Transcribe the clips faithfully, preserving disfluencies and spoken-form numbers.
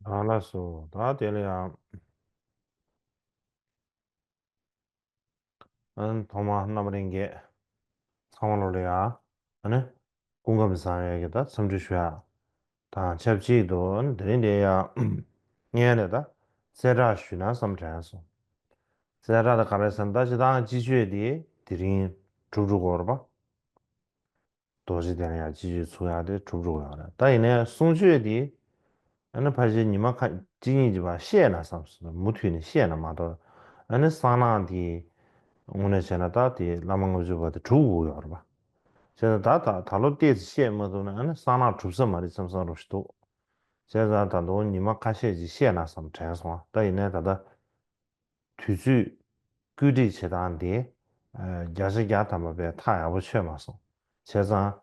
ཨ་ལགས་སོ། ད་དེ་ལ་ཡང་། ཨ་ནི་ཐོག་མར་རྣམ་པ་ལྷན་རྒྱས་ཚང་མ་ལོ་ལ་ཡང་ཨ་ནི་སྐུ་ཁམས་བཟང་ཡག་གི་ད་འཚམས་འདྲི་ཞུ་ཡག་དང་ཆབས་ཅིག་ཏུ་ཨ་ནི་དེ་རིང་འདིར་ཡང་སྔོན་ལ་ད་གསལ་བསྒྲགས་ཞུས་ན་བསམ་དྲན་སོང་། གསལ་བསྒྲགས་ད་ག་རེ་ཟེར་ན། ད་སྤྱིར་བཏང་སྤྱི་སྤྱོད་དེ་དེ་རིང་གྲུབ་འགྲོ་གི་ཡོད་རེད་པ། རྡོ་རྗེ་གདན་ལ་ཡང་སྤྱི་སྤྱོད་ཚུགས་ཡག་དེ་གྲུབ་འགྲོ་གི་ཡོད་རེད། ད་ཡིན་ནའི་གསུང་ཆོས་དེ་ཨ་ནི་ཕལ་ཆེར་ཉི་མ་ཁ་གཅིག་གཉིས་ཀྱི་བར་བཤད་ན་བསམ་སོང་། མུ་མཐུད་ནས་བཤད་ན་མ་གཏོགས། ཨ་ནི་གསང་སྔགས་དེ་དངོས་གནས་བྱས་ན་ད་དེ་བླ་མ་ལྔ་བཅུ་པ་དེ་གྲུབ་དགོས་ཡོད་རེད་པ། བྱས་ཙང་ད་ད་ད་ལོ་ཏོག་ཙམ་བཤད་མ་ཐུབ་ན་ཨ་ནི་གསང་སྔགས་གྲུབ་ས་མ་རེད་བསམ་བསམ་འདྲ་ཞིག་འདུག། བྱས་ཙང་ད་དུང་ཉི་མ་ཁ་ཤས་ཅིག་བཤད་ན་བསམ་དྲན་སོང་། ད་ཡིན་ནའི་ད་ལྟ་དུས་ཚོད་བཀོད་སྒྲིག་བྱེད་སྟངས་དེ་ཨ་བརྒྱ་ཆ་བརྒྱ་ཐམ་པ་དཔེ་ཐག་ཡག་པོ་ཆོད་མ་སོང་། བྱས་ཙང་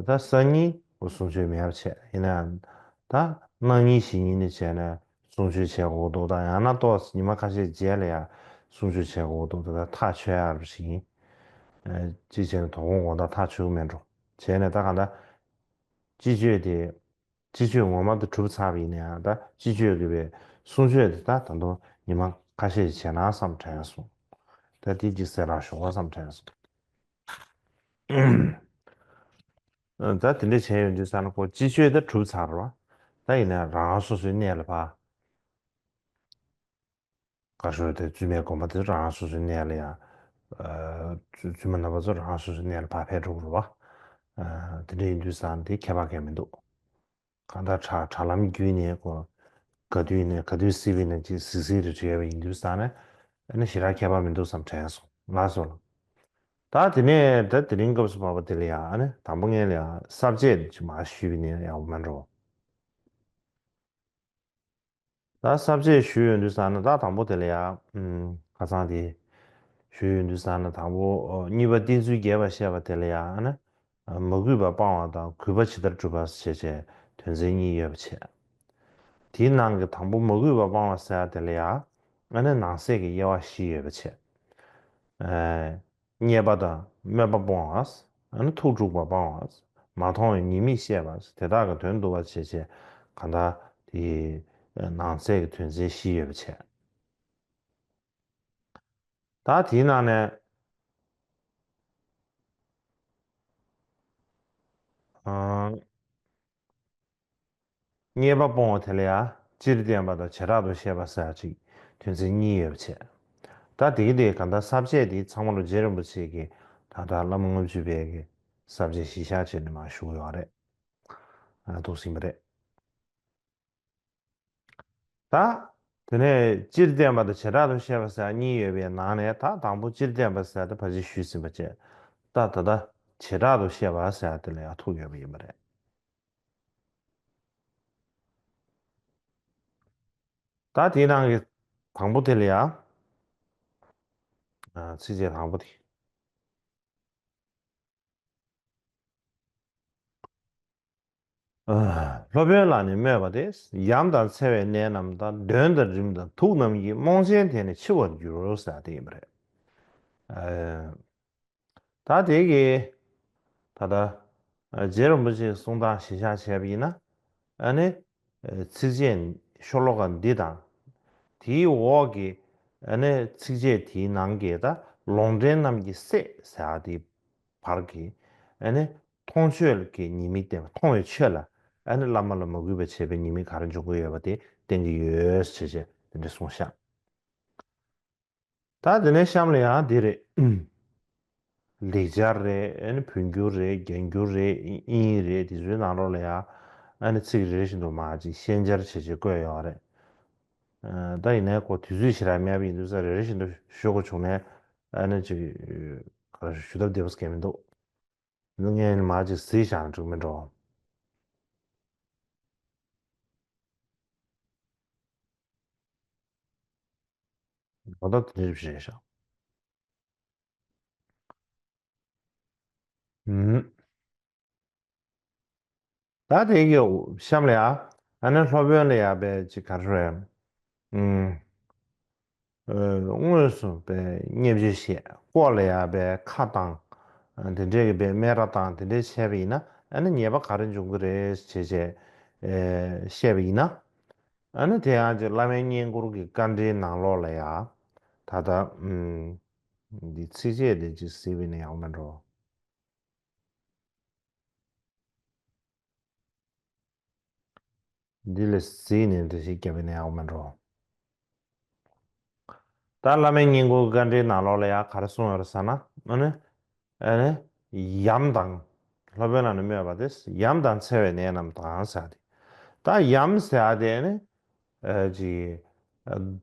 ད་སང་ཉིན་འོ་གསུང་ཆོས་མེད་པ་བྱས། ཡིན་ནའང་ད་གནངས་ཉིན་གཞེས་ཉིན་ནས་བྱས་ནས་གསུང་ཆོས་བྱེད་དགོས་འདུག། ད་ཡང་ན་ཏོག་ཙམ་ཉི་མ་ཁ་ཤས་རྗེས་ལ་ཡང་གསུང་ཆོས་བྱེད་དགོས་འདུག། ད་ད་ཐག་ཆོད་ཡག་རེ་ཞིག་ཡིན། ཨ་གཅིག་བྱས་ན་དོ་དགོང་དགོང་དག་ཐག་ཆོད་མེད་འགྲོ། བྱས་ནས་ད་གང་ལྟར་སྤྱི་སྤྱོད་དེ་སྤྱི་སྤྱོད་ངོ་མ་དེ་གྲུབ་ཚར་བ་ཡིན་ན་ཡང་ད་སྤྱི་སྤྱོད་ཀྱི་བའི་གསུང་ཆོས་དེ་ད་ད་དུང་ཉི་མ་ཁ་ཤས་ཤིག་བྱས་ན་བསམ་དྲན་སོང་། ད་དེ་གཅིག་གསལ་བསྒྲགས་ཞུ་དགོས་བསམ་དྲན་སོང་། ད་དེ་འདྲ་བྱས་ཡོང་དུས་ཙ་ན་ཁོ་སྤྱི་སྤྱོད་ད་གྲུབ་ཚར་བ། ད་ཡིན་ན་རང་རང་སོ་སོའི་གནས་ལ་ཕར། བཀའ་ཤོག་དེ་བཙུན་མའི་དགོན་པ་དེ་རང་རང་སོ་སོའི་གནས་ལ་ཡང་། ཨ་བཙུན་བཙུན་མ་རྣམ་པ་ཚོ་རང་རང་སོ་སོའི་གནས་ལ་ཕར་ཕེབས་འགྲོ་དགོས་རེད་པ། ཨ་དེ་འདྲ་ཡིན་དུས་ཙང་དེ་ཁྱད་པར་གང་ཡང་མི་འདུག། གང་ལྟར་དྲ་དྲ་ལམ་བརྒྱུད་ནས་ཁོ་ག་དུས་ནས་ག་དུས་སི་ཝི་ནས་ཅིག་གཟིགས་གཟིགས་རེ་བྱས་པ་ཡིན་དུས་ཙང་ནས་ཨ་ནི་ཞེ་དྲག་ཁྱད་པར་མི་འདུག་བསམ་དྲན་སོང་། ལགས་སོ་ལགས། ད་དེ་ནས་ད་དེ་རིང་སྐབས་སུ་བབས་པ་དེ་ལ་ཡང་ཨ་ནི་དང་པོ་ངས་ལ་ཡང་ས་བཅད་ཅིག་མར་ཞུས་པ་ཡིན་ན་ཡག་པོ་མེད་འགྲོ། ད་ས་བཅད་ཞུས་ཡོང་དུས་ཙ་ན་ད་དང་པོ་དེ་ལ་ཡང་ཨུམ་ཁ་སང་དེ་ཞུས་ཡོང་དུས་ཙ་ན་དང་པོ་ཨོ་གཉིས་པ་བསྟེན་ཚུལ་རྒྱས་པར་བཤད་པ་དེ་ལ་ཡང་ཨ་ནི་ཨ་མ་གུས་པ་སྤང་བ་དང་གུས་པ་ཇི་ལྟར་སྒྲུབ་པ་ཞེས་བྱས་དོན་ཚན་གཉིས་ཡོད་པ་བྱས། དེའི་ནང་གི་དང་པོ་མ་གུས་པ་སྤང་བ་ཟེར་ཡ་དེ་ལ་ཡང་ཨ་ནི་ནང་གསེས་ཀྱི་དབྱེ་བ་བཞི་ཡོད་པ་བྱས། ཨ་རྙེད་པ་དང་སྨོད་པ་སྤོང་བ། ཨ་ནི་ཐུགས་དཀྲུགས་པ་སྤང་བ། མ་མཐོང་བའི་ཉེས་དམིགས་བཤད་པ། དེ་དག་གི་དོན་བསྡུ་བ་བྱས་བྱས་གང་ལྟར་དེའི་ནང་གསེས་ཀྱི་དོན་ཚན་བཞི་ཡོད་པ་བྱས། ད་དེའི་ནང་ནས་ཨ། རྙེད་པ་སྤོང་བ་དེ་ལ་ཡང་སྤྱིར་བསྟན་པ་དང་བྱེ་བྲག་ཏུ་བཤད་པ་ཟེར་ཅིག་དོན་ཚན་གཉིས་ཡོད་པ་བྱས། ད་དེ་གི་དེ་ག་ད་ས་བཅད་དེ་ཚང་མ་ལོ་རྗེ་རིན་པོ་ཆེ་གི་ད་ལྟ་བླ་མ་ལྔ་བཅུ་པའི་གི་ས་བཅད་གཞི་བཞག་བྱས་ནས་མར་ཞུ་གི་ཡོད་རེད། ཨ་འདུག་ཟིན་པ་རེད། ད་དེ་ནས་སྤྱིར་བསྟན་པ་དང་བྱེ་བྲག་ཏུ་བཤད་པ་ཟེར་གཉིས་ཡོད་པའི་ནང་ནས་ད་དང་པོ་སྤྱིར་བསྟན་པ་ཟེར་དེ་ཕལ་ཆེར་ཞུས་ཟིན་པ་བྱས། ད་ད་ལྟ་བྱེ་བྲག་ཏུ་བཤད་པ་ཟེར་དེ་ལ་ཡང་ཐུག་ཡོད་པ་ཡིན་པ་རེད། ད་དེའི་ནང་གི་དང་པོ་དེ་ལ་ཡང་། ཨ་ཚིགས་བཅད་དང་པོ་དེ། ཨ་སློབ་དཔོན་ལ་ནི་སྨོད་པ་སྟེ། ཡམས་དང་འཚེ་བའི་ནད་རྣམས་དང་། གདོན་དང་རིམས་དང་དུག་རྣམས་ཀྱིས། རྨོངས་ཆེན་དེ་ནི་འཆི་བར་འགྱུར་ཟེར་དེ་ཡིན་པ་རེད། ཨ། ད་དེ་གི་ད་ལྟ་རྗེ་རིན་པོ་ཆེའི་གསུང་སྟངས་གཞི་བཞག་བྱས་པ་ཡིན་ན། ཨ་ནི་ཚིགས་བཅད་ཤོ་ལོ་ཀ་འདི་དང་། དེའི་འོག་གི་ཨ་ནི་ཚིགས་བཅད་དེའི་ནང་གི་ད་ལོག་འདྲེན་རྣམས་ཀྱི་སྲས་ཟེར་བ་དེའི་བར་གྱི་ཨ་ནི་མཐོང་ཆོས་ཀྱི་ཉེས་དམིགས་བསྟན་པ། མཐོང་བའི་ཆོས་ལ་ཨ་ནི་བླ་མ་ལ་མ་གུས་པ་བྱས་པའི་ཉེས་དམིགས་ག་རེ་འབྱུང་གི་ཡོད་པ་དེ་བསྟན་གྱི་ཡོད་ཅེས་བྱས་དེ་འདྲ་གསུངས་ཤག། ད་དེ་ནས་གཤམ་ལ་ཡང་འདི་རེད། ལེགས་སྦྱར་རེད། ཨ་ནི་བོད་འགྱུར་རེད། རྒྱ་འགྱུར་རེད། དབྱིན་ཡིག་རེད། དེ་ཚོའི་ནང་ལོགས་ལ་ཡང་ཨ་ནི་ཚིག་རེ་རེ་བཞིན་དུ་མར་ཅིག་ཤན་སྦྱར་བྱས་བྱས་བཀོད་ཡོད་རེད། ཨ་ད་ཡིན་ནའི་ཁོ་དུས་ཚོད་ཞེ་དྲག་མེད་པ་ཡིན་དུས་ཙང་རེ་རེ་བཞིན་དུ་ཞུ་དགོས་བྱུང་ནས་ཨ་ནི་ཅིག་ག་རེ་ཞུ་ཐབས་བདེ་པོ་གང་ཡང་མི་འདུག། ངས་ནི་མར་ཅིག་གཟིགས་བཞག་ན་འགྲིག་མིན་འགྲོ། ད་ལྟ་དེ་འདྲ་རེད་ཤག། ཨུམ། ད་དེ་གི་གཤམ་ལ་ཡ་ཨ་ནི་སློབ་དཔོན་ལ་ཡ་པའི་ཅིག་ག་རེ་རེད། ཨུམ། ཨ་དངོས་སུ་པའི་བརྙས་བཅོས་བྱས། ལྐོག་ལ་ཡ་པའི་ཁ་བཏང་། ཨ་དེ་འདྲས་ཀྱི་པའི་སྨད་ར་བཏང་། དེ་འདྲས་བྱས་པ་ཡིན་ན་ཨ་ནི་ཉེས་པ་ག་རེ་འབྱུང་གི་རེད་ཅེས་བྱས་ཨེ་བཤད་པ་ཡིན་ན། ཨ་ནི་དེ་ཡང་ཅིག་བླ་མའི་བསྙེན་བཀུར་གྱི་བཀའ་འདྲིའི་ནང་ལོགས་ལ་ཡ། ད་ལྟ་ཨམ། འདི་ཚིགས་བཅད་དེ་ཅིག་གཟིགས་པ་ཡིན་ན་ཡག་མེད་འགྲོ། འདི་ལ་གཟིགས་ནས་འགྲེལ་བཤད་བརྒྱབ་པ་ཡིན་ན་ཡག་མེད་འགྲོ། ད་བླ་མའི་བསྙེན་བཀུར་བཀའ་འདྲིའི་ནང་ལོགས་ལ་ཡང་ག་རེ་གསུངས་ཡོད་རེད་ཟེར་ན། ཨ་ནི། ཨ་ནི། ཡམས་དང་། སློབ་དཔོན་ལ་ནི་སྨོད་པ་སྟེ། ཡམས་དང་འཚེ་བའི་ནད་རྣམས་དང་ཟེར་ཏེ། ད་ཡམས་ཟེར་ཡ་དེ་ཨ་ནི། ཨ་ཅི། ཨ་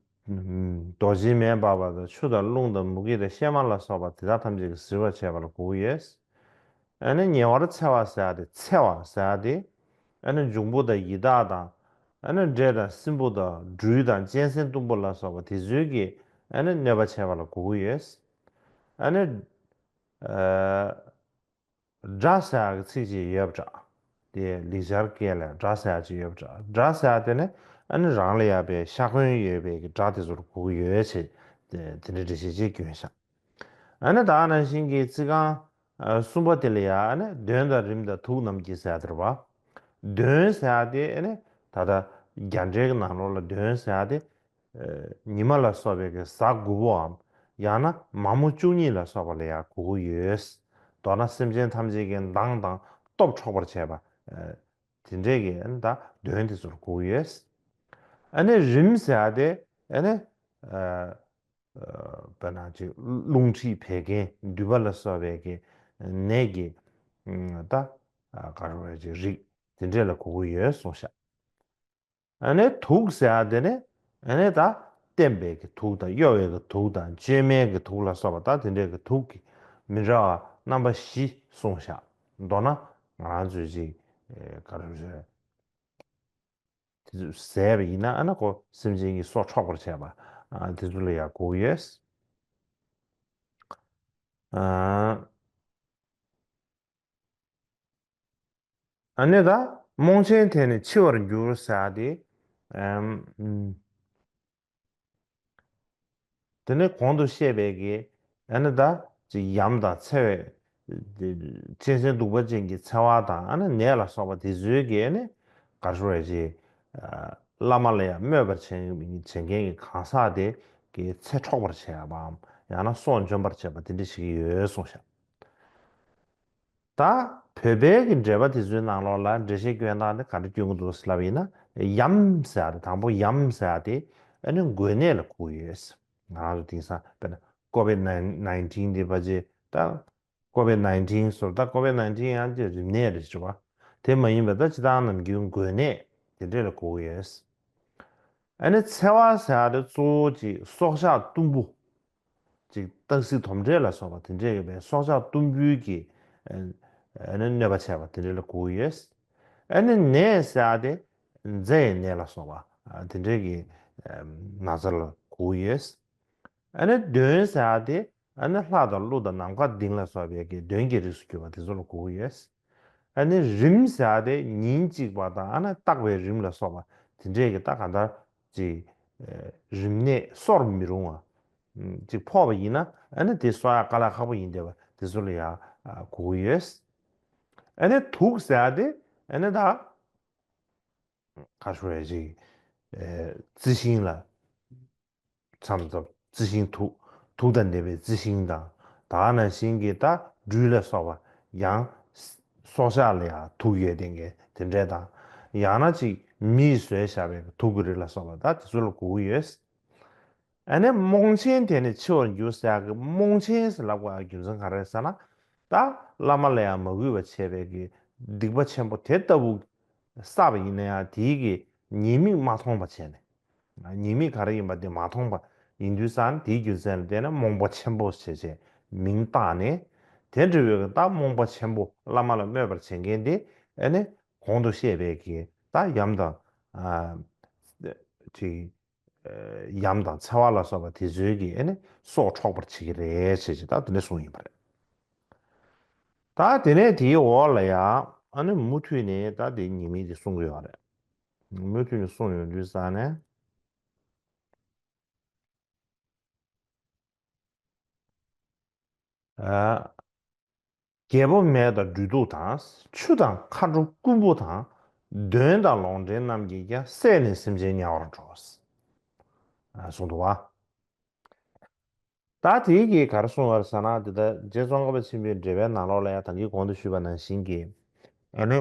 རྡོ་རྗེ་མེ་འབར་བ་དང་ཆུ་དང་རླུང་དང་མུ་གེ་དང་གཤེད་མ་ལ་སོགས་པ་དེ་དག་ཐམས་ཅད་ཀྱིས་གཟིར་བར་བྱེད་པ་ལ་གོ་གི་ཡོད། ཨ་ནི་ཉེ་བར་འཚེ་བ་ཟེར་ཡ་དེ་འཚེ་བ་ཟེར་ཡ་དེ། ཨ་ནི་འབྱུང་པོ་དང་ཡི་དྭགས་དང་། ཨ་ནི་འདྲེ་དང་སྲིན་པོ་དང་སྦྲུལ་དང་གཅན་གཟན་གཏུམ་པོ་ལ་སོགས་པ་དེ་ཚོའི་གི་ཨ་ནི་གནོད་པ་བྱེད་པ་ལ་གོ་གི་ཡོད། ཨ་ནི། ཨ། དགྲ་ཟེར་ཡ་གི་ཚིག་ཅིག་ཡོད་པ་འདྲ། དེ་ལེགས་སྦྱར་སྐད་ལ་དགྲ་ཟེར་ཡ་ཅིག་ཡོད་པ་འདྲ། དགྲ་ཟེར་ཡ་དེ་ནི་ཨ་ནི་རང་ལ་ཡ་པའི་ཤ་འཁོན་ཡོད་པའི་གི་དགྲ་དེ་ཚོར་གོ་གི་ཡོད་ཅེས་དེ་དེ་འདྲའི་འགྲེལ་བཤད་ཅིག་བསྐྱོན་ཤག་ཨ་ནི་ད་ག་ནང་བཞིན་གྱི་ཚིག་རྐང་ཨ་གསུམ་པ་དེ་ལ་ཡ་ཨ་ནི་གདོན་དང་རིམས་དང་དུག་རྣམས་ཀྱི་ཟེར་ཡ་དེ་རེད་པ། གདོན་ཟེར་ཡ་དེ་ཨ་ནི་ད་ལྟ་རྒྱ་འགྲེལ་གྱི་ནང་ལོགས་ལ་གདོན་ཟེར་ཡ་དེ། ཨ་ཉི་མ་ལ་སོགས་པའི་གི་གཟའ་དགུ་པོའམ། ཡང་ན་མ་མོ་བཅུ་གཉིས་ལ་སོགས་པ་ལ་ཡང་གོ་གི་ཡོད། མདོར་ན་སེམས་ཅན་ཐམས་ཅད་ཀྱི་མདངས་དང་སྟོབས་འཕྲོག་པར་བྱེད་པ། ཨ་དེ་འདྲའི་གི་ཨ་ནི་ད་གདོན་དེ་ཚོར་གོ་གི་ཡོད། ཨ་ནི་རིམས་ཟེར་ཡ་དེ་ཨ་ནི། ཨ། ཨ་དཔེར་ན་ཅིག་རླུང་མཁྲིས་བད་ཀན་མདུད་པ་ལ་སོགས་པའི་གི་ནད་ཀྱི་ཨ་ད་ཨ་ག་རེ་ཟེར་ཅིག་རིགས་དེ་འདྲས་ལ་གོ་གི་ཡོད་གསུངས་ཤག་ཨ་ནི་དུག་ཟེར་ཡ་དེ་ནི་ཨ་ནི་ད་བསྟེན་པའི་གི་དུག་དང་གཡོ་བའི་གི་དུག་དང་བཅོས་མའི་གི་དུག་ལ་སོགས་པ་ད་དེ་འདྲའི་གི་དུག་གི་མི་འདྲ་བ་རྣམ་པ་བཞི་གསུངས་ཤག་མདོར་ན་ང་རང་ཚོས་ཅིག་ཨེ་ག་རེ་ཟེར། དེ་ཚོ་ཟས་པ་ཡིན་ན་ཨ་ནི་ཁོ་སེམས་ཅན་གྱི་སྲོག་འཕྲོག་པར་བྱེད་པ། ཨ་དེ་ཚོ་ལ་ཡང་གོ་ཡོད། ཨ་ཨ་ནི་ད་རྨོངས་ཆེན་དེ་ནི་འཆི་བར་འགྱུར་ཟེར་ཏེ། ཨམ། དེ་ནས་གོང་དུ་བཤད་པའི་གི་ཨ་ནི་ད་ཅིག་ཡམས་དང་འཚེ་བའི་གཅན་གཟན་གདུག་པ་ཅན་གྱི་འཚེ་བ་དང་ཨ་ནི་ནད་ལ་སོགས་པ་དེ་ཚོའི་གི་ཨ་ནི་ག་རེ་ཟེར་ཅིག་བླ་མ་ལ་ཡང་སྨོད་པར་བྱེད་བྱེད་མཁན་གྱི་གང་ཟག་དེ་གི་ཚེ་འཕྲོག་པར་བྱེད་པའམ་ཡང་ན་སྲོག་འཇོམས་པར་བྱེད་པ་དེ་འདྲ་ཞིག་ཡོད་གསུངས་ཤག་ད་བོད་པའི་གི་འགྲེལ་པ་དེ་ཚོའི་ནང་ལོགས་ལ་འགྲེལ་བཤད་སྐྱོན་སྟངས་དེ་ག་འདྲ་སྐྱོན་གྱི་འདུག་ཟེར་ལབ་ཡིན་ན། ཡམས་ཟེར་ཡ་དེ་དང་པོ་ཡམས་ཟེར་ཡ་དེ་ཨ་ནི་འགོས་ནད་ལ་གོ་ཡོད། ང་རང་ཚོ་དེང་སང་དཔེར་ན་ཀོ་བིད་ནའིན་ཊིན་དེ་ཕལ་ཆེར་ད་ཀོ་བིད་ནའིན་ཊིན་ཟེར་ད་ཀོ་བིད་ནའིན་ཊིན་ཡང་ཅིག་རིམས་ནད་རེད་ཟེར་བ། དེ་མ་ཡིན་པའི་ད་སྤྱིར་བཏང་ནམ་རྒྱུན་འགོས་ནད་དེ་འདྲས་ལ་གོ་ཡོད། ཨ་ནི་འཚེ་བ་ཟེར་ཡ་དེ་གཙོ་བོ་ཅིག་སྲོག་ཆགས་གཏུམ་པོ། ཅིག་སྟག་གཟིག་དོམ་དྲེད་ལ་སོགས་པ་དེ་འདྲས་ཡོད་པའི་སྲོག་ཆགས་གཏུམ་པོའི་གི་ཨ་ནི་གནོད་པ་བྱས་པ་དེ་འདྲས་ལ་གོ་གི་ཡོད། ཨ་ནི་ནད་ཟེར་ཡ་དེ་མཛེ་ཡི་ནད་ལ་སོགས་པ་དེ་འདྲས་ཀྱི་ན་ཚ་ལ་གོ་གི་ཡོད། ཨ་ནི་གདོན་ཟེར་ཡ་དེ་ཨ་ནི་ལྷ་དང་ཀླུ་དང་ནམ་མཁའ་ལྡིང་ལ་སོགས་པའི་གི་གདོན་གྱི་རིགས་སུ་གྱུར་པ་དེ་ཚོ་ལ་གོ་གི་ཡོད། ཨ་ནི་རིམས་ཟེར་ཡ་དེ་ཉིན་གཅིག་པ་དང་ཨ་ནི་རྟག་པའི་རིམས་ལ་སོགས་པ་དེ་འདྲས་ཀྱི་ད་གང་ལྟར་ཅིག་རིམས་ནད་གསོར་མི་རུང་བ། ཅིག་ཕོག་པ་ཡིན་ན་ཨ་ནི་དེ་གསོ་ཡག་དཀའ་ལས་ཁག་པོ་ཡིན་བསྡད་པ་དེ་ཚོ་ལ་ཡང་གོ་གི་ཡོད། ཨ་ནི་དུག་ཟེར་ཡ་དེ་ཨ་ནི་ད་ག་ཞུ་ཡ་ཅིག་རྩི་ཤིང་ལ་མཚམས་མཚམས་རྩི་ཤིང་དུག་དུག་དང་ལྡན་པའི་རྩི་ཤིང་དང་ད་ག་ནང་བཞིན་གྱི་ད་སྦྲུལ་ལ་སོགས་པ་ཡང་སྲོག་ཆགས་ལ་ཡང་དུག་ཡོད་དེ་འདྲས་དང་ཡང་ན་ཅིག་མིས་བཟོས་བཞག་པའི་དུག་གི་རིགས་ལ་སོགས་པ་ད་དེ་ཚོ་ལ་གོ་གི་ཡོད། ཨ་ནི་རྨོངས་ཆེན་དེ་ནི་འཆི་བར་འགྱུར་ཟེར་ཡག་གི་རྨོངས་ཆེན་ཟེར་ལབ་དགོས་ཡག་རྒྱུ་མཚན་ག་རེ་ཟེར་ན། ད་བླ་མ་ལ་ཡང་མ་གུས་པ་བྱས་པའི་གི་སྡིག་པ་ཆེན་པོ་དེ་ལྟ་བུ་བསགས་པ་ཡིན་ན་ཡང་དེའི་གི་ཉེས་དམིགས་མ་མཐོང་བ་བྱས་ནས། ཉེས་དམིགས་ག་རེ་ཡིན་པ་དེ་མ་མཐོང་བ་ཡིན་དུས་ཙང་དེའི་རྒྱུ་མཚན་ལ་བརྟེན་ནས་རྨོངས་པ་ཆེན་པོ་བྱས་བྱས་མིང་བཏགས་ནས། དེ་འདྲ་བའི་གི་ད་རྨོངས་པ་ཆེན་པོ་བླ་མ་ལ་སྨོད་པར་བྱེད་མཁན་དེ་ཨ་ནི་གོང་དུ་བཤད་པའི་གི་ད་ཡམས་དང་ཅིག་ཡམས་དང་འཚེ་བ་ལ་སོགས་པ་དེ་ཚོའི་གི་ཨ་ནི་སྲོག་འཕྲོག་པར་བྱེད་ཀྱི་རེད་ཅེས་ཅེས་ད་དེ་འདྲ་གསུངས་ཡིན་པ་རེད། ད་དེ་ནས་དེའི་འོག་ལ་ཡང་ཨ་ནི་མུ་མཐུད་ནས་ད་དེ་ཉེས་དམིགས་དེ་གསུང་གི་ཡོད་རེད། མུ་མཐུད་ནས་གསུངས་ཡོང་དུས་ཙང་ནས། ཨ། རྒྱལ་པོ་མེ་དང་སྦྲུལ་གདུག་དང་། ཆུ་དང་མཁའ་འགྲོ་རྐུན་པོ་དང་ གདོན་དང་ལོག་འདྲེན་རྣམས་ཀྱིས་ཀྱང་བསད་ནས་སེམས་ཅན་དམྱལ་བར་འགྲོ། ཨ། གསུངས་འདུག་བ། ད་དེའི་གི་ག་རེ་གསུངས་པ་རེད་ཟེར་ན། དེ་ད་རྗེ་ཙོང་ཁ་པ་ཆེན་པོའི་འགྲེལ་པའི་ནང་ལོགས་ལ་ཡང་ད་གིན་གོང་དུ་ཞུས་པ་ནང་བཞིན་གྱི། ཨ་ནི།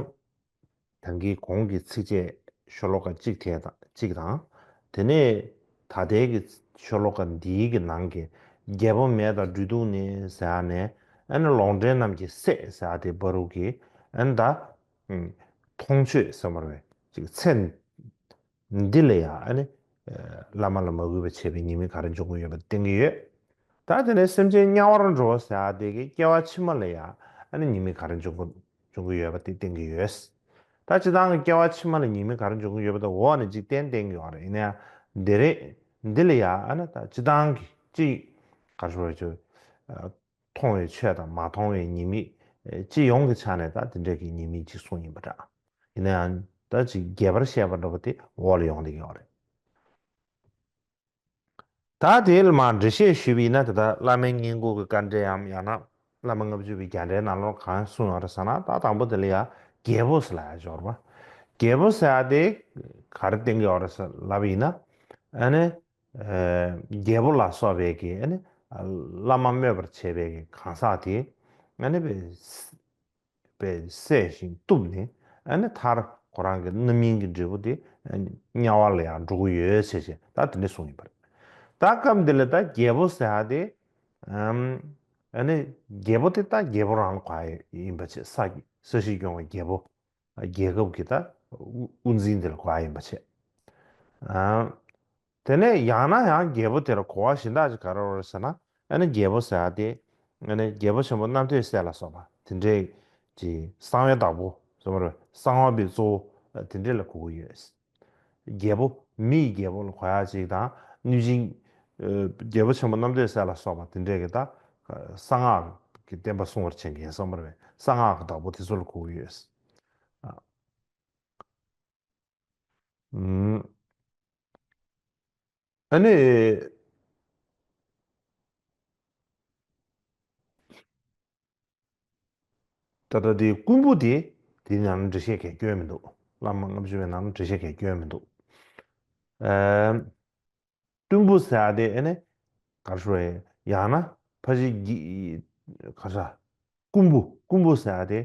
ད་གིན་གོང་གི་ཚིགས་བཅད་ཤོ་ལོ་ཀ་གཅིག་དེ་དང་གཅིག་དང་། དེ་ནས་ད་ལྟའི་གི་ཤོ་ལོ་ཀ་འདིའི་གི་ནང་གི་རྒྱལ་པོ་མེད་དང་སྦྲུལ་གདུག་ནི་ཟེར་ཡ་ནས། ཨ་ནི་ལོག་འདྲེན་རྣམས་ཀྱིས་བསད་ཟེར་ཡ་དེ་བར་དུ་གི། ཨ་ནི་ད་མཐོང་ཆོས་ཟེར་མ་རེད། ཅིག་ཚེ་འདི་ལ་ཡང་ཨ་ནི་བླ་མ་ལ་མ་གུས་པ་བྱས་པའི་ཉེས་དམིགས་ག་རེ་འབྱུང་གི་ཡོད་པ་བསྟན་གྱི་ཡོད། ད་དེ་ནས་སེམས་ཅན་དམྱལ་བར་འགྲོ་ཟེར་ཡ་དེ་གི་སྐྱེ་བ་ཕྱི་མ་ལ་ཡང་ཨ་ནི་ཉེས་དམིགས་ག་རེ་འབྱུང་གི་འབྱུང་གི་ཡོད་པ་དེ་བསྟན་གྱི་ཡོད། ད་སྤྱིར་བཏང་གི་སྐྱེ་བ་ཕྱི་མ་ལ་ཉེས་དམིགས་ག་རེ་འབྱུང་གི་ཡོད་པ་དེ་འོག་ནས་ཅིག་གཏན་གཏན་གྱི་ཡོད་རེད། ཡིན་ན་ཡང་འདི་རེད། འདི་ལ་ཡང་ཨ་ནི་ད་སྤྱིར་བཏང་གི་ཅིག་ག་རེ་ཞུ་དགོས་རེད། ཅིག་མཐོང་བའི་ཆོས་དང་མ་མཐོང་བའི་ཉེས་དམིགས། ཨེ། སྤྱི་ཡོངས་ཀྱི་ཆ་ནས་ད་དེ་འདྲའི་གི་ཉེས་དམིགས་ཅིག་གསུངས་ཡིན་པ་འདྲ། ཡིན་ན་ཡང་ད་ཅིག་རྒྱས་པར་བཤད་པ་འདྲ་པོ་དེ་འོག་ལ་ཡོང་བསྡད་ཀྱི་ཡོད་རེད། ད་དེ་ལ་མར་འགྲེལ་བཤད་ཞུས་པ་ཡིན་ན། དེ་ད་བླ་མའི་བསྙེན་བཀུར་གྱི་དཀའ་འགྲེལ་ཡམ། ཡང་ན་བླ་མ་ལྔ་བཅུ་པའི་རྒྱ་འགྲེལ་ནང་ལོགས་གང་གསུངས་ཡོད་རེད་ཟེར་ན། ད་དང་པོ་དེ་ལ་ཡ་རྒྱལ་པོ་ཟེར་ལབ་ཡ་ཅིག་ཡོད་རེད་པ། རྒྱལ་པོ་ཟེར་ཡ་དེ་ག་རེ་བསྟན་གྱི་ཡོད་རེད་ཟེར་ལབ་པ་ཡིན་ན། ཨ་ནི། ཨ། རྒྱལ་པོ་ལ་སོགས་པའི་གི་ཨ་ནི་བླ་མ་སྨོད་པར་བྱེད་པའི་གི་གང་ཟག་དེ་ཨ་ནི་བསད་བསད་ཤིང་གཏུབས་ནས། ཨ་ནི་མཐར་ཁོ་རང་གི་རྣམ་སྨིན་གྱི་འབྲས་བུ་དེ་དམྱལ་བ་ལ་ཡང་འགྲོ་གི་ཡོད་ཟེར་བྱས་ད་དེ་འདྲ་གསུངས་ཡིན་པ་རེད། ད་སྐབས་འདི་ལ་ད་རྒྱལ་པོ་ཟེར་ཡ་དེ། ཨམ། ཨ་ནི་རྒྱལ་པོ་དེ་ད་རྒྱལ་པོ་རང་ལ་གོ་ཡ་ཡིན་པ་བྱས། ས་ས་གཞི་སྐྱོང་བའི་རྒྱལ་པོ། རྒྱལ་ཁབ་ཀྱི་ད་དབུ་དབུ་འཛིན་དེ་ལ་གོ་ཡ་ཡིན་པ་བྱས། ཨ། དེ་ནས་ཡང་ན་ཡང་རྒྱལ་པོ་དེ་ལ་གོ་བ་གཞན་དག་ཅིག་ག་རེ་ཡོད་རེད་ཟེར་ན། ཨ་ནི་རྒྱལ་པོ་ཟེར་ཡ་དེ། ཨ་ནི་རྒྱལ་པོ་ཆེན་པོ་རྣམ་ཐོས་སྲས་ལ་སོགས་པ་དེ་འདྲའི་གི་གསང་བའི་བདག་པོ་ཟེར་བ་རེད། གསང་བ་པའི་གཙོ་བོ་དེ་འདྲ་ལ་གོ་གི་ཡོད། རྒྱལ་པོ། མི་ཡི་རྒྱལ་པོ་ལ་གོ་ཡ་ཅིག་དང་། གནོད་སྦྱིན། ཨ། རྒྱལ་པོ་ཆེན་པོ་རྣམ་ཐོས་སྲས་ལ་སོགས་པ་དེ་འདྲའི་གི་ད་གསང་སྔགས་ཀྱི་བསྟན་པ་སྲུང་བར་བྱེད་མཁན་ཟེར་བ་རེད། གསང་སྔགས་ཀྱི་བདག་པོ་དེ་ཚོ་ལ་གོ་གི་ཡོད། ཨ། ཨུམ། ཨ་ནི། ད་ལྟ་དེ་རྐུན་པོ་དེ། དེ་ནང་ལ་འགྲེལ་བཤད་གང་ཡང་སྐྱོན་མི་འདུག་བླ་མ་ལྔ་བཅུ་པའི་ནང་ལ་འགྲེལ་བཤད་གང་ཡང་སྐྱོན་མི་འདུག་ཨ། གཏུམ་པོ་ཟེར་ཡ་དེ་ཨ་ནི་ག་རེ་ཞུ་དགོས་རེད། ཡང་ན་ཕ་ཤི་གི་ག་རེ་ཟ། རྐུན་པོ། རྐུན་པོ་ཟེར་ཡ་དེ་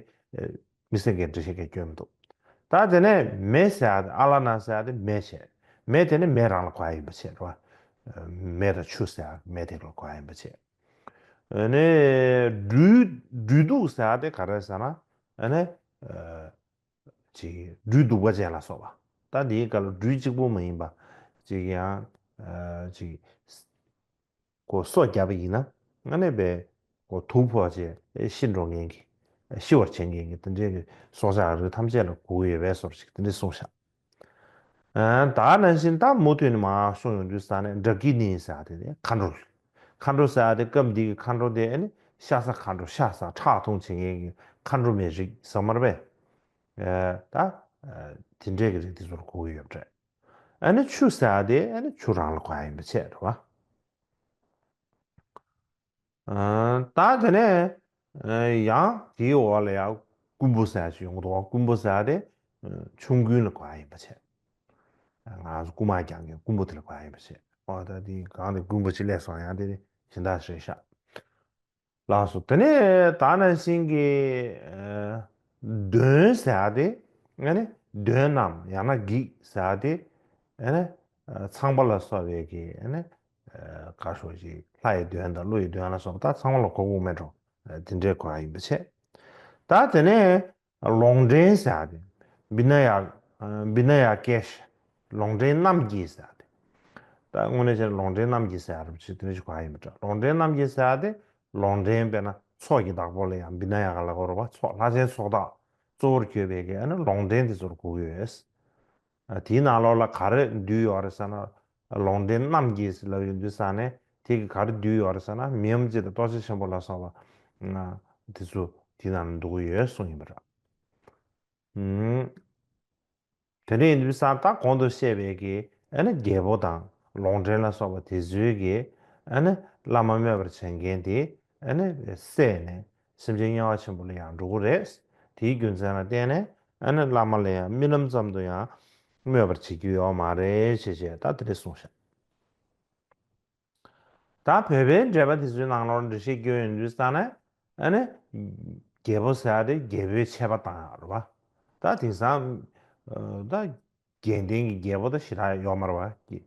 མི་སེར་གྱི་འགྲེལ་བཤད་གང་ཡང་སྐྱོན་མི་འདུག་ད་དེ་ནས་མེ་ཟེར་ཡ་དེ། ཨ་ལ་ན་ཟེར་ཡ་དེ་མེ་བྱས། མེ་དེ་ནི་མེ་རང་ལ་གོ་ཡ་ཡིན་པ་བྱས་རེད་པ། མེ་དང་ཆུ་ཟེར་ཡ་མེ་དེ་ལ་གོ་ཡ་ཡིན་པ་བྱས། ཨ་ནི་སྦྲུལ། སྦྲུལ་གདུག་ཟེར་ཡ་དེ་ག་རེ་ཟེར་ན། ཨ་ནི། ཨ། ཅིག་སྦྲུལ་གདུག་པ་ཅན་ལ་སོགས་པ། ད་འདིའི་སྐབས་ལ་སྦྲུལ་གཅིག་པོ་མ་ཡིན་པ། ཅིག་ཡང་། ཨ། ཅིག་ཁོ་སོ་བརྒྱབ་པ་ཡིན་ན། ཨ་ནི་པའི་ཁོ་དུག་ཕོག་བྱས་ཤི་འགྲོ་མཁན་གྱི། ཤི་བར་བྱེད་མཁན་གྱི་དེ་འདྲའི་གི་སྲོག་ཆགས་རིགས་ཐམས་ཅད་ལ་གོ་གི་ཡོད་པའི་བཟོ་འདྲ་ཅིག་དེ་འདྲ་གསུངས་ཤག་ཨ། ད་ནང་བཞིན་ད་མུ་མཐུད་ནས་མར་གསུངས་ཡོང་དུས་ས་ནས་ཌ་ཀི་ནི་ཟེར་ཡ་དེ་མཁའ་འགྲོ། མཁའ་འགྲོ་ཟེར་ཡ་དེ་སྐབས་འདི་གི་མཁའ་འགྲོ་དེ་ཨ་ནི་ཤ་ཟ་མཁའ་འགྲོ། ཤ་ཟ་ཁྲག་འཐུང་བྱེད་མཁན་གྱི་མཁའ་འགྲོ་མའི་རིགས་ཟེར་མ་རེད་པས། ཨ། ད། ཨ། དེ་འདྲའི་གི་རིགས་དེ་ཚོར་གོ་གི་ཡོད་པ་རེད། ཨ་ནི་ཆུ་ཟེར་ཡ་དེ་ཨ་ནི་ཆུ་རང་ལ་གོ་ཡ་ཡིན་པ་བྱས་རེད་པ། ཨ། ད་དེ་ནས། ཨ། ཡང་དེའི་འོག་ལ་ཡང་རྐུན་པོ་ཟེར་ཡ་ཞིག་ཡོང་གི་འདུག་རྐུན་པོ་ཟེར་ཡ་དེ་ཆོམ་རྐུན་ལ་གོ་ཡ་ཡིན་པ་བྱས། ང་ཚོ་རྐུན་མ་རྒྱག་མཁན་རྐུན་པོ་དེ་ལ་གོ་ཡ་ཡིན་པ་བྱས། ཨོ། ད་དེ་གང་དེ་རྐུན་པོ་ཅིག་སླེབས་སོང་། ཡང་དེ་ནི་གཞན་དག་རེད་ཤག་ལགས་སོ། དེ་ནས་ད་ནང་བཞིན་གྱི། ཨ། གདོན་ཟེར་ཡ་དེ། ཨ་ནི་གདོན་ནམ་ཡང་ན་བགེགས་ཟེར་ཡ་དེ། ཨ་ནི་ཚངས་པ་ལ་སོགས་པའི་གི། ཨ་ནི་ག་ཞོག་ཅིག་ལྷ་ཡི་གདོན་དང་ཀླུ་ཡི་གདོན་ལ་སོགས་པ་ད་ཚང་མ་ལ་གོ་དགོས་མེད་འགྲོ། དེ་འདྲའི་གོ་ཡ་ཡིན་པ་བྱས། ད་དེ་ནས་ལོག་འདྲེན་ཟེར་ཡ་དེ། བི་ན་ཡ། བི་ན་ཡ་ཀེ་ཤ། ལོག་འདྲེན་རྣམས་ཀྱིས་ཟེར་ཡ་དེ། ད་དངོས་གནས་བྱས་ན་ལོག་འདྲེན་རྣམས་ཀྱིས་ཟེར་ཡ་རབ་ཆེ་དེ་འདྲ་ཞིག་གོ་ཡ་ཡིན་པ་འདྲ། ལོག་འདྲེན་རྣམས་ཀྱིས་ཟེར་ཡ་དེ། ལོག་འདྲེན་དཔེར་ན་ཚོགས་ཀྱི་བདག་པོ་ལ་ཡང་བི་ན་ཡ་ཀ་ལབ་ཀྱི་ཡོད་རེད་པ། ཚོགས་ལྷ་ཆེན་ཚོགས་བདག་གཙོ་བོར་གྱུར་པའི་གི་ཨ་ནི་ལོག་འདྲེན་དེ་ཚོར་གོ་གི་ཡོད། ཨ། དེའི་ནང་ལོགས་ལ་ག་རེ་འདུས་ཡོད་རེད་ཟེར་ན། ལོག་འདྲེན་རྣམས་ཀྱིས་ལབ་ཡོང་དུས་ས་ནས་དེ་གི་ག་རེ་འདུས་ཡོད་རེད་ཟེར་ན། མིའམ་ཅི་དང་ལྟོ་འཕྱེ་ཆེན་པོ་ལ་སོགས་པ། ཨ། དེ་ཚོ་དེའི་ནང་ལ་འདུ་གི་ཡོད་གསུངས་ཡིན་པ་འདྲ། ཨུམ། དེ་འདྲ་ཡིན་དུས་ས་ད་གོང་དུ་བཤད་པའི་གི་ཨ་ནི་རྒྱལ་པོ་དང་ལོག་འདྲེན་ལ་སོགས་པ་དེ་ཚོའི་གི་ཨ་ནི་བླ་མ་སྨོད་པར་བྱེད་མཁན་དེ་ཨ་ནི་བསད་ནས་སེམས་ཅན་དམྱལ་བ་ཆེན་པོ་ལ་ཡང་འགྲོ་གི་རེད། དེའི་རྒྱུ་མཚན་ལ་བརྟེན་ནས་ ཨ་ནི་བླ་མ་ལ་ཡང་རྨི་ལམ་ཙམ་དུ་ཡང་སྨོད་པར་བྱེད་རྒྱུ་ཡོད་མ་རེད་ཅེས་བྱས་ད་དེ་འདྲ་གསུངས་ཤག་ད་བོད་པའི་འགྲེལ་པ་དེ་ཚོའི་ནང་ལོགས་འགྲེལ་བཤད་སྐྱོན་ཡོང་དུས་ཙང་ནས་ཨ་ནི་རྒྱལ་པོ་ཟེར་ཡ་དེ་རྒྱལ་པོའི་ཆད་པ་བཏང་ཡོད་རེད་པ། ད་དེང་སང་ད་རྒྱལ་བསྟན་གྱི་རྒྱལ་པོ་ད་ཞེ་དྲག་ཡོད་མ་རེད་པ།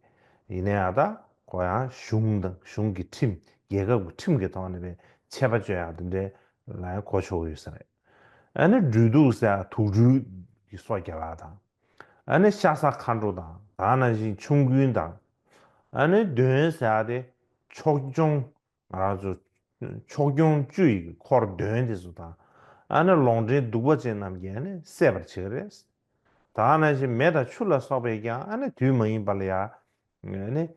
ཡིན་ན་ཡང་ད་ཁོ་ཡང་གཞུང་དང་གཞུང་གི་ཁྲིམས་རྒྱལ་ཁབ་ཀྱི་ཁྲིམས་ཀྱི་ཐོག་ནས་པའི་ཆད་པ་གཅོད་ཡག་དེ་འདྲའི་ལ་ཡང་གོ་ཆོད་ཀྱི་ཡོད་ས་རེད། ཨ་ནི་སྦྲུལ་གདུག་ཟེར་ཡ་དུག་སྦྲུལ་གྱི་སོ་རྒྱག་ཡག་དང་། ཨ་ནི་ཤ་ཟ་མཁའ་འགྲོ་དང་ད་ག་ནང་བཞིན་ཆོམ་རྐུན་དང་། ཨ་ནི་གདོན་ཟེར་ཡ་དེ་ཕྱོགས་སྐྱོང་ང་རང་ཚོ་ཕྱོགས་སྐྱོང་བཅུ་ཡི་འཁོར་གདོན་དེ་ཚོ་དང་། ཨ་ནི་ལོག་འདྲེན་གདུག་པ་ཅན་རྣམས་ཀྱིས་ཨ་ནི་བསད་པར་བྱེད་ཀྱི་རེད། ད་ག་ནང་བཞིན་མེ་དང་ཆུ་ལ་སོགས་པས་ཀྱང་ཨ་ནི་དུས་མ་ཡིན་པ་ལ་ཡ་ཨ་ནི་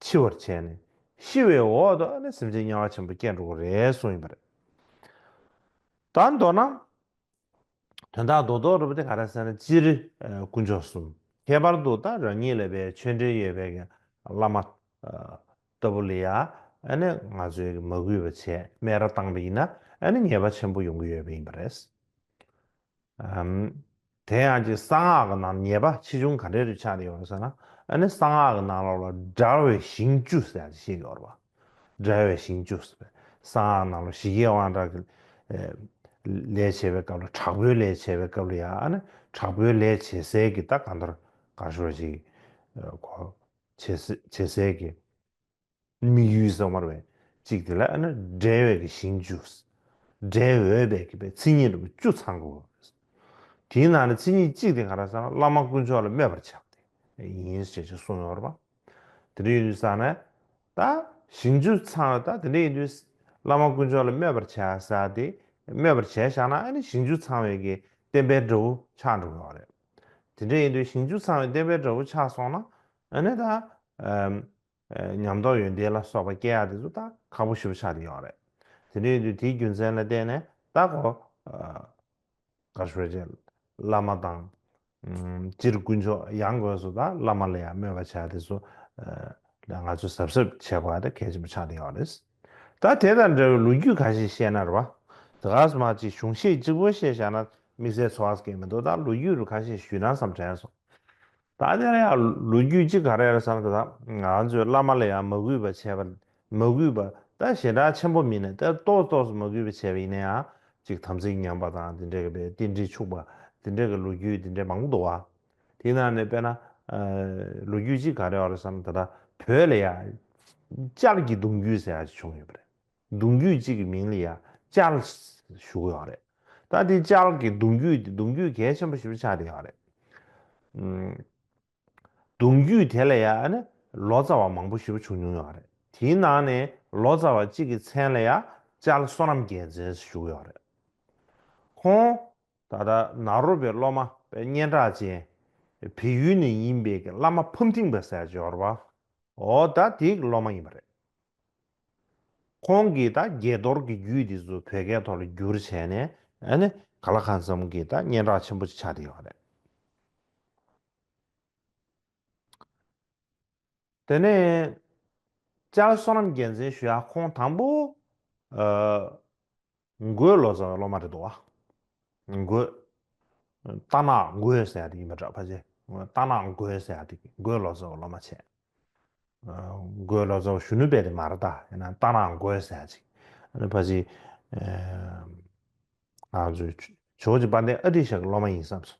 འཆི་བར་བྱས་ནས་ཤི་བའི་འོག་ཏུ་ཨ་ནི་སེམས་ཅན་དམྱལ་བ་ཆེན་པོ་སྐྱེ་འགྲོ་གི་རེད་གསུངས་ཡིན་པ་རེད། ད་མདོར་ན། དོན་དག་རྡོག་རྡོག་རེད་པ་དེ་ག་རེ་ཟེར་ན་སྤྱིར་དཀོན་མཆོག་གསུམ། ཁྱད་པར་དུ་ད་རང་ཉིད་ལ་བའི་ཆོས་འབྲེལ་ཡོད་པའི་བླ་མ་ལྟ་བུ་ལ་ཡ་ཨ་ནི་ང་ཚོས་མ་གུས་པ་བྱས་སྨད་ར་བཏང་པ་ཡིན་ན་ཨ་ནི་ཉེས་པ་ཆེན་པོ་ཡོང་གི་ཡོད་པ་ཡིན་པ་རེད། ཨམ། དེ་ཡང་ཅིག་གསང་སྔགས་ཀྱི་ནང་ཉེས་པ་ཆེ་ཆུང་ག་འདྲས་རེ་ཆགས་ཡོད་ཟེར་ན། ཨ་ནི་གསང་སྔགས་ཀྱི་ནང་ལོགས་ལ་འདྲ་བའི་ཞིང་བཅུ་ཟེར་ཡག་ཅིག་བཤད་ཀྱི་ཡོད་རེད་པ། འདྲ་བའི་ཞིང་བཅུ་ཟེར་བས་གསང་སྔགས་ནང་ལ་ཞི་རྒྱས་དབང་དྲག་གི་ལས་བྱེད་པའི་སྐབས་ལ་དྲག་པོའི་ལས་བྱེད་པའི་སྐབས་ལ་ཡང་ཨ་ནི་དྲག་པོའི་ལས་བྱེད་སའི་གི་ད་གང་ལྟར་ག་ཞོར་ཅིག་གོ་བྱེད་ས་བྱེད་སའི་གི་དམིགས་ཡུལ་ཟེར་བ་རེད་པས་གཅིག་དེ་ལ་ཨ་ནི་འབྲེལ་བའི་གི་ཞིང་བཅུ། འབྲེལ་འོས་པའི་གི་པའི་མཚན་ཉིད་རིག་པ་བཅུ་ཚང་དགོས། དེའི་ནང་ནས་མཚན་ཉིད་གཅིག་དེ་ག་རེ་ཟེར་ན་བླ་མ་དཀོན་མཆོག་ལ་སྨོད་པར་བྱ་སྟེ་ཡིན་ཞེས་ཅིག་གསུངས་ཡོད་རེད་པ། དེ་འདྲ་ཡིན་དུས་ཙང་ནས་ད་ཞིང་བཅུ་ཚང་བའི་ད་དེ་འདྲ་ཡིན་དུས་བླ་མ་དཀོན་མཆོག་ལ་སྨོད་པར་བྱ་ཟེར་ཏེ་སྨོད་པར་བྱས་བཞག་ན་ཨ་ནི་ཞིང་བཅུ་ཚང་བའི་གི་བསྟན་པའི་འབྲས་བུ་ཆགས་འགྲོ་གི་ཡོད་རེད། དེ་འདྲ་ཡིན་དུས་ཞིང་བཅུ་ཚང་བའི་བསྟན་པའི་འབྲས་བུ་ཆགས་སོང་ན་ཨ་ནི་ད། ཨ་ཉམས་རྟོགས་ཡོན་ཏན་ལ་སོགས་པ་སྐྱེ་ཡག་དེ་ཚོ་ད་ཁག་པོ་ཞེ་པོ་ཆགས་བསྡད་ཡོད་རེད། དེ་འདྲ་ཡིན་དུས་དེའི་རྒྱུ་མཚན་ལ་བརྟེན་ནས་ད་གོ་ག་རེ་ཞུ་དགོས་རེད། བླ་མ་དང་། ཨམ། སྤྱིར་དཀོན་མཆོག་ཡང་སྒོས་སུ་ད་བླ་མ་ལ་ཡང་སྨོད་པ་བྱ་དེ་ཚོ་ཨ་ང་ཚོས་གཟབ་གཟབ་བྱེད་དགོས་ཡག་དེ་གལ་ཆེན་པོ་ཆགས་བསྡད་ཡོད་རེད། ད་དེ་དང་འབྲེལ་བའི་ལོ་རྒྱུས་ཁ་ཤས་བཤད་ན་རེད་པ། དེ་ག་སོ་མ་ཅིག་གཞུང་བཤད་གཅིག་པོ་བཤད་བཞག་ན་དམིགས་བསལ་ཚོར་བ་སྐྱེ་མི་འདུག་ད་ལོ་རྒྱུས་རུ་ཁ་ཤས་ཞུས་ན་བསམ་དྲན་སོང་། ད་དེ་ལ་ཡང་ལོ་རྒྱུས་གཅིག་ག་རེ་རེད་བསམ་ད་ང་ཚོས་བླ་མ་ལ་ཡང་མ་གུས་པ་བྱས་པ་མ་གུས་པ་ད་ཞེ་དྲག་ཆེན་པོ་མིན་ནས་ད་ཏོག་ཏོག་ཙམ་མ་གུས་པ་བྱས་པ་ཡིན་ན་ཡང་ཅིག་དམ་ཚིག་ཉམས་པ་དང་དེ་འདྲའི་གི་པའི་རྟེན་འབྲེལ་འཆུགས་པ་དེ་འདྲའི་གི་ལོ་རྒྱུས་དེ་འདྲའི་མང་པོ་འདུག་བ། དེ་ནང་ནས་དཔེར་ན་ལོ་རྒྱུས་གཅིག་ག་རེ་ཡོད་རེད་བསམ་ད་ད་བོད་ལ་ཡང་ཅཱལ་གྱི་གདུང་རྒྱུད་ཟེར་ཡག་ཅིག་བྱུང་ཡོད་པ་རེད། གདུང་རྒྱུད་གཅིག་གི་མིང་ལ་ཡང་ཅཱལ་ཞུ་གི་ཡོད་རེད། ད་དེ་ཅཱལ་གྱི་གདུང་རྒྱུད་དེ་གདུང་རྒྱུད་གལ་ཆེན་པོ་ཞེ་པོ་ཆགས་བསྡད་ཡོད་རེད། ཨུམ། གདུང་རྒྱུད་དེ་ལ་ཡང་ཨ་ནི་ལོ་ཙཱ་བ་མང་པོ་ཞེ་པོ་བྱུང་མྱོང་ཡོད་རེད། དེའི་ནང་ནས་ལོ་ཙཱ་བ་གཅིག་གི་མཚན་ལ་ཡང་ཅཱལ་བསོད་ནམས་རྒྱལ་མཚན་ཞུ་གི་ཡོད་རེད། ཁོང་ད་ལྟ་ནཱ་རོ་པའི་སློབ་མ་དཔེ་སྙན་གྲགས་ཅན་བལ་ཡུལ་ནས་ཡིན་པའི་གི་བླ་མ་ཕམ་ཐིང་པ་ཟེར་ཅིག་ཡོད་རེད་པ། འོ་ད་དེའི་སློབ་མ་ཡིན་པ་རེད། ཁོང་གིས་ད་དགྱེས་རྡོར་གྱི་རྒྱུད་འདི་ཚོ་བོད་སྐད་ཐོག་ལ་བསྒྱུར་བྱས་ནས་ཨ་ནི་ག་ལ་གང་འཚམ་གྱི་ད་སྙན་གྲགས་ཆེན་པོ་ཅིག་ཆགས་བསྡད་ཡོད་རེད། དེ་ནས་ཅཱལ་བསོད་ནམས་རྒྱལ་མཚན་ཞུ་ཡག་ཁོང་དང་པོ་ཨ། འགོས་ལོ་ཙཱ་བའི་སློབ་མ་རེད་འདུག་བ། འགོས། རྟ་ནག་འགོས་ཟེར་ཡག་དེ་ཡིན་པ་འདྲ་ཕལ་ཆེར། རྟ་ནག་འགོས་ཟེར་ཡག་དེ་འགོས་ལོ་ཙཱ་བའི་སློབ་མ་བྱས། འགོས་ལོ་ཙཱ་བ་གཞོན་ནུ་དཔེ་དེ་མ་རེད་ད་ཡིན་ན་རྟ་ནག་འགོས་ཟེར་ཡག་ཅིག་ཨ་ནི་ཕལ་ཆེར། ང་ཚོའི་ཇོ་བོ་རྗེ་དཔལ་ལྡན་ཨ་ཏི་ཤ་གི་སློབ་མ་ཡིན་བསམ་སོང་།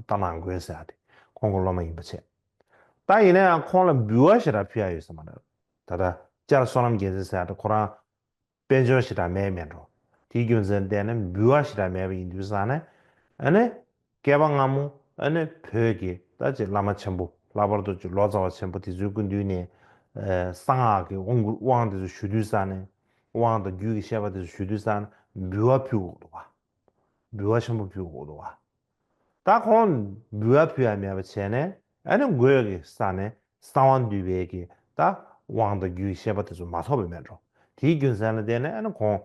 རྟ་ནག་འགོས་ཟེར་ཡག་དེ་ཁོང་གི་སློབ་མ་ཡིན་པ་བྱས། ད་ཡིན་ན་ཡང་ཁོང་ལ་འབུལ་བ་ཞེ་དྲག་ཕུལ་ཡག་ཡོད་ས་མ་རེད། ད་ལྟ་ཅཱལ་བསོད་ནམས་རྒྱལ་མཚན་ཟེར་ཡག་དེ་ཁོ་རང་དཔལ་འབྱོར་ཞེ་དྲག་མེད་མེད་འགྲོ། དེའི་རྒྱུ་མཚན་བརྟེན་ནས་འབུལ་བ་ཞེ་དྲག་མེད་པ་ཡིན་དུས་ཙང་ནས་ཨ་ནི་བསྐལ་པ་སྔ་མོ་ཨ་ནི་བོད་ཀྱི་ད་ཅིག་བླ་མ་ཆེན་པོ་ལྷག་པར་དུ་ཅིག་ལོ་ཙཱ་བ་ཆེན་པོ་དེ་ཚོའི་སྐུ་མདུན་ནས་གསང་སྔགས་ཀྱི་དབང་དབང་དེ་ཚོ་ཞུ་དུས་ཙང་ནས་དབང་དང་རྒྱུད་ཀྱི་བཤད་པ་དེ་ཚོ་ཞུ་དུས་ཙང་ནས་འབུལ་བ་ཕུལ་དགོས་འདུག་བ། འབུལ་བ་ཆེན་པོ་ཕུལ་དགོས་འདུག་བ། ད་ཁོང་འབུལ་བ་ཕུལ་ཡག་མེད་པ་བྱས་ནས་ཨ་ནི་འགོས་ཀྱི་ས་ནས་གསང་བ་འདུས་པའི་གི་ད་དབང་དང་རྒྱུད་བཤད་པ་དེ་ཚོ་མ་ཐོབ་པ་མེད་འགྲོ། དེའི་རྒྱུ་མཚན་ལ་བརྟེན་ནས་ཨ་ནི་ཁོང་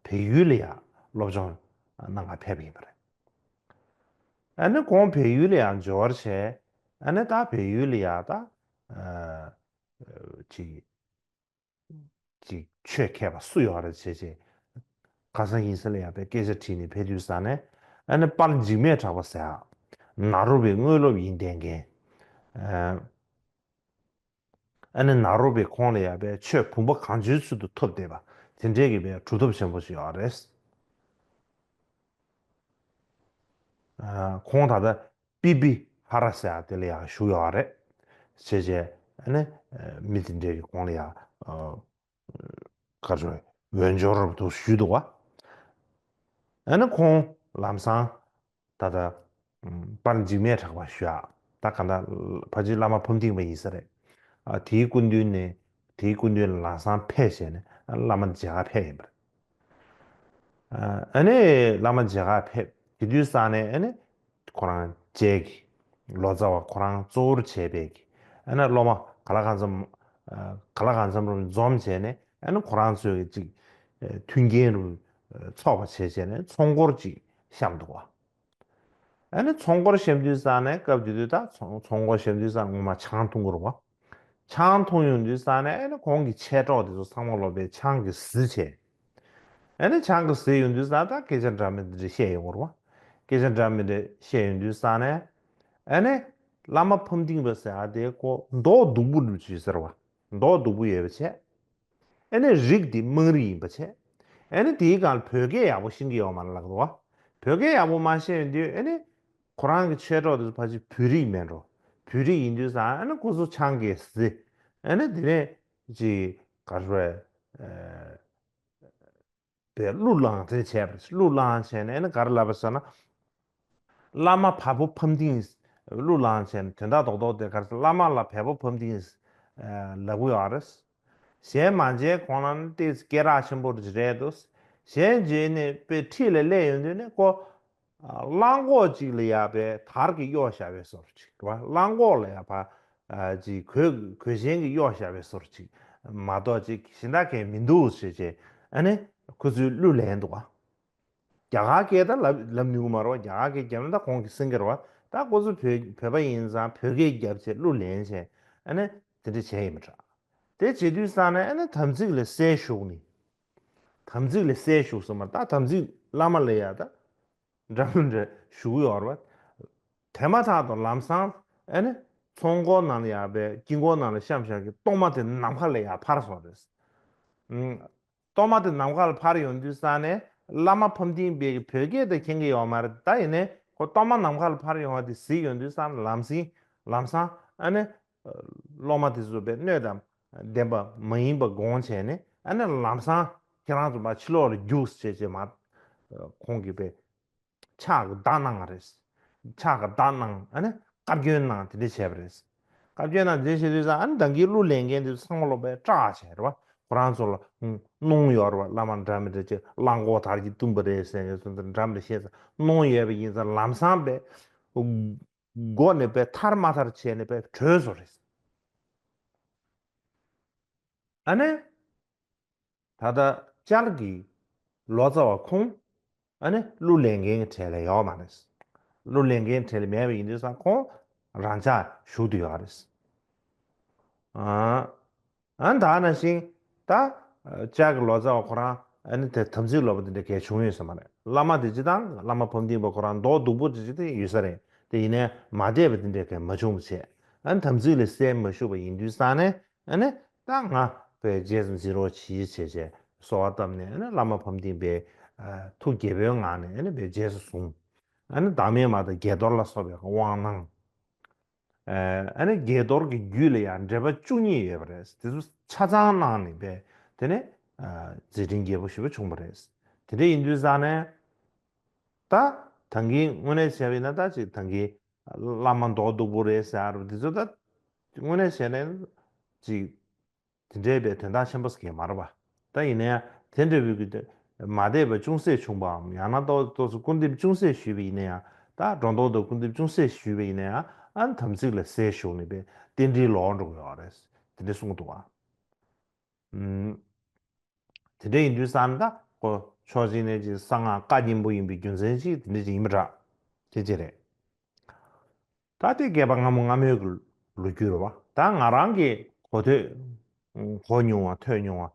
བལ་ཡུལ་ལ་ཡང་སློབ་སྦྱོང་གནང་ག་ཕེབས་པ་ཡིན་པ་རེད། ཨ་ནི་ཁོང་བལ་ཡུལ་ལ་ཡང་འབྱོར་བྱས་ཨ་ནི་ད་བལ་ཡུལ་ལ་ཡང་ད་ཅིག་ཅིག་ཆོས་མཁས་པ་སུ་ཡོད་རེད་བྱས་བྱས། ཁ་སང་ཡིན་ས་ལ་ཡང་པའི་སྐད་ཆ་དྲིས་ནས་ཕེབས་དུས་ས་ནས། ཨ་ནི་དཔལ་འཇིགས་མེད་གྲགས་པ་ཟེར་ཡ། ནཱ་རོ་པའི་དངོས་སློབ་ཡིན་བསྡད་མཁན། ཨ་ཨ་ནི་ནཱ་རོ་པས་ཁོང་ལ་ཡ་པའི་ཆོས་བུམ་པ་གང་བྱོའི་ཚུལ་དུ་ཐོབ་བསྡད་པ་དེ་འདྲའི་གི་པའི་གྲུབ་ཐོབ་ཆེན་པོ་ཞིག་ཡོད་རེད། ཨ་ཁོང་ད་ལྟ་པི་པི་ཧ་ར་ཟེར་ཡ་དེ་ལ་ཡང་བཞུགས་ཡོད་རེད། བྱས་བྱས་ཨ་ནི་མི་དེ་འདྲའི་གི་ཁོང་ལ་ཡང་ག་རེ་འོས་སྦྱོར་དུ་ཞུས་འདུག་བ། ཨ་ནི་ཁོང་ལམ་སང་ད་ལྟ་དཔལ་འཇིགས་མེད་གྲགས་པ་ཞུ་ཡ། ད་ག་ད་ཕ་ཇི་བླ་མ་ཕམ་ཏིང་པ་ཡིན་ས་རེད། ཨ་དེའི་སྐུ་མདུན་ནས་དེའི་སྐུ་མདུན་ལ་ལམ་སང་ཕེབས་བྱས་ནས་ཨ་བླ་མ་མཇལ་ཁ་ཕེབས་ཡིན་པ་རེད། ཨ་ནི་བླ་མ་མཇལ་ཁ་ཕེབས་དེ་དུས་ས་ནས་ཨ་ནི་ཁོ་རང་མཇལ་གི། ལོ་ཙཱ་བ་ཁོ་རང་གཙོ་བོར་བྱས་པའི་གི་ཨ་ནི་སློབ་མ་ག་ལ་གང་འཚམ་ག་ལ་གང་འཚམ་རུ་འཛོམས་བྱས་ནས་ཨ་ནི་ཁོ་རང་ཚོས་གི་ཅིག་མཐུན་རྐྱེན་རུ་ཚོགས་པ་བྱས་བྱས་ནས་ཚོགས་འཁོར་ཅིག་བཤམས་འདུག་བ། ཨ་ནི་ཚོགས་འཁོར་བཤམས་དུས་ས་ནས་སྐབས་དེ་དུས་ད་ཚོགས་ཚོགས་འཁོར་བཤམས་དུས་ས་ངོ་མ་ཆང་འཐུང་གི་རེད་བ། ཆང་འཐུང་ཡོང་དུས་ས་ནས་ཨ་ནི་ཁོང་གི་མཆེད་གྲོགས་དེ་ཚོ་ཚང་མ་ལོ་པའི་ཆང་གིས་བཟི་བྱས། ཨ་ནི་ཆང་གིས་བཟི་ཡོང་དུས་ས་ད་སྐད་ཆ་འདྲ་མི་འདྲ་བཤད་ཡོང་གི་རེད་བ། སྐད་ཆ་འདྲ་མི་འདྲ་བཤད་ཡོང་དུས་ས་ནས་ཨ་ནི་བླ་མ་ཕམ་ཏིང་པ་ཟེར་ཡ་དེ་ཁོ་མདོག་སྡུག་པོ་འདུག་ཅེས་ཟེར་བ། མདོག་སྡུག་པོ་ཡོད་པ་བྱས། ཨ་ནི་རིགས་འདི་དམངས་རིགས་ཡིན་པ་བྱས། ཨ་ནི་དེའི་སྒང་ལ་བོད་སྐད་ཡག་པོ་ཤེས་ཀྱི་ཡོད་མ་རེད་ལབ་འདུག་བ། བོད་སྐད་ཡག་པོ་མ་ཤེས་ཡོང་དུས་ཨ་ནི་ཁོ་རང་གི་མཆེད་གྲོགས་དེ་ཚོ་ཕལ་ཆེར་བོད་རིགས་མེད་འགྲོ། བོད་རིགས་ཡིན་དུས་ཙང་ཨ་ནི་ཁོ་ཚོ་ཆང་གིས་བཟི། ཨ་ནི་དེ་ནས་ཅིག་ག་རེ་རེད། པའི་གླུ་བླངས་དེ་བྱས་པ་རེད། གླུ་བླངས་བྱས་ནས་ཨ་ནི་ག་རེ་ལབ་པ་ཟེར་ན། བླ་མ་བལ་པོ་ཕམ་ཏིང་། གླུ་བླངས་བྱས་ནས་དོན་དག་རྡོག་རྡོག་དེ་ག་རེ་ཟེར་བླ་མ་ལ་བལ་པོ་ཕམ་ཏིང་ལབ་གི་ཡོད་རེད། གཞན་མ་མཇལ་གོང་ལ་ནི་ཏོག་ཙམ་སྐད་གྲགས་ཆེན་པོ་རེད་དོ། གཞན་མཇལ་ནས་དཔེ་འཁྲིས་ལ་སླེབས་ཡོང་དུས་ནས་ཁོ། གླང་གོག་ཅིག་ལ་ཡ་པའི་དར་གྱིས་གཡོགས་བཞག་པའི་བཟོ་འདྲ་ཅིག་རེད་བ། གླང་གོག་ལ་ཡ་ཕ་ཅིག་གོས་གོས་ཆེན་གྱིས་གཡོགས་བཞག་པའི་བཟོ་འདྲ་ཅིག་མ་གཏོགས་ཅིག་གཞན་དག་གས་མི་འདུག་ཟེར་བྱས་ཨ་ནི་ཁོ་ཚོས་གླུ་ལེན་འདུག་བ། རྒྱ་གར་སྐད་ད་ལབ་ལབ་ནུས་ཀྱི་མ་རེད་བ། རྒྱ་གར་སྐད་རྒྱབ་ན་ད་ཁོང་གིས་གསན་གྱི་རེད་བ། ད་ཁོ་ཚོ་བོད་བོད་པ་ཡིན་ཙང་བོད་སྐད་རྒྱབ་བྱས་གླུ་ལེན་བྱས་ཨ་ནི་དེ་འདྲ་བྱས་ཡིན་པ་འདྲ། དེ་བྱེད་དུས་ས་ནས་ཨ་ནི་དམ་ཚིག་ལ་སྲས་ཞུགས་ནས། དམ་ཚིག་ལ་སྲས་ཞུགས་སོང་མ་ད་དམ་ཚིག་བླ་མ་ལ་ཡ་ད། འདྲ་མི་འདྲ་ཞུ་གི་ཡོད་རེད་བ། དེ་མ་ཐག་ཏུ་ལམ་སང་ཨ་ནི་ཚོགས་འཁོར་ནང་ལ་ཡ་པའི་དཀྱིལ་འཁོར་ནང་ལ་བཤམས་བཞག་གི་གཏོར་མ་དེ་ནམ་མཁའ་ལ་ཡ་འཕར་སོང་རེད། ཨུམ། གཏོར་མ་དེ་ནམ་མཁའ་ལ་འཕར་ཡོང་དུས་ས་ནས་བླ་མ་ཕམ་ཏིང་པའི་བོད་སྐད་དེ་མཁྱེན་གྱི་ཡོད་མ་རེད། ད་ཡིན་ནའི་ཁོ་གཏོར་མ་ནམ་མཁའ་ལ་འཕར་ཡོང་བ་དེ་གཟིགས་ཡོང་དུས་ས་ནས་ལམ་སེང་ལམ་སང་ཨ་ནི་སློབ་མ་དེ་ཚོ་པའི་སྣོད་དང་ལྡན་པ་མ་ཡིན་པ་དགོངས་བྱས་ནས་ཨ་ནི་ལམ་སང་ཁྱེད་རང་ཚོ་མར་ཕྱི་ལོགས་ལ་རྒྱུགས་བྱས་བྱས་མ་ཁོང་གིས་པའི། ཕྱག་གི་བརྡ་གནང་བ་རེད། ཕྱག་གི་བརྡ་གནང་ཨ་ནི་བཀའ་བཀྱོན་གནང་དེ་འདྲ་བྱས་པ་རེད། བཀའ་བཀྱོན་གནང་དེ་འདྲ་བྱས་དུས་ཙང་ཨ་ནི་ད་གིན་གླུ་ལེན་མཁན་དེ་ཚོ་ཚང་མ་ལོ་པའི་སྐྲག་བྱས་རེད་བ། ཁོ་རང་ཚོ་ལ་གནོང་ཡོད་རེད་བ། བླ་མ་འདྲ་མི་འདྲ་ཅིག་གླང་གོག་དར་གྱིས་བཏུམས་པ་རེད་ཟེར་ནས་སོང་ཙང་འདྲ་མི་འདྲ་བཤད་ཙང་གནོང་ཡོད་པ་ཡིན་ཙང་ལམ་སང་པའི་མགོ་ནས་པའི་ཐར་མ་ཐར་བྱས་ནས་པའི་བྲོས་སོང་རེད། ཨ་ནི། ད་ལྟ་བསྐྱར་གྱི་ལོ་ཙཱ་བ་ཁོང་ཨ་ནི་གླུ་ལེན་མཁན་གྱི་གྲས་ལ་ཡོད་མ་རེད། གླུ་ལེན་མཁན་གྲས་ལ་མེད་པ་ཡིན་དུས་ཙང་ཁོང་རང་འཇགས་བཞུགས་བསྡད་ཡོད་རེད། ཨ་ཨ་ད་ནང་བཞིན་ད་བསྐྱར་གྱི་ལོ་ཙཱ་བ་ཁོ་རང་ཨ་ནི་དེ་དམ་ཚིག་ལོག་པ་དེ་འདྲ་གས་བྱུང་ཡོད་ས་མ་རེད། བླ་མ་དེ་སྤྱིར་བཏང་བླ་མ་ཕམ་ཏིང་པ་ཁོ་རང་མདོག་སྡུག་པོ་དེ་ཅིག་དེ་ཡོད་ས་རེད། དེ་ཡིན་ནའི་མ་བསྡད་པ་དེ་འདྲ་གས་མ་བྱུང་བ་བྱས་ཨ་ནི་དམ་ཚིག་ལ་སྲས་མ་ཞུགས་པ་ཡིན་དུས་ཙང་ནས། ཨ་ནི་ད་ང་བའི་རྗེས་སུ་འཛིན་རོགས་གྱིས་བྱས་བྱས་གསོལ་བ་བཏབ་ནས་ཨ་ནི་བླ་མ་ཕམ་ཏིང་པའི་ཐུགས་དགྱེས་པའི་ངང་ནས་ཨ་ནི་བའི་རྗེས་སུ་བཟུང་། ཨ་ནི་བདག་མེད་མ་དང་དགྱེས་རྡོར་ལ་སོགས་པའི་དབང་གནང་། ཨ་ནི་དགྱེས་རྡོར་གྱི་རྒྱུད་ལ་ཡང་འགྲེལ་པ་བཅུ་གཉིས་ཡོད་པ་རེད། དེ་ཚོ་ཆ་ཚང་གནང་ནས་བའི་དེ་ནས་མཛད་འཕྲིན་རྒྱས་པོ་ཞེ་པོ་བྱུང་བ་རེད། དེ་འདྲ་ཡིན་དུས་ཙང་ནས་ད་ད་གིན་དངོས་གནས་བྱས་པ་ཡིན་ན་ད་ཅིག་ད་གིན་བླ་མ་མདོག་སྡུག་པོ་རེད་ཟེར་བ་དེ་ཚོ་ད་དངོས་གནས་བྱས་ན་ཅིག་དེ་འདྲའི་པའི་དོན་དག་ཆེན་པོ་ཟེར་མཁན་མ་རེད་པ། ད་ཡིན་ན་ཡང་དེ་འདྲ་བོའི་གི་མ་བསྡད་པ་ཅུང་ཟད་བྱུང་བའམ་ཡང་ན་ཏོག་ཏོག་ཙམ་སྐུར་འདེབས་ཅུང་ཟད་ཞུས་པ་ཡིན་ན་ཡང་ད་སྒྲོ་འདོགས་དང་སྐུར་འདེབས་ཅུང་ཟད་ཞུས་པ་ཡིན་ན་ཡང་ཨ་ནི་དམ་ཚིག་ལ་སྲས་ཞུགས་ནས་པའི་རྟེན་འབྲེལ་ལོག་འགྲོ་གི་ཡོད་རེད། དེ་འདྲ་གསུངས་འདུག་བ། ཨུམ། དེ་འདྲ་ཡིན་དུས་ཙང་ད་ཁོ་ཕྱོགས་གཅིག་ནས་ཅིག་གསང་སྔགས་བཀའ་རྙིང་པོ་ཡིན་པའི་རྒྱུ་མཚན་ཅིག་དེ་འདྲ་ཅིག་ཡིན་པ་འདྲ། དེ་ཅི་རེད། ད་ལྟའི་བསྐལ་པ་སྔ་མོ་སྔ་མོའི་གི་ལོ་རྒྱུས་རེད་བ། ད་ང་རང་གིས་གོ་ཐོས་གོ་མྱོང་བ་ཐོས་མྱོང་བ་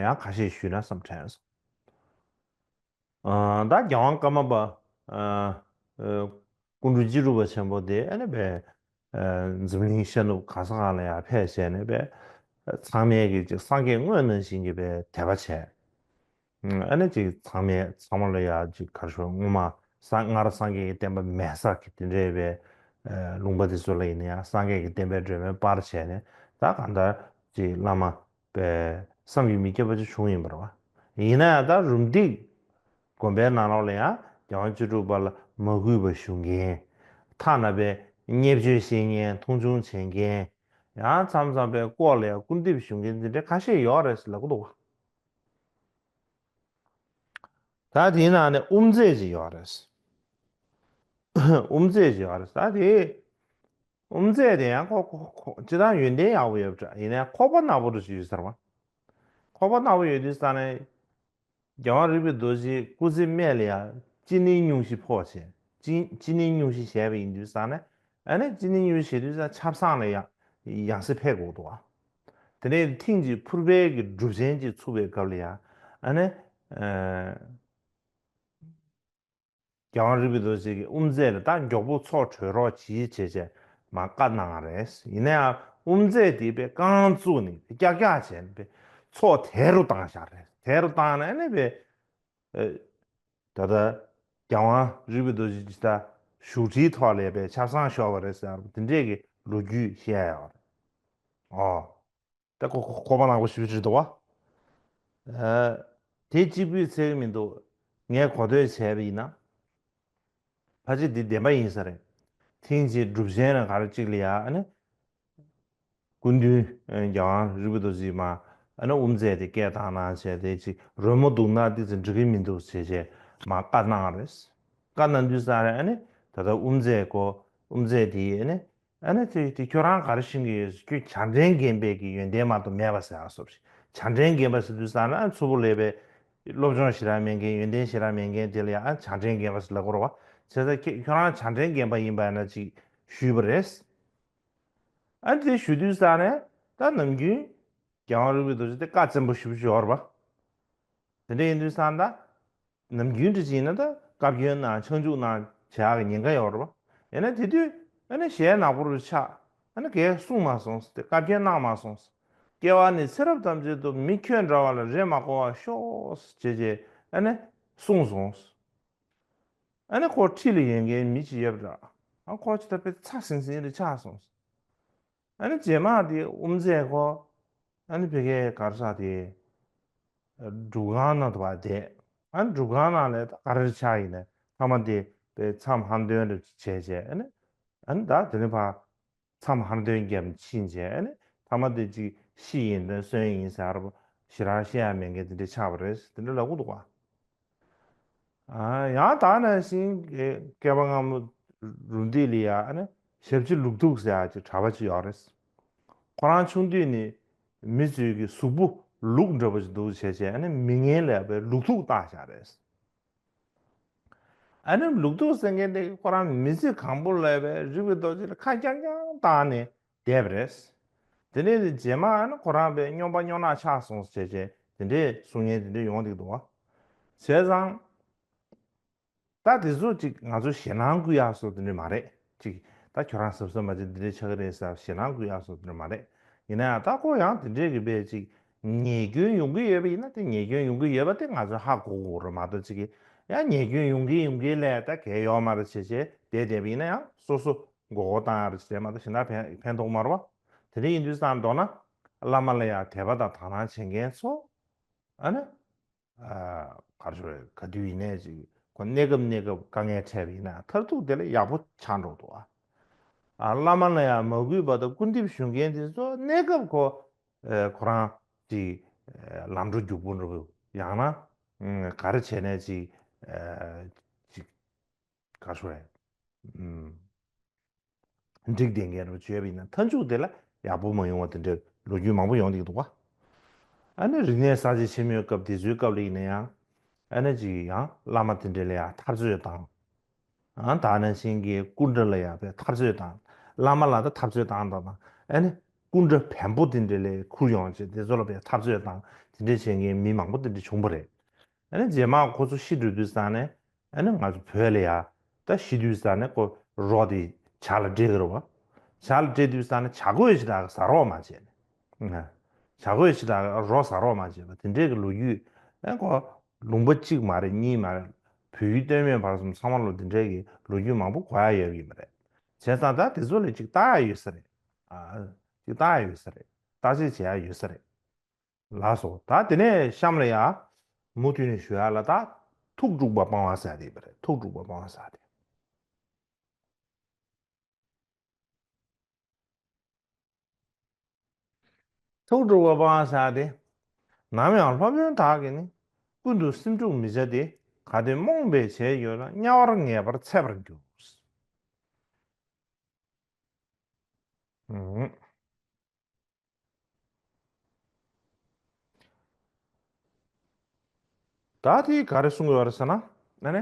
ཡང་ཁ་ཤས་ཞུས་ན་བསམ་དྲན་སོང་། ད་རྒྱལ་དབང་ཀརྨ་པ་ ཨ་ཨ་སྐུ་འབྲུ་སྤྱི་སྒྲུབ་པ་ཆེན་པོ་དེ་ཨ་ནི་པས་ཨ་འཛམ་གླིང་ཤར་ནུབ་གང་ས་གང་ལ་ཡང་ཕེབས་བྱས་ནས་པས་ཚང་མས་ཀྱི་ཅིག་སངས་རྒྱས་དངོས་ནང་བཞིན་གྱི་པས་དད་པ་བྱས། ཨ་ནི་ཅིག་ཚང་མས་ཚང་མ་ལ་ཡང་ཅིག་ག་རེ་ཞུ། སྔོན་མ་སངས་སྔར་སངས་རྒྱས་ཀྱི་བསྟན་པ་མེད་ས་གི་དེ་འདྲའི་པས་ལུང་པ་དེ་ཚོ་ལ་ཡིན་ན་ཡང་སངས་རྒྱས་ཀྱི་བསྟན་པའི་སྒྲོན་མེ་སྤར་བྱས་ནས་ད་གང་ལྟར་ཅིག་བླ་མ་པས་བསམ་གྱིས་མི་ཁྱབ་པ་ཅིག་བྱུང་ཡིན་པ་རེད་བ། ཡིན་ན་ཡང་ད་རུམ་བཏེག་དགོན་པའི་ནང་ལོགས་ལ་ཡང་རྒྱལ་དབང་བཅུ་དྲུག་པ་ལ་མ་གུས་པ་ཞུ་མཁན། ཐ་ན་པས་བརྙས་བཅོས་བཤད་མཁན། མཐོང་ཆུང་བྱེད་མཁན། ཡང་མཚམས་མཚམས་པས་ལྐོག་ལ་ཡང་སྐུར་འདེབས་ཞུ་མཁན་འདི་འདྲ་ཁ་ཤས་ཡོད་རེད་ཟེར་ལབ་ཀྱི་འདུག་བ། ད་དེའི་ནང་ནས་དབུ་མཛད་ཅིག་ཡོད་རེད། དབུ་མཛད་ཅིག་ཡོད་རེད། ད་དེ་དབུ་མཛད་དེ་ཡང་ཁོ་ཁོ་ཁོ་སྤྱིར་བཏང་ཡོན་ཏན་ཡག་པོ་ཡོད་པ་འདྲ། ཡིན་ནའི་ཁོག་པ་ནག་པོ་འདྲ་ཞིག་ཡོད་ས་རེད་བ། ཁོག་པ་ནག་པོ་ཡོད་དུས་ཙང་ནས་རྒྱལ་དབང་རིག་པའི་རྡོ་རྗེ་སྐུ་ཚེ་སྨད་ལ་ཡང་ཅི་ནས་སྙུང་གཞི་ཕོག་བྱས། ཅི་ཅི་ནས་སྙུང་གཞི་བྱས་པ་ཡིན་དུས་ཙང་ནས་ཨ་ནི་ཅི་ནས་སྙུང་གཞི་བྱེད་དུས་ཙང་ཆབ་གསང་ལ་ཡང་ཡང་སེ་ཕེབས་དགོས་འདུག་བ། དེ་ནས་ཐེངས་གཅིག་ཕུར་པའི་གི་སྒྲུབ་ཆེན་གཅིག་ཚུགས་པའི་སྐབས་ལ་ཡང་ཨ་ནི་ཨ་རྒྱལ་དབང་རིག་པའི་རྡོ་རྗེ་གི་དབུ་མཛད་ལ་ད་མགྱོགས་པོ་ཚོགས་གྲོལ་རོགས་གྱིས་བྱས་བྱས་མར་བཀའ་གནང་བ་རེད། ཡིན་ན་ཡང་དབུ་མཛད་དེ་པས་རྐང་བཙུགས་ནས་ཀྱག་ཀྱག་བྱས་ནས་པས་ཚོགས་དལ་རུ་བཏང་བཞག་རེད། དལ་རུ་བཏང་ནས་ཨ་ནི་པས་ཨ་ད་ལྟ་རྒྱལ་དབང་རིག་པའི་རྡོ་རྗེ་ཇི་ལྟར་བཞུགས་ཁྲིའི་ཐོག་ལ་པས་ཆབ་གསང་ཤོར་བ་རེད་ཟེར་བ་དེ་འདྲས་ཀྱི་ལོ་རྒྱུས་བཤད་ཡོད་རེད། ཨོ། ད་ཁོ་ཁོ་ཁོག་པ་ནག་པོ་ཞེ་པོ་ཅིག་འདུག་བ། ཨ། དེ་གཅིག་པུས་ཚད་ཀྱི་མི་འདུག། ངས་གོ་ཐོས་བྱས་པ་ཡིན་ན། ཕལ་ཆེར་འདི་བདེན་པ་ཡིན་ས་རེད། ཐེངས་གཅིག་སྒྲུབ་ཆེན་ལ་ག་རེ་གཅིག་ལ་ཡ་ཨ་ནི། སྐུ་མདུན་རྒྱལ་དབང་རིག་པའི་རྡོ་རྗེ་མ་ཨ་ནི་དབུ་མཛད་དེ་སྐད་བཏང་གནང་བྱས་དེ་ཅིག་རོལ་མོ་འདུག་ན་ཏོག་ཙམ་འགྲིག་གི་མི་འདུག་བྱས་བྱས་མར་བཀའ་གནང་རེད། བཀའ་གནང་དུས་ཙང་རེད་ཨ་ནི་ད་ལྟ་དབུ་མཛད་ཀོ་དབུ་མཛད་དེ་ཨ་ནི། ཨ་ནི་དེ་དེ་ཁྱོད་རང་ག་རེ་ཤེས་ཀྱི་ཡོད། ཁྱོད་བྱང་ཆེན་དགོན་པའི་གི་ཡོན་ཏན་མ་གཏོགས་མེད་པ་ཟེར་ཨ་སོབ་ཞིག། བྱང་ཆེན་དགོན་པ་ཟེར་དུས་ཙང་ན་ཨ་མཚུར་ཕུ་ལས་པའི་སློབ་སྦྱོང་ཞེ་དྲག་མེད་མཁན་ཡོན་ཏན་ཞེ་དྲག་མེད་མཁན་དེ་ལ་ཡང་ཨ་བྱང་ཆེན་དགོན་པ་ཟེར་ལབ་དགོས་རེད་བ། བྱས་ཙང་ཁྱེད་ཁྱོད་རང་བྱང་ཆེན་དགོན་པ་ཡིན་པ་ཡིན་ན་ཅིག་ཞུས་པ་རེད། ཨ་ནི་དེ་ཞུ་དུས་ཙང་ནས་ད་ནམ་རྒྱུན་རྒྱལ་དབང་རིག་པའི་རྡོ་རྗེ་དེ་བཀའ་བཙན་པོ་ཞེ་པོ་ཅིག་ཡོད་རེད་བ། དེ་འདྲ་ཡིན་དུས་ཙང་ད། ནམ་རྒྱུན་འདྲ་ཅིག་ཡིན་ན་ད་བཀའ་བཀྱོན་གནང་ཕྱག་འཇུག་གནང་བྱེད་ཡག་གི་ཉེན་ཁ་ཡོད་རེད་བ། ཡིན་ན་དེ་དུས་ཨ་ནི་ཞལ་ནག་པོ་རུ་ཆགས། ཨ་ནི་གས་གསུང་མ་སོང་ཟེར་ཏེ་བཀའ་བཀྱོན་གནང་མ་སོང་ཟེར། སྐྱེ་བ་ནས་ཚེ་རབས་ཐམས་ཅད་དུ་མི་ཁྱོད་འདྲ་བ་ལ་རེ་མ་དགོས་པར་ཤོག་ཟེར་བྱས་བྱས་ཨ་ནི་གསུངས་སོང་ཟེར། ཨ་ནི་ཁོ་འཁྲིས་ལ་ཡོད་མཁན་མི་ཅིག་ཡོད་པ་འདྲ། ཨ་ཁོ་ཅི་ད་དཔེ་ཚ་ཟིང་ཟིང་རེ་ཆགས་སོང་ཟེར། ཨ་ནི་རྗེས་མ་དེ་དབུ་མཛད་ཁོ། ཨ་ནི་ཕ་གིའི་ག་རེ་ཟེར་དེ། སྒྲུབ་ཁང་ནང་དུ་བ་བསྡད། ཨ་ནི་སྒྲུབ་ཁང་ནང་ལ་ད་ག་རེ་ཆགས་ཡིན་ནས་ཐ་མ་དེ་པའི་མཚམས་ཧར་འདོན་རེ་བྱས་བྱས་ཨ་ནི། ཨ་ནི་ད་དེ་ནས་ཕར་མཚམས་ཧར་འདོན་རྒྱབ་ཕྱིན་བྱས་ཨ་ནི་ཐ་མ་དེ་ཅིག་ཤི་ཡིན་ད་གསོན་ཡིན་ཟེར་བ་ཞེ་དྲག་བཤད་ཡ་མེད་མཁན་དེ་འདྲ་ཆགས་པ་རེད་དེ་འདྲ་ལབ་ཀྱི་འདུག་བ། ཨ། ཡང་དག་ནང་བཞིན་གྱི་བསྐལ་པ་སྔ་མོ་རུ་འདི་ལ་ཡ་ཨ་ནི་ཞབས་ཕྱི་ལུག་ཐུག་ཟེར་ཡ་ཅིག་གྲྭ་པ་ཅིག་ཡོད་རེད། ཁོ་རང་ཆུང་དུས་ནས་མི་ཚོས་ཀྱི་གཟུགས་པོ་ལུག་འདྲ་པོ་ཅིག་འདུག་བྱས་བྱས་ཨ་ནི་མི་ངན་ལ་ཡ་པའི་ལུག་ཐུག་བཏགས་བཞག་རེད། ཨ་ནི་ལུག་ཐུག་ཟེར་མཁན་དེ་ཁོ་རང་མི་ཚེ་གང་པོ་ལ་ཡ་པའི་རིག་པའི་རྡོ་རྗེ་ལ་ཁ་རྐྱང་རྐྱང་བཏང་ནས་བསྡད་པ་རེད། དེ་ནས་རྗེས་མ་ཨ་ནི་ཁོ་རང་པའི་སྨྱོན་པ་སྨྱོ་ནག་ཆགས་སོང་ཟེར་བྱས་དེ་འདྲས་གསུང་མཁན་དེ་འདྲས་ཡོང་བསྡད་འདུག་བ། བྱས་ཙང་། ད་དེ་ཚོ་ཅིག་ང་ཚོ་ཞེད་སྣང་སྐུལ་ཡག་བཟོ་དེ་འདྲ་མ་རེད། ཅིག་ད་ཁྱོད་རང་གཟབ་གཟབ་མ་བྱེད་འདི་འདྲ་ཆགས་ཀྱི་རེད་ཟེར་ཞེད་སྣང་སྐུལ་ཡག་བཟོ་དེ་འདྲ་མ་རེད། ཡིན་ན་ཡང་ད་ཁོ་ཡང་དེ་འདྲས་ཀྱི་པས་ཅིག་ཉེས་སྐྱོན་ཡོང་གི་ཡོད་པ་ཡིན་ན་དེ་ཉེས་སྐྱོན་ཡོང་གི་ཡོད་པ་དེ་ང་ཚོས་ཧ་གོ་དགོས་རེད་མ་གཏོགས་ཅིག་གིས་ཡང་ཉེས་སྐྱོན་ཡོང་གི་ཡོང་གི་ལས་ད་གལ་ཡོད་མ་རེད་བྱས་བྱས་བསྡད་བསྡད་པ་ཡིན་ན་ཡང་སོ་སོ་མགོ་སྐོར་བཏང་ཡག་རེད་བྱས་མ་གཏོགས་གཞན་དག་ཕན་ཕན་ཐོགས་མ་རེད་བ། དེ་འདྲ་ཡིན་དུས་ཙང་མདོར་ན་བླ་མ་ལ་ཡང་དད་པ་དང་དག་སྣང་བྱེད་མཁན་ཚོ་ཨ་ནི། ཨ། ག་རེ་ཞུ་རེད། ག་དུས་ཡིན་ནའི་ཅིག་ཁོ་གནས་སྐབས་གནས་སྐབས་དཀའ་ངལ་འཕྲད་པ་ཡིན་ན་མཐར་ཐུག་དེ་ལ་ཡག་པོ་ཆགས་འགྲོ་འདུག་ཨ། ཨ། བླ་མ་ལ་ཡང་མ་གུས་པ་དང་སྐུར་འདེབས་ཞུ་མཁན་དེ་ཚོ་གནས་སྐབས་ཁོ་ཨ། ཁོ་རང་ཅིག་ཨ། ལམ་འགྲོ་རྒྱུག་པོ་འགྲོ་ཡང་ན་ཨ། ག་རེ་བྱས་ནའི་ཅིག་ཨ། ཅིག་ག་རེ་ཞུ་རེད། ཨུམ། འགྲིག་བསྡད་མཁན་རུ་བརྗོད་པ་ཡིན་ན་མཐའ་མཇུག་དེ་ལ་ཡག་པོ་མ་ཡོང་བ་དེ་འདྲའི་ལོ་རྒྱུས་མང་པོ་ཡོང་བསྡད་ཀྱི་འདུག་བ། ཨ་ནི་རིག་གནས་གསར་བརྗེ་ཆེན་མོའི་སྐབས་དེ་ཚོའི་སྐབས་ལ་ཡིན་ན་ཡང་ཨ་ནི་ཅིག་ཡང་བླ་མ་དེ་འདྲ་ལ་ཡང་འཐབ་རྩོད་བཏང་། ཨ་ད་ནང་བཞིན་གྱི་སྐུ་འདྲ་ལ་ཡང་པའི་འཐབ་རྩོད་བཏང་། བླ་མ་ལ་ད་འཐབ་རྩོད་བཏང་དང་དང་ཨ་ནི་སྐུ་འདྲ་བེམ་པོ་དེ་འདྲ་ལ་ཁུར་ཡོང་བྱས་དེ་ཚོ་ལ་པའི་འཐབ་རྩོད་བཏང་དེ་འདྲ་བྱེད་མཁན་མི་མང་པོ་དེ་འདྲ་བྱུང་བ་རེད། ཨ་ནི་རྗེས་མ་ཁོ་ཚོ་ཤི་འགྲོ་དུས་ཙང་ནས། ཨ་ནི་ང་ཚོ་བོད་ལ་ཡ་ད་ཤི་དུས་ཙ་ནས་ཁོ་རོ་དེ་ཇ་ལ་སྤྲད་ཀྱི་རེད་བ། ཇ་ལ་སྤྲད་དུས་ཙ་ནས་ཇ་གོས་ཞིག་དག་ཟ་རོགས་མ་བྱས་ནས། ཇ་གོས་ཞིག་དག་རོ་ཟ་རོགས་མ་བྱས་པ་དེ་འདྲས་ཀྱི་ལོ་རྒྱུས་ཨ་ཁོ་ལུང་པ་གཅིག་མ་རེད་གཉིས་མ་རེད། བོད་ཡུལ་སྟོད་སྨད་བར་གསུམ་ཚང་མ་ལོ་དེ་འདྲས་ཀྱི་ལོ་རྒྱུས་མང་པོ་གོ་ཡ་ཡོད་ཀྱི་མ་རེད། བྱས་ཙང་ད་དེ་ཚོ་ལ་ཅིག་ལྟ་ཡ་ཡོད་ས་རེད། ཨ་ཅིག་ལྟ་ཡ་ཡོད་ས་རེད། བརྟག་དཔྱད་བྱེད་ཡ་ཡོད་ས་རེད། ལགས་སོ། ད་དེ་ནས་གཤམ་ལ་ཡ། མུ་མཐུད་ནས་ཞུ་ཡ་ལ་ད། ཐུགས་དཀྲུགས་པ་སྤང་བ་ཟེར་ཡ་དེ་ཡིན་པ་རེད། ཐུགས་དཀྲུགས་པ་སྤང་བ་ཟེར་ཡ་དེ། ཐུགས་དཀྲུགས་པ་སྤང་བ་ཟེར་ཡ་དེ། ནམ་ཡང་སློབ་དཔོན་དག་གིས་ནི། ཀུན་ཏུ་སེམས་དཀྲུགས་མི་བྱ་སྟེ། གལ་ཏེ་རྨོངས་པས་བྱས་ཡོད་ན། དམྱལ་བར་ངེས་པར་འཚེད་པར་འགྱུར། ཨུམ། ད་དེ་ག་རེ་གསུང་གི་ཡོད་རེད་ཟེར་ན། ཨ་ནི།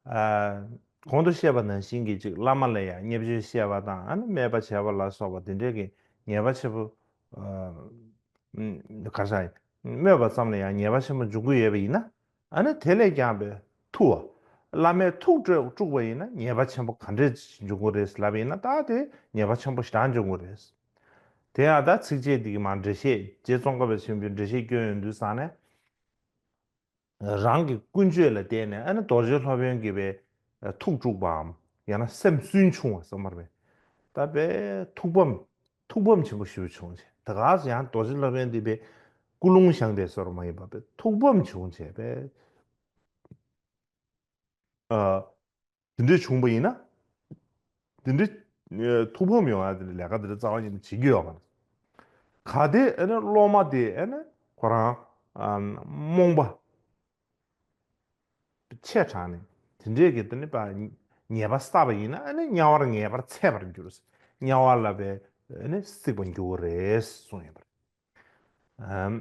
ཨ། གོང་དུ་བཤད་པ་ནང་བཞིན་གྱི་ཅིག་བླ་མ་ལ་ཡང་བརྙས་བཅོས་བཤད་པ་དང་ཨ་ནི་སྨད་པ་བྱས་པ་ལ་སོགས་པ་དེ་འདྲས་ཀྱི་ཉེས་པ་ཆེན་པོ། ཨ། ཨ། ག་རེ་ཟེར། སྨོད་པ་ཙམ་ལ་ཡང་ཉེས་པ་ཆེན་པོ་འབྱུང་གི་ཡོད་པ་ཡིན་ན། ཨ་ནི་དེ་ལས་ཀྱང་པའི་ཐུ་བ། བླ་མས་ཐུགས་དཀྲུགས་དཀྲུགས་པ་ཡིན་ན་ཉེས་པ་ཆེན་པོ་ག་འདྲས་འབྱུང་གི་རེད་ལབ་ཡིན་ན། ད་དེ་ཉེས་པ་ཆེན་པོ་ཞེ་དྲག་འབྱུང་གི་རེད། དེ་ཡང་ད་ཚིགས་བཅད་འདི་གི་མར་འགྲེལ་བཤད་རྗེ་ཙོང་ཁ་པ་ཆེན་པོས་འགྲེལ་བཤད་བསྐྱོན་ཡོང་དུས་ཙང་ནས། རང་གི་ཀུན་སྤྱོད་ལ་བརྟེན་ནས་ཨ་ནི་རྡོ་རྗེ་སློབ་དཔོན་གྱི་པའི་ཐུགས་དཀྲུགས་པའམ་ཡང་ན་སེམས་སུན་ཕྱུང་བ་ཙམ་མ་རེད་པས། ད་པའི་ཐུགས་ཕམ་ཐུགས་ཕམ་ཆེན་པོ་ཞེ་པོ་བྱུང་བྱས། ད་ག་ཡང་རྡོ་རྗེ་སློབ་དཔོན་འདི་པའི་ཀུན་སློང་བཞེངས་པའི་བཟོ་འདྲ་མ་ཡིན་པ་པའི་ཐུགས་ཕམ་བྱུང་བྱས་པའི། ཨ། དེ་འདྲས་བྱུང་བ་ཡིན་ན། དེ་འདྲས་ཨ་ཐུགས་ཕམ་ཡོང་ཡ་དེ་འདྲས་ལས་ཀ་དེ་འདྲས་རྩ་བ་ཉིད་ནས་བྱེད་རྒྱུ་ཡོད་མ་རེད། གལ་ཏེ་ཨ་ནི་སློབ་མ་དེ་ཨ་ནི་ཁོ་རང་ཨ་རྨོངས་པ་ཆེ་དྲགས་ནས་དེ་འདྲས་ཀྱི་དེ་ནི་པ་ཉེས་པ་བསགས་པ་ཡིན་ན་ཨ་ནི་དམྱལ་བར་ངེས་པར་འཚེད་པར་འགྱུར། དམྱལ་བ་ལ་པའི་ཨ་ནི་སྲེག་པར་འགྱུར་བ་རེད་གསུངས་ཡོད་པ་རེད། ཨམ།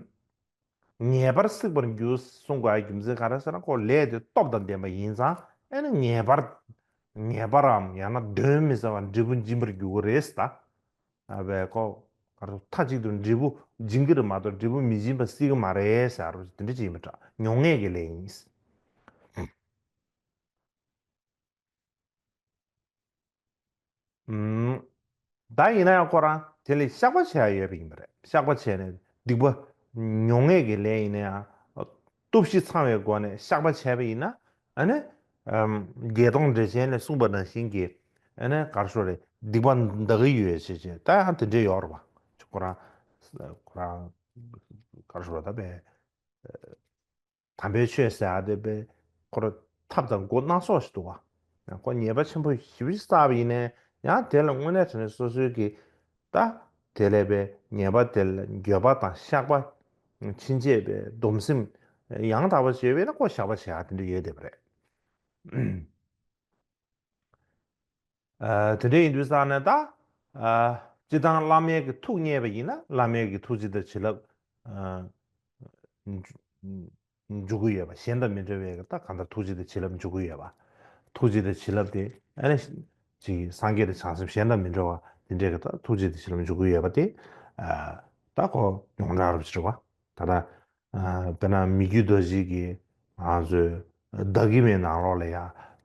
ངེས་པར་སྲེག་པར་འགྱུར་གསུང་དགོས་ཡ་རྒྱུ་མཚན་ག་རེ་ཟེར་ན། ཁོ་ལས་དེ་སྟོབས་དང་ལྡན་པ་ཡིན་ཙང་ཨ་ནི་ངེས་པར། ངེས་པར་རམ་ཡང་ན་གདོན་མི་ཟ་བར་འབྲས་བུ་འབྱིན་པར་འགྱུར་གྱི་རེད་ད། ཨ་བས་ཁོ་ག་རེ་མཐའ་གཅིག་ཏུ་འབྲས་བུ་འབྱིན་གྱི་རེད་མ་གཏོགས་འབྲས་བུ་མི་འབྱིན་པ་སྲིད་ཀྱི་མ་རེད་ཟེར་རོ། དེ་འདྲ་ཅིག་ཡིན་པ་འདྲ། མྱོང་ངེས་ཀྱི་ལས་ཡིན། ཨུམ། ད་ཡིན་ན་ཡང་ཁོ་རང་དེ་ལ་བཤགས་པ་བྱེད་ཡ་ཡོད་པ་ཡིན་པ་རེད། བཤགས་པ་བྱས་ནས་སྡིག་པ་མྱོང་ངེས་ཀྱི་ལས་ཡིན་ན་ཡང་སྟོབས་བཞི་ཚང་བའི་སྒོ་ནས་བཤགས་པ་བྱས་པ་ཡིན་ན་ཨ་ནི། ཨམ། བརྒྱད་སྟོང་འགྲེལ་ཆེན་ལས་གསུངས་པ་ནང་བཞིན་གྱི་ཨ་ནི་ག་རེ་ཟེར་རེད། སྡིག་པ་འདག་གི་ཡོད་ཅེས་བྱས། ད་ཡང་དེ་འདྲས་ཡོད་རེད་པ། ཁོ་རང་ཁོ་རང་ག་རེ་ཟེར་རེད། ད་པས། དམ་པའི་ཆོས་ཟེར་ཡ་དེ་པས་ཁོ་རང་ཐབས་དང་སྒོ་སྣ་ཚོགས་ཤིག་འདུག་བ། ཡང་ཁོ་ཉེས་པ་ཆེན་པོ་ཞེ་པོ་ཞིག་བསགས་པ་ཡིན་ནའི་ཡང་དེ་ལ་དངོས་གནས་དྲང་གནས་སོ་སོའི་གི་ད་དེ་ལས་པའི་ཉེས་པ་དེ་ལ་འགྱོད་པ་དང་བཤགས་པ་ཕྱིན་ཆད་པའི་སྡོམ་སེམས་ཡང་དག་པ་བྱས་པས་ན་ཁོ་བཤགས་པ་བྱེད་ཡ་དེ་འདྲ་ཡོད་བསྡད་པ་རེད། ཨ། དེ་འདྲ་ཡིན་དུས་ཙང་ནས་ད། ཨ། སྤྱིར་བཏང་བླ་མའི་གི་ཐུགས་མཉེས་པ་ཡིན་ན་བླ་མའི་གི་ཐུགས་རྗེ་དང་བྱིན་རླབས། ཨ། འཇུ་འཇུ་གི་ཡོད་པ། གཞན་དང་མི་འདྲ་བའི་གི་ད་གང་ལྟར་ཐུགས་རྗེ་དང་བྱིན་རླབས་འཇུ་གི་ཡོད་པ། ཐུགས་རྗེ་དང་བྱིན་རླབས་དེ་ཨ་ནི་ཅིག་སངས་རྒྱས་དང་བྱང་སེམས་གཞན་དང་མི་འདྲ་བ་དེ་འདྲའི་གི་ད་ཐུགས་རྗེ་དང་བྱིན་རླབས་འཇུ་གི་ཡོད་པ་དེ། ཨ། ད་ཁོ་ཡོངས་གྲགས་རབ་ཕྱིར་བ། ད་ལྟ། ཨ། དཔེར་ན་མི་བསྐྱོད་རྡོ་རྗེ་གིས་ང་ཚོའི་བདག་གི་མའི་ནང་ལོགས་ལ་ཡ།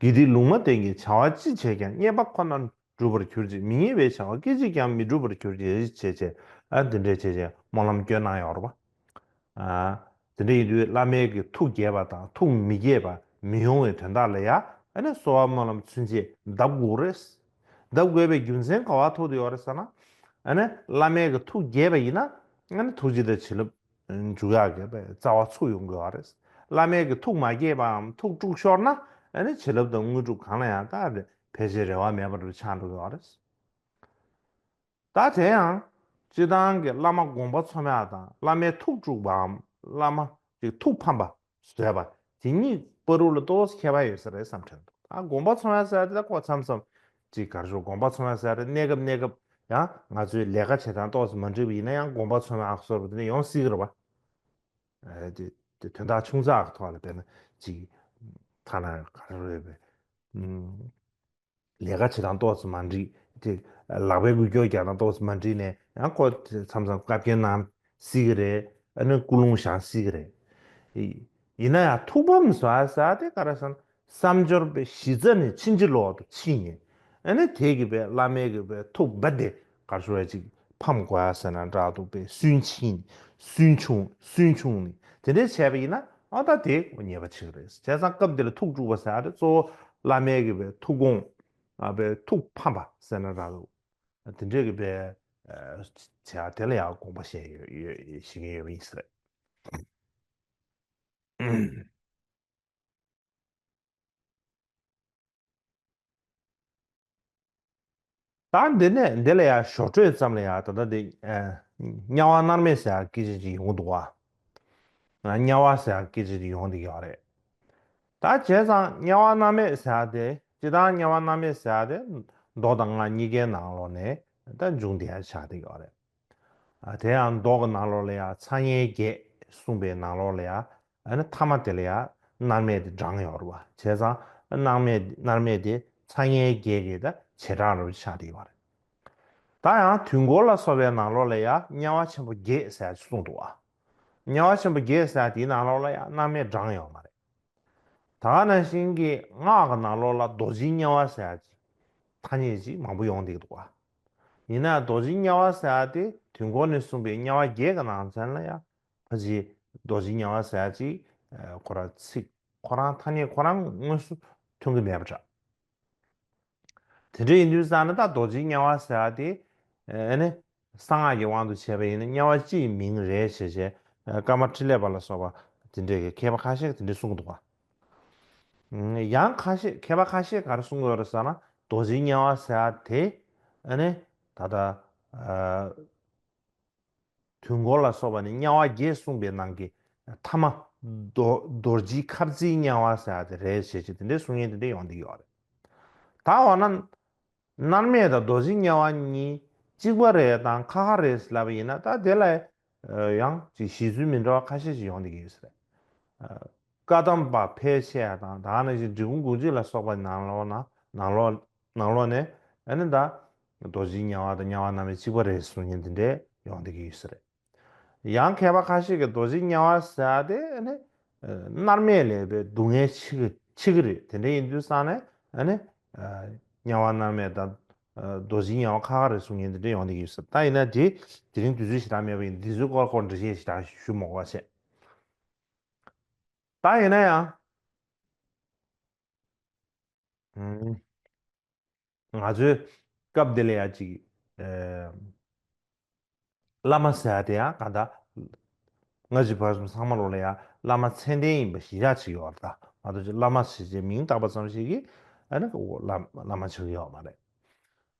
དགེ་སྡིག་ལུང་མ་བསྟན་གྱི་བྱ་བ་ཅི་བྱས་ཀྱང་། མཉེས་པ་ཁོ་ནར་འགྲུབ་པར་གྱུར་ཅིག་མི་མཉེས་པའི་བྱ་བ་སྐད་ཅིག་ཀྱང་། མི་འགྲུབ་པར་གྱུར་ཅིག་བྱས་བྱས། ཨ། འདི་འདྲས་བྱས་བྱས་སྨོན་ལམ་སྐྱོན་གནང་ཡོད་རེད་པ། ཨ། དེ་འདྲ་ཡིན་དུས་བླ་མའི་གི་ཐུགས་དགྱེས་པ་དང་ཐུགས་མི་དགྱེས་པ་མི་ཡོང་བའི་དོན་དག་ལ་ཡ། ཨ་ནི་གསོལ་བ་སྨོན་ལམ་ཚུན་ཆད་གདབ་དགོས་རེད། གདབ་དགོས་པའི་རྒྱུ་མཚན་ག་བ་ཐུག་དེ་ཡོད་རེད་ཟེར་ན། ཨ་ནི་བླ་མའི་གི་ཐུགས་དགྱེས་པ་ཡིན་ན། ཨ་ནི་ཐུགས་རྗེ་དང་བྱིན་རླབས་འཇུག་ཡག་གི་རྩ་བ་ཚུགས་ཡོང་དགོས་པ་རེད། བླ་མའི་གི་ཐུགས་མ་དགྱེས་པའམ་ཐུགས་དཀྲུགས་ཤོར་ན། ཨ་ནི་བྱིན་རླབས་དང་དངོས་གྲུབ་གང་ལ་ཡང་ད་ཕལ་ཆེར་རེ་བ་མེད་པ་འདྲ་ཆགས་འགྲོ་གི་ཡོད་རེད། ད་དེ་ཡང་། སྤྱིར་བཏང་གི་བླ་མ་དགོངས་པ་ཚོམ་ཡག་དང་བླ་མའི་ཐུགས་དཀྲུགས་པའམ་བླ་མ་ཅིག་ཐུགས་ཕམ་པ་བཟོས་པ། དེ་གཉིས་བར་དུ་ལ་ཏོག་ཙམ་ཁྱད་པར་ཡོད་ས་རེད་བསམ་དྲན་འདུག་ད་དགོངས་པ་ཚོམ་ཡག་ཟེར་དེ་ད་ཁོ་མཚམས་མཚམས་ཅིག་ག་རེ་ཞུ། དགོངས་པ་ཚོམ་ཡག་ཟེར་དེ་གནས་སྐབས་གནས་སྐབས་ཡང་ང་ཚོའི་ལས་ཀ་བྱེད་སྟངས་ཏོག་ཙམ་མ་འགྲིག་པ་ཡིན་ན་ཡང་དགོངས་པ་ཚོམ་ཡག་བཟོ་འདྲ་དེ་འདྲ་ཡོང་སྲིད་ཀྱི་རེད་པ། ཨ། དེ་དེ་དོན་དག་ཆུང་ཙག་གི་ཐོག་ལ་དཔེར་ན་ཅིག་ཐ་ན་ག་རེ་རེད་པས། ཨུམ། ལས་ཀ་བྱེད་སྟངས་ཏོག་ཙམ་མ་འགྲིག་དེ། ལག་པས་འགུལ་སྐྱོད་རྒྱག་སྟངས་ཏོག་ཙམ་མ་འགྲིག་ནས་ཡང་ཁོ་མཚམས་མཚམས་བཀའ་བཀྱོན་གནང་སྲིད་ཀྱི་རེད། ཨ་ནི་ཀུན་སློང་བཞག་སྲིད་ཀྱི་རེད། ཡིན་ན་ཡང་ཐུགས་ཕམ་བཟོ་ཡག་ཟེར་དེ་ག་རེ་ཟེར་ན། བསམ་སྦྱོར་པའི་གཞི་རྩ་ནས་ཕྱིན་ཅི་ལོག་ཏུ་ཕྱིན་ནས། ཨ་ནི་དེ་གི་པའི་བླ་མའི་གི་པའི་ཐུགས་འབད་དེ་གར་ཞུ་བ་ཅིག་ཕམ་དགོས་ཡ་ཟེར་ན་འདྲ་འདུག་པའི་སུན་ཕྱིན། སུན་ཕྱུང་། སུན་ཕྱུང་ནས་དེ་འདྲས་བྱས་པ་ཡིན་ན་ཨ་ད་དེ་ཉེས་པ་ཆེ་གི་རེད། བྱས་ཙང་སྐབས་འདི་ལ་ཐུགས་དཀྲུགས་པ་ཟེར་ཡ་དེ་གཙོ་བོ་བླ་མའི་གི་པའི་ཐུགས་དགོངས། ཨ་པའི་ཐུགས་ཕམ་པ་ཟེར་ན་འདྲ་འདུག་དེ་འདྲས་ཀྱི་པའི་བྱ་དེ་ལ་ཡང་དགོངས་པ་བཞེས་ཡོད་ཡོད་བཞེས་ཀྱི་ཡོད་པ་ཡིན་ས་རེད། ད་འདི་ནས་འདི་ལ་ཡང་ཞོར་འཕྲོས་ཙམ་ལ་ཡང་ད་ལྟ་འདི་དམྱལ་བ་མནར་མེད་ཟེར་ཡག་སྐད་ཆ་ཅིག་ཡོང་གི་འདུག་བ། དམྱལ་བ་ཟེར་ཡག་སྐད་ཆ་ཅིག་ཡོང་གི་ཡོད་རེད། ད་བྱས་ཙང་དམྱལ་བ་མནར་མེད་ཟེར་ཡག་དེ་སྤྱིར་བཏང་དམྱལ་བ་མནར་མེད་ཟེར་ཡག་དེ་མདོ་དང་སྔགས་གཉིས་ཀའི་ནང་ལོགས་ནས་ད་འབྱུང་བསྡད་ཡག་ཆགས་བསྡད་ཡོད་རེད། ཨ་དེ་ཡང་མདོ་གི་ནང་ལོགས་ལ་ཡང་ཚ་དམྱལ་བརྒྱད་གསུངས་པའི་ནང་ལོགས་ལ་ཡང་ཨ་ནི་ཐ་མ་དེ་ལ་ཡང་མནར་མེད་དེ་བགྲངས་ཡོད་རེད་བ། བྱས་ཙང་མནར་མེད་མནར་མེད་དེ་ཚ་དམྱལ་བརྒྱད་ཀྱི་ད་བྱེ་བྲག་རུ་ཆགས་བསྡད་ཡོད་རེད། ད་ཡང་དུས་འཁོར་ལ་སོགས་པའི་ནང་ལོགས་ལ་ཡང་དམྱལ་བ་ཆེན་པོ་བརྒྱད་ཟེར་ཅིག་གསུངས་འདུག་ཨ། དམྱལ་བ་ཆེན་པོ་བརྒྱད་ཟེར་དེའི་ནང་ལོགས་ལ་ཡང་མནར་མེད་བགྲངས་ཡོད་མ་རེད། ད་ག་ནང་བཞིན་གྱི་སྔགས་ཀྱི་ནང་ལོགས་ལ་རྡོ་རྗེ་དམྱལ་བ་ཟེར་ཡག་ཅིག་ཐ་སྙད་ཅིག་མང་པོ་ཡོང་བསྡད་ཀྱི་འདུག་བ། ཡིན་ན་རྡོ་རྗེ་དམྱལ་བ་ཟེར་ཡག་དེ་དུས་འཁོར་ནས་གསུངས་པའི་དམྱལ་བ་བརྒྱད་ཀྱི་ནང་ཚན་ལ་ཡང་ཕལ་ཆེར་རྡོ་རྗེ་དམྱལ་བ་ཟེར་ཡག་ཅིག་ཁོ་རང་ཚིག་ཁོ་རང་ཐ་སྙད་ཁོ་རང་དངོས་སུ་ཐོན་གྱི་མེད་པ་འདྲ། དེ་འདྲ་ཡིན་དུས་ཙང་ན་ད་རྡོ་རྗེ་དམྱལ་བ་ཟེར་ཡག་དེ་ཨ་ནི་གསང་སྔགས་ཀྱི་དབང་དུ་བྱས་པ་ཡིན་ན་དམྱལ་བ་སྤྱིའི་མིང་རེད་ཞེས་བྱས་ཀརྨ་ཕྲིན་ལས་པ་ལ་སོགས་པ་དེ་འདྲས་ཀྱི་མཁས་པ་ཁ་ཤས་ཀྱིས་དེ་འདྲས་གསུངས་འདུག་བ། ཡང་ཁ་ཤས་མཁས་པ་ཁ་ཤས་ག་རེ་གསུངས་ཡོད་རེད་ཟེར་ན་རྡོ་རྗེ་དམྱལ་བ་ཟེར་ཡག་དེ་ཨ་ནི་ད་ལྟ་དུས་འཁོར་ལ་སོགས་པ་ནི་དམྱལ་བ་བརྒྱད་གསུངས་པའི་ནང་གི་ཐ་མ་རྡོ་རྡོ་རྗེ་ཁ་རྩེའི་དམྱལ་བ་ཟེར་ཡག་དེ་རེད་ཞེས་བྱས་དེ་འདྲའི་གསུང་མཁན་དེ་འདྲ་ཡོང་བསྡད་ཡོད་རེད། ད་འོ་ན་མནར་མེད་དང་རྡོ་རྗེ་དམྱལ་བ་གཉིས་གཅིག་པ་རེད་དང་ཁ་ཁ་རེད་ལབ་པ་ཡིན་ན་ད་དེ་ལ་ཡང་ཅིག་བཞེད་ཚུལ་མི་འདྲ་བ་ཁ་ཤས་ཤིག་ཡོང་བསྡད་ཀྱི་ཡོད་ས་རེད། བཀའ་གདམས་པ་ཕལ་ཆེ་བ་དང་ད་ནང་བཞིན་འབྲི་གུང་དགོངས་གཅིག་ལ་སོགས་པ་ནང་ལོགས་ན་ནང་ལོགས་ནང་ལོགས་ནས་ཨ་ནི་ད་རྡོ་རྗེ་དམྱལ་བ་དང་དམྱལ་བ་མནར་མེད་གཅིག་པ་རེད་གསུང་མཁན་དེ་འདྲས་ཡོང་བསྡད་ཀྱི་ཡོད་ས་རེད། ཡང་མཁས་པ་ཁ་ཤས་ཀྱིས་རྡོ་རྗེ་དམྱལ་བ་ཟེར་ཡག་དེ་ཨ་ནི་མནར་མེད་ལས་པའི་སྡུག་བསྔལ་ཆེ་གི་ཆེ་གི་རེད། དེ་འདྲ་ཡིན་དུས་ཙང་ནས་ཨ་ནི་དམྱལ་བ་མནར་མེད་དང་རྡོ་རྗེ་དམྱལ་བ་ཁ་ཁ་རེད་གསུང་མཁན་དེ་འདྲ་ཡོང་བསྡད་ཀྱི་ཡོད་ས་རེད། ད་ཡིན་ན་དེ་དེ་རིང་དུས་ཚོད་ཞེ་དྲག་མེད་པ་ཡིན་འདི་ཚོའི་སྐོར་སྐོར་འགྲེལ་བཤད་ཞེ་དྲག་ཞུ་མ་དགོས་པ་བྱས། ད་ཡིན་ན་ཡང་ང་ཚོའི་སྐབས་འདི་ལ་ཡང་ཅིག་བླ་མ་ཟེར་ཡག་དེ་ཡང་གང་ལྟར་སྔ་ཕྱི་བར་གསུམ་ཚང་མ་ལོག་ལ་ཡང་བླ་མ་ཚད་ལྡན་ཡིན་པ་གཞི་བཞག་ཅིག་ཡོད་རེད། ད་མ་གཏོགས་ཅིག་བླ་མ་ཞེས་བྱའི་མིང་བཏགས་པ་ཙམ་ཞིག་གིས་ཨ་ནི་བླ་བླ་མ་ཆགས་ཀྱི་ཡོད་མ་རེད།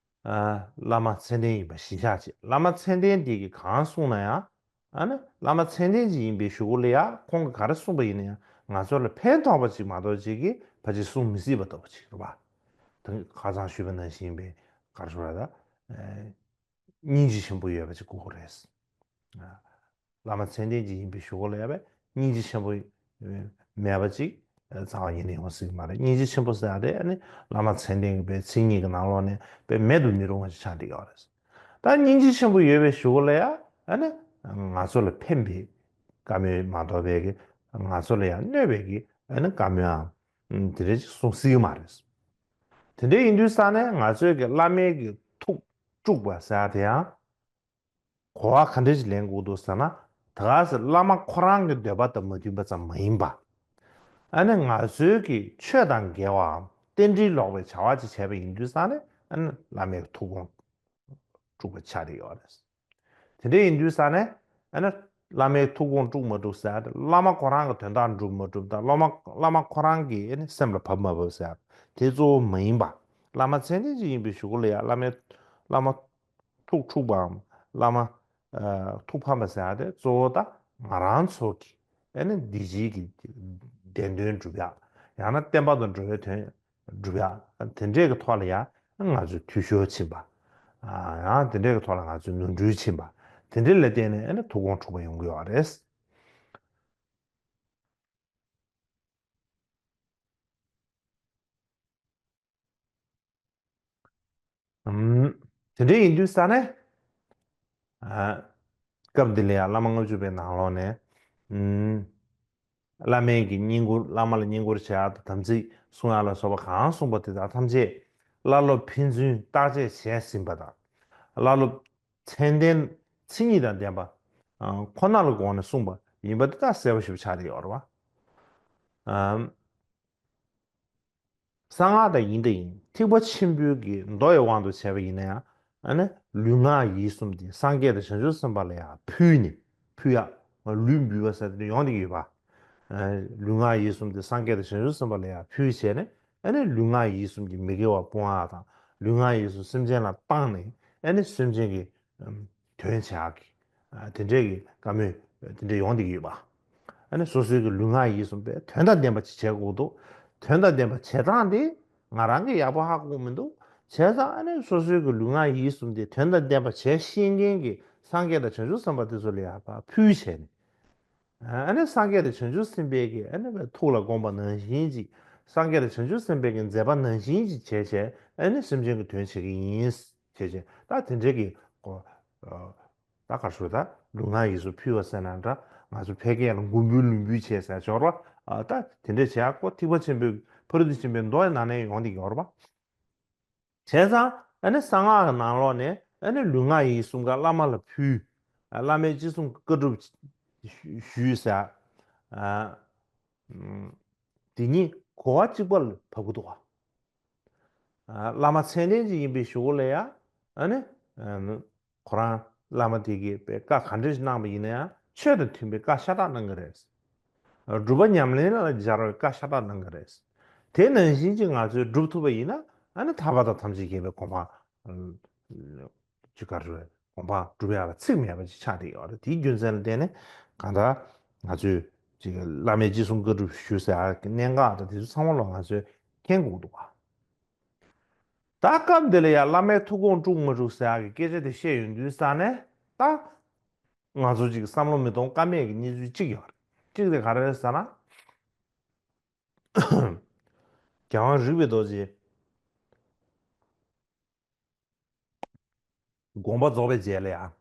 བླ་མ་ཚད་ལྡན་ཡིན་པ་གཞི་བཞག་ཅིག་བླ་མ་ཚད་ལྡན་དེ་གིས་གང་གསུངས་ན་ཡང་། ཨ་ནི་བླ་མ་ཚད་ལྡན་ཅིག་ཡིན་པའི་གཞུག་གུ་ལ་ཡང་ཁོང་གིས་ག་རེ་གསུངས་པ་ཡིན་ན་ཡང་ང་ཚོ་ལ་ཕན་ཐོགས་པ་ཅིག་མ་གཏོགས་ཅིག་གིས་ཕལ་ཆེར་གསུང་མི་སྲིད་པ་ལྟ་བུ་ཅིག་རེད་པ། ད་ཁ་སང་ཞུས་པ་ནང་བཞིན་པའི་ག་རེ་ཞུ་དགོས་རེད་ད། སྙིང་རྗེ་ཆེན་པོ་ཡོད་པ་ཅིག་དགོས་ཀྱི་རེད། བླ་མ་ཚད་ལྡན་ཅིག་ཡིན་པའི་གཞུག་གུ་ལ་ཡང་སྙིང་རྗེ་ཆེན་པོ་མེད་པ་ཅིག་རྩ་བ་ཉིད་ནས་ཡོང་སྲིད་ཀྱི་མ་རེད། སྙིང་རྗེ་ཆེན་པོ་ཟེར་ཡག་དེ་ཨ་ནི་བླ་མ་ཚད་ལྡན་གྱི་པའི་མཚན་ཉིད་ཀྱི་ནང་ལོགས་ནས་པའི་མེད་དུ་མི་རུང་བ་ཞིག་ཆགས་བསྡད་ཡོད་རེད། ད་སྙིང་རྗེ་ཆེན་པོ་ཡོད་པའི་གཞུག་གུ་ལ་ཡང་ཨ་ནི་ང་ཚོ་ལ་ཕན་པའི་བཀའ་མོལ་མ་གཏོགས་པའི་གི་ང་ཚོ་ལ་ཡང་གནོད་པའི་གི་ཨ་ནི་བཀའ་མོལ་འམ་དེ་འདྲ་ཅིག་གསུང་སྲིད་ཀྱི་མ་རེད། དེ་འདྲ་ཡིན་དུས་ཙང་ནས་ང་ཚོས་གི་བླ་མའི་གི་ཐུགས་དཀྲུགས་པ་ཟེར་ཡག་དེ་ཡང་གོ་བ་ག་འདྲ་ཞིག་ལེན་དགོས་འདུག་ཟེར་ན། ད་ག་ཟེ་བླ་མ་ཁོ་རང་གི་འདོད་པ་དང་མ་མཐུན་པ་ཙམ་མ་ཡིན་པ། ཨ་ནི་ང་ཚོའི་གི་ཆོས་དང་འགལ་བའམ་རྟེན་འབྲེལ་ལོག་པའི་བྱ་བ་ཅིག་བྱས་པ་ཡིན་དུས་ཙང་ནས་ཨ་ནི་བླ་མའི་ཐུགས་དགོངས་དཀྲུགས་པ་ཆགས་བསྡད་ཡོད་རེད། དེ་འདྲ་ཡིན་དུས་ཙང་ནས་ཨ་ནི་བླ་མའི་ཐུགས་དགོངས་དཀྲུགས་མ་དཀྲུགས་ཟེར་ཡག་དེ་བླ་མ་ཁོ་རང་གི་དོན་དག་འགྲུབ་མ་འགྲུབ་དང་བླ་མ་བླ་མ་ཁོ་རང་གི་ཨ་ནི་སེམས་ལ་བབས་མ་བབས་ཟེར་ཡག་དེ་གཙོ་བོ་མ་ཡིན་པ། བླ་མ་ཚད་ལྡན་ཅིག་ཡིན་པའི་གཞུག་གུ་ལ་ཡང་བླ་མའི་བླ་མ་ཐུགས་འཁྲུགས་པའམ་བླ་མ་ཨ་ཐུགས་ཕམ་པ་ཟེར་ཡག་དེ་གཙོ་བོ་ད་ང་རང་ཚོ་གི་ཨ་ནི་འདི་ཕྱིའི་གི་བདེན་དོན་སྒྲུབ་ཡག་ཡང་ན་བསྟན་པ་དང་འགྲོ་བའི་དོན་སྒྲུབ་ཡག་དེ་འདྲས་ཀྱི་ཐོག་ལ་ཡང་ང་ཚོས་འཐུས་ཤོར་ཕྱིན་པ། ཨ་ཡང་དེ་འདྲས་ཀྱི་ཐོག་ལ་ང་ཚོས་ནོར་འཁྲུལ་ཕྱིན་པ། དེ་འདྲས་ལ་བརྟེན་ནས་ཨ་ནི་ཐུགས་དགོངས་འཁྲུགས་པ་ཡོང་གི་ཡོད་རེད། ཨམ། དེ་འདྲ་ཡིན་དུས་ཙ་ནས། ཨ། སྐབས་འདི་ལ་ཡང་བླ་མ་ལྔ་བཅུ་པའི་ནང་ལོགས་ནས། ཨམ། བླ་མའི་གི་བསྙེན་བཀུར། བླ་མ་ལ་བསྙེན་བཀུར་བྱེད་ཡག་དང་དམ་ཚིག་སྲུང་ཡག་ལ་སོགས་པ་གང་གསུངས་པ་དེ་དག་ཐམས་ཅད་བླ་སློབ་ཕན་ཚུན་བརྟག་དཔྱད་བྱས་ཟིན་པ་དང་། བླ་སློབ་མཚན་ལྡན་མཚན་ཉིད་དང་ལྡན་པ་ཁོ་ན་ལ་དགོངས་ནས་གསུངས་པ་ཡིན་པ་དེ་དག་གསལ་པོ་ཞེ་པོ་ཆགས་བསྡད་ཡོད་རེད་བ། གསང་སྔགས་དང་ཡིན་དང་ཡིན། ཐེག་པ་ཆེན་པོའི་གི་མདོ་ཡི་དབང་དུ་བྱས་པ་ཡིན་ན་ཡང་། ཨ་ནི་ལུས་ངག་ཡིད་གསུམ་དེ་སངས་རྒྱས་དང་བྱང་ཆུབ་སེམས་དཔའ་ལ་ཡང་ཕུལ་ནས། ཕུལ་ཡག་ལུས་འབུལ་བ་ཟེར་དེ་ཡོང་བསྡད་ཀྱི་ཡོད་པ། ལུས་ངག་ཡིད་གསུམ་དེ་སངས་རྒྱས་དང་བྱང་ཆུབ་སེམས་དཔའ་ལ་ཡང་ཕུལ་བྱས་ནས། ཨ་ནི་ལུས་ངག་ཡིད་གསུམ་གྱི་མི་དགེ་བ་སྤོང་ཡག་དང་། ལུས་ངག་ཡིད་གསུམ་སེམས་ཅན་ལ་བཏང་ནས། ཨ་ནི་སེམས་ཅན་གྱི་དོན་བྱེད་ཡག་གི། དེ་འདྲའི་གི་བཀའ་མོལ་དེ་འདྲ་ཡོང་བསྡད་ཀྱི་ཡོད་པ། ཨ་ནི་སོ་སོའི་གི་ལུས་ངག་ཡིད་གསུམ་པའི་དོན་དང་ལྡན་པ་ཅིག་བྱེད་དགོས་འདུག་དོན་དང་ལྡན་པ་བྱེད་སྟངས་དེ་ང་རང་གིས་ཡག་པོ་ཧ་གོ་གི་མི་འདུག་བྱས་ཙང་ཨ་ནི་སོ་སོའི་གི་ལུས་ངག་ཡིད་གསུམ་དེ་དོན་དང་ལྡན་པ་བྱེད་ཤེས་མཁན་གྱི་སངས་རྒྱས་དང་བྱང་ཆུབ་སེམས་དཔའ་དེ་ཚོ་ལ་ཡག་པ་ཕུལ་བྱས་ནས། ཨ་ནི་སངས་རྒྱས་དང་བྱང་ཆུབ་སེམས་དཔའི་གི་ཨ་ནི་ཐུགས་ལ་དགོངས་པ་ནང་བཞིན་ཅིག་སངས་རྒྱས་དང་བྱང་ཆུབ་སེམས་དཔའི་གི་མཛད་པ་ནང་བཞིན་ཅིག་བྱས་བྱས། ཨ་ནི་སེམས་ཅན་གྱི་དོན་བྱེད་ཀྱི་ཡིན་བྱས་བྱས། ད་དེ་འདྲའི་གི་གོ། ད་ག་རེ་ཟེར། ད་ལུས་ངག་ཡིད་གསུམ་ཕུལ་བ་ཟེར་ན་འདྲ། ང་ཚོ་ཕལ་སྐད་ལ་མགོན་འབུལ་ལུས་འབུལ་བྱས་ཟེར་ཡག་ཡོད་རེད་བ། ད་དེ་འདྲ་བྱེད་ཡག་གོ། ཐེག་པ་ཆེན་པོའི་ཕ་རོལ་ཏུ་ཕྱིན་པའི་མདོ་ཡི་ནང་ནས་ཡོང་བསྡད་ཀྱི་ཡོད་རེད་བ། བྱས་ཙང་ཨ་ནི་གསང་སྔགས་ཀྱི་ནང་ལོགས་ནས་ཨ་ནི་ལུས་ངག་ཡིད་གསུམ་ཀ་བླ་མ་ལ་ཕུལ། བླ་མའི་ཅི་གསུང་བཀའ་སྒྲུབ་ཞུས་ཟེར། དེ་ཉིད་གོ་བ་གཅིག་པ་ལ་བབ་ཀྱི་འདུག་བ། བླ་མ་མཚན་ལྡན་ཅིག་ཡིན་པའི་གཞུག་ལ་ཡང་། ཨ་ནི་ཁོ་རང་བླ་མ་དེ་གིས་བཀའ་ག་འདྲ་ཞིག་གནང་བ་ཡིན་ན་ཡང་ཆོས་དང་མཐུན་པའི་བཀའ་ཤ་སྟག་གནང་གི་རེད། སྒྲུབ་པ་ཉམས་ལེན་ལ་སྦྱར་བའི་བཀའ་ཤ་སྟག་གནང་གི་རེད། དེ་ནང་བཞིན་གྱི་ང་ཚོས་སྒྲུབ་ཐུབ་པ་ཡིན་ན། ཨ་ནི་ཐར་པ་དང་ཐམས་ཅད་མཁྱེན་པའི་གོ་འཕང་ཅིག་ག་རེ་ཟེར། གོ་འཕང་སྒྲུབ་ཡག་ལ་ཚེགས་མེད་པ་ཅིག་ཆགས་བསྡད་ཡོད་རེད། དེའི་རྒྱུ་མཚན་ལ་བརྟེན་ནས་གང་ལྟར་ང་ཚོས་ཅིག་བླ་མའི་ཅི་གསུང་བཀའ་སྒྲུབ་ཞུ་ཟེར་ཡག་གི་གནད་འགག་དང་དེ་ཚོ་ཚང་མ་ལོག་ང་ཚོས་མཁྱེན་དགོས་འདུག་ག་ད་སྐབས་འདི་ལ་ཡང་བླ་མའི་ཐུགས་དགོངས་དཀྲུག་མ་དཀྲུག་ཟེར་ཡག་གི་སྐད་ཆ་དེ་བཤད་ཡོང་དུས་ཙ་ནས། ད་ང་ཚོ་ཅིག་བསམ་བློ་མི་གཏོང་ཀ་མེད་ཀྱི་གནས་ཚུལ་གཅིག་ཡོད་རེད། གཅིག་དེ་ག་རེ་རེད་ཟེར་ན། རྒྱལ་དབང་རིག་པའི་རྡོ་རྗེ་དགོངས་པ་རྫོགས་པའི་རྗེས་ལ་ཡང་།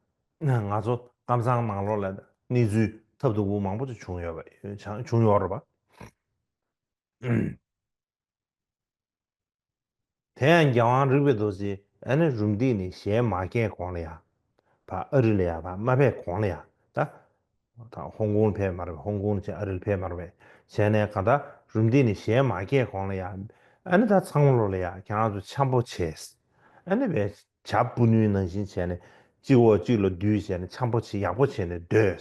ང་ཚོ་ཀམ་ཚང་ནང་ལོགས་ལ་གནས་ཚུལ་ཐབས་སྡུག་པོ་མང་པོ་ཅིག་བྱུང་ཡོད་པ། བྱུང་ཡོད་རེད་པ། དེ་ཡང་རྒྱལ་དབང་རིག་པའི་རྡོ་རྗེ་ཨ་ནི་རུམ་བཏེགས་ནས་ཞལ་མ་བཀལ་གོང་ལ་ཡང་། ཕར་ཨ་རི་ལ་ཡང་ཕར་མ་ཕེབས་གོང་ལ་ཡང་། ད་ད་ཧོང་ཀོང་ཕེབས་མ་རེད་པས། ཧོང་ཀོང་ནས་ཨ་རི་ལ་ཕེབས་མ་རེད་པས། བྱས་ནས་གང་ལྟར་རུམ་བཏེགས་ནས་ཞལ་མ་བཀལ་གོང་ལ་ཡང་། ཨ་ནི་ད་ཚང་མ་ལོག་ལ་ཡང་ཁྱེད་རང་ཚོ་འཆམ་པོ་བྱས། ཨ་ནི་བས་བྱ་སྤུ་ནུའི་ནང་བཞིན་བྱས་ནས་གཅིག་འོག་གཅིག་ལ་བསྡུས་བྱས་ནས་འཆམ་པོ་བྱས། ཡག་པོ་བྱས་ནས་སྡོད།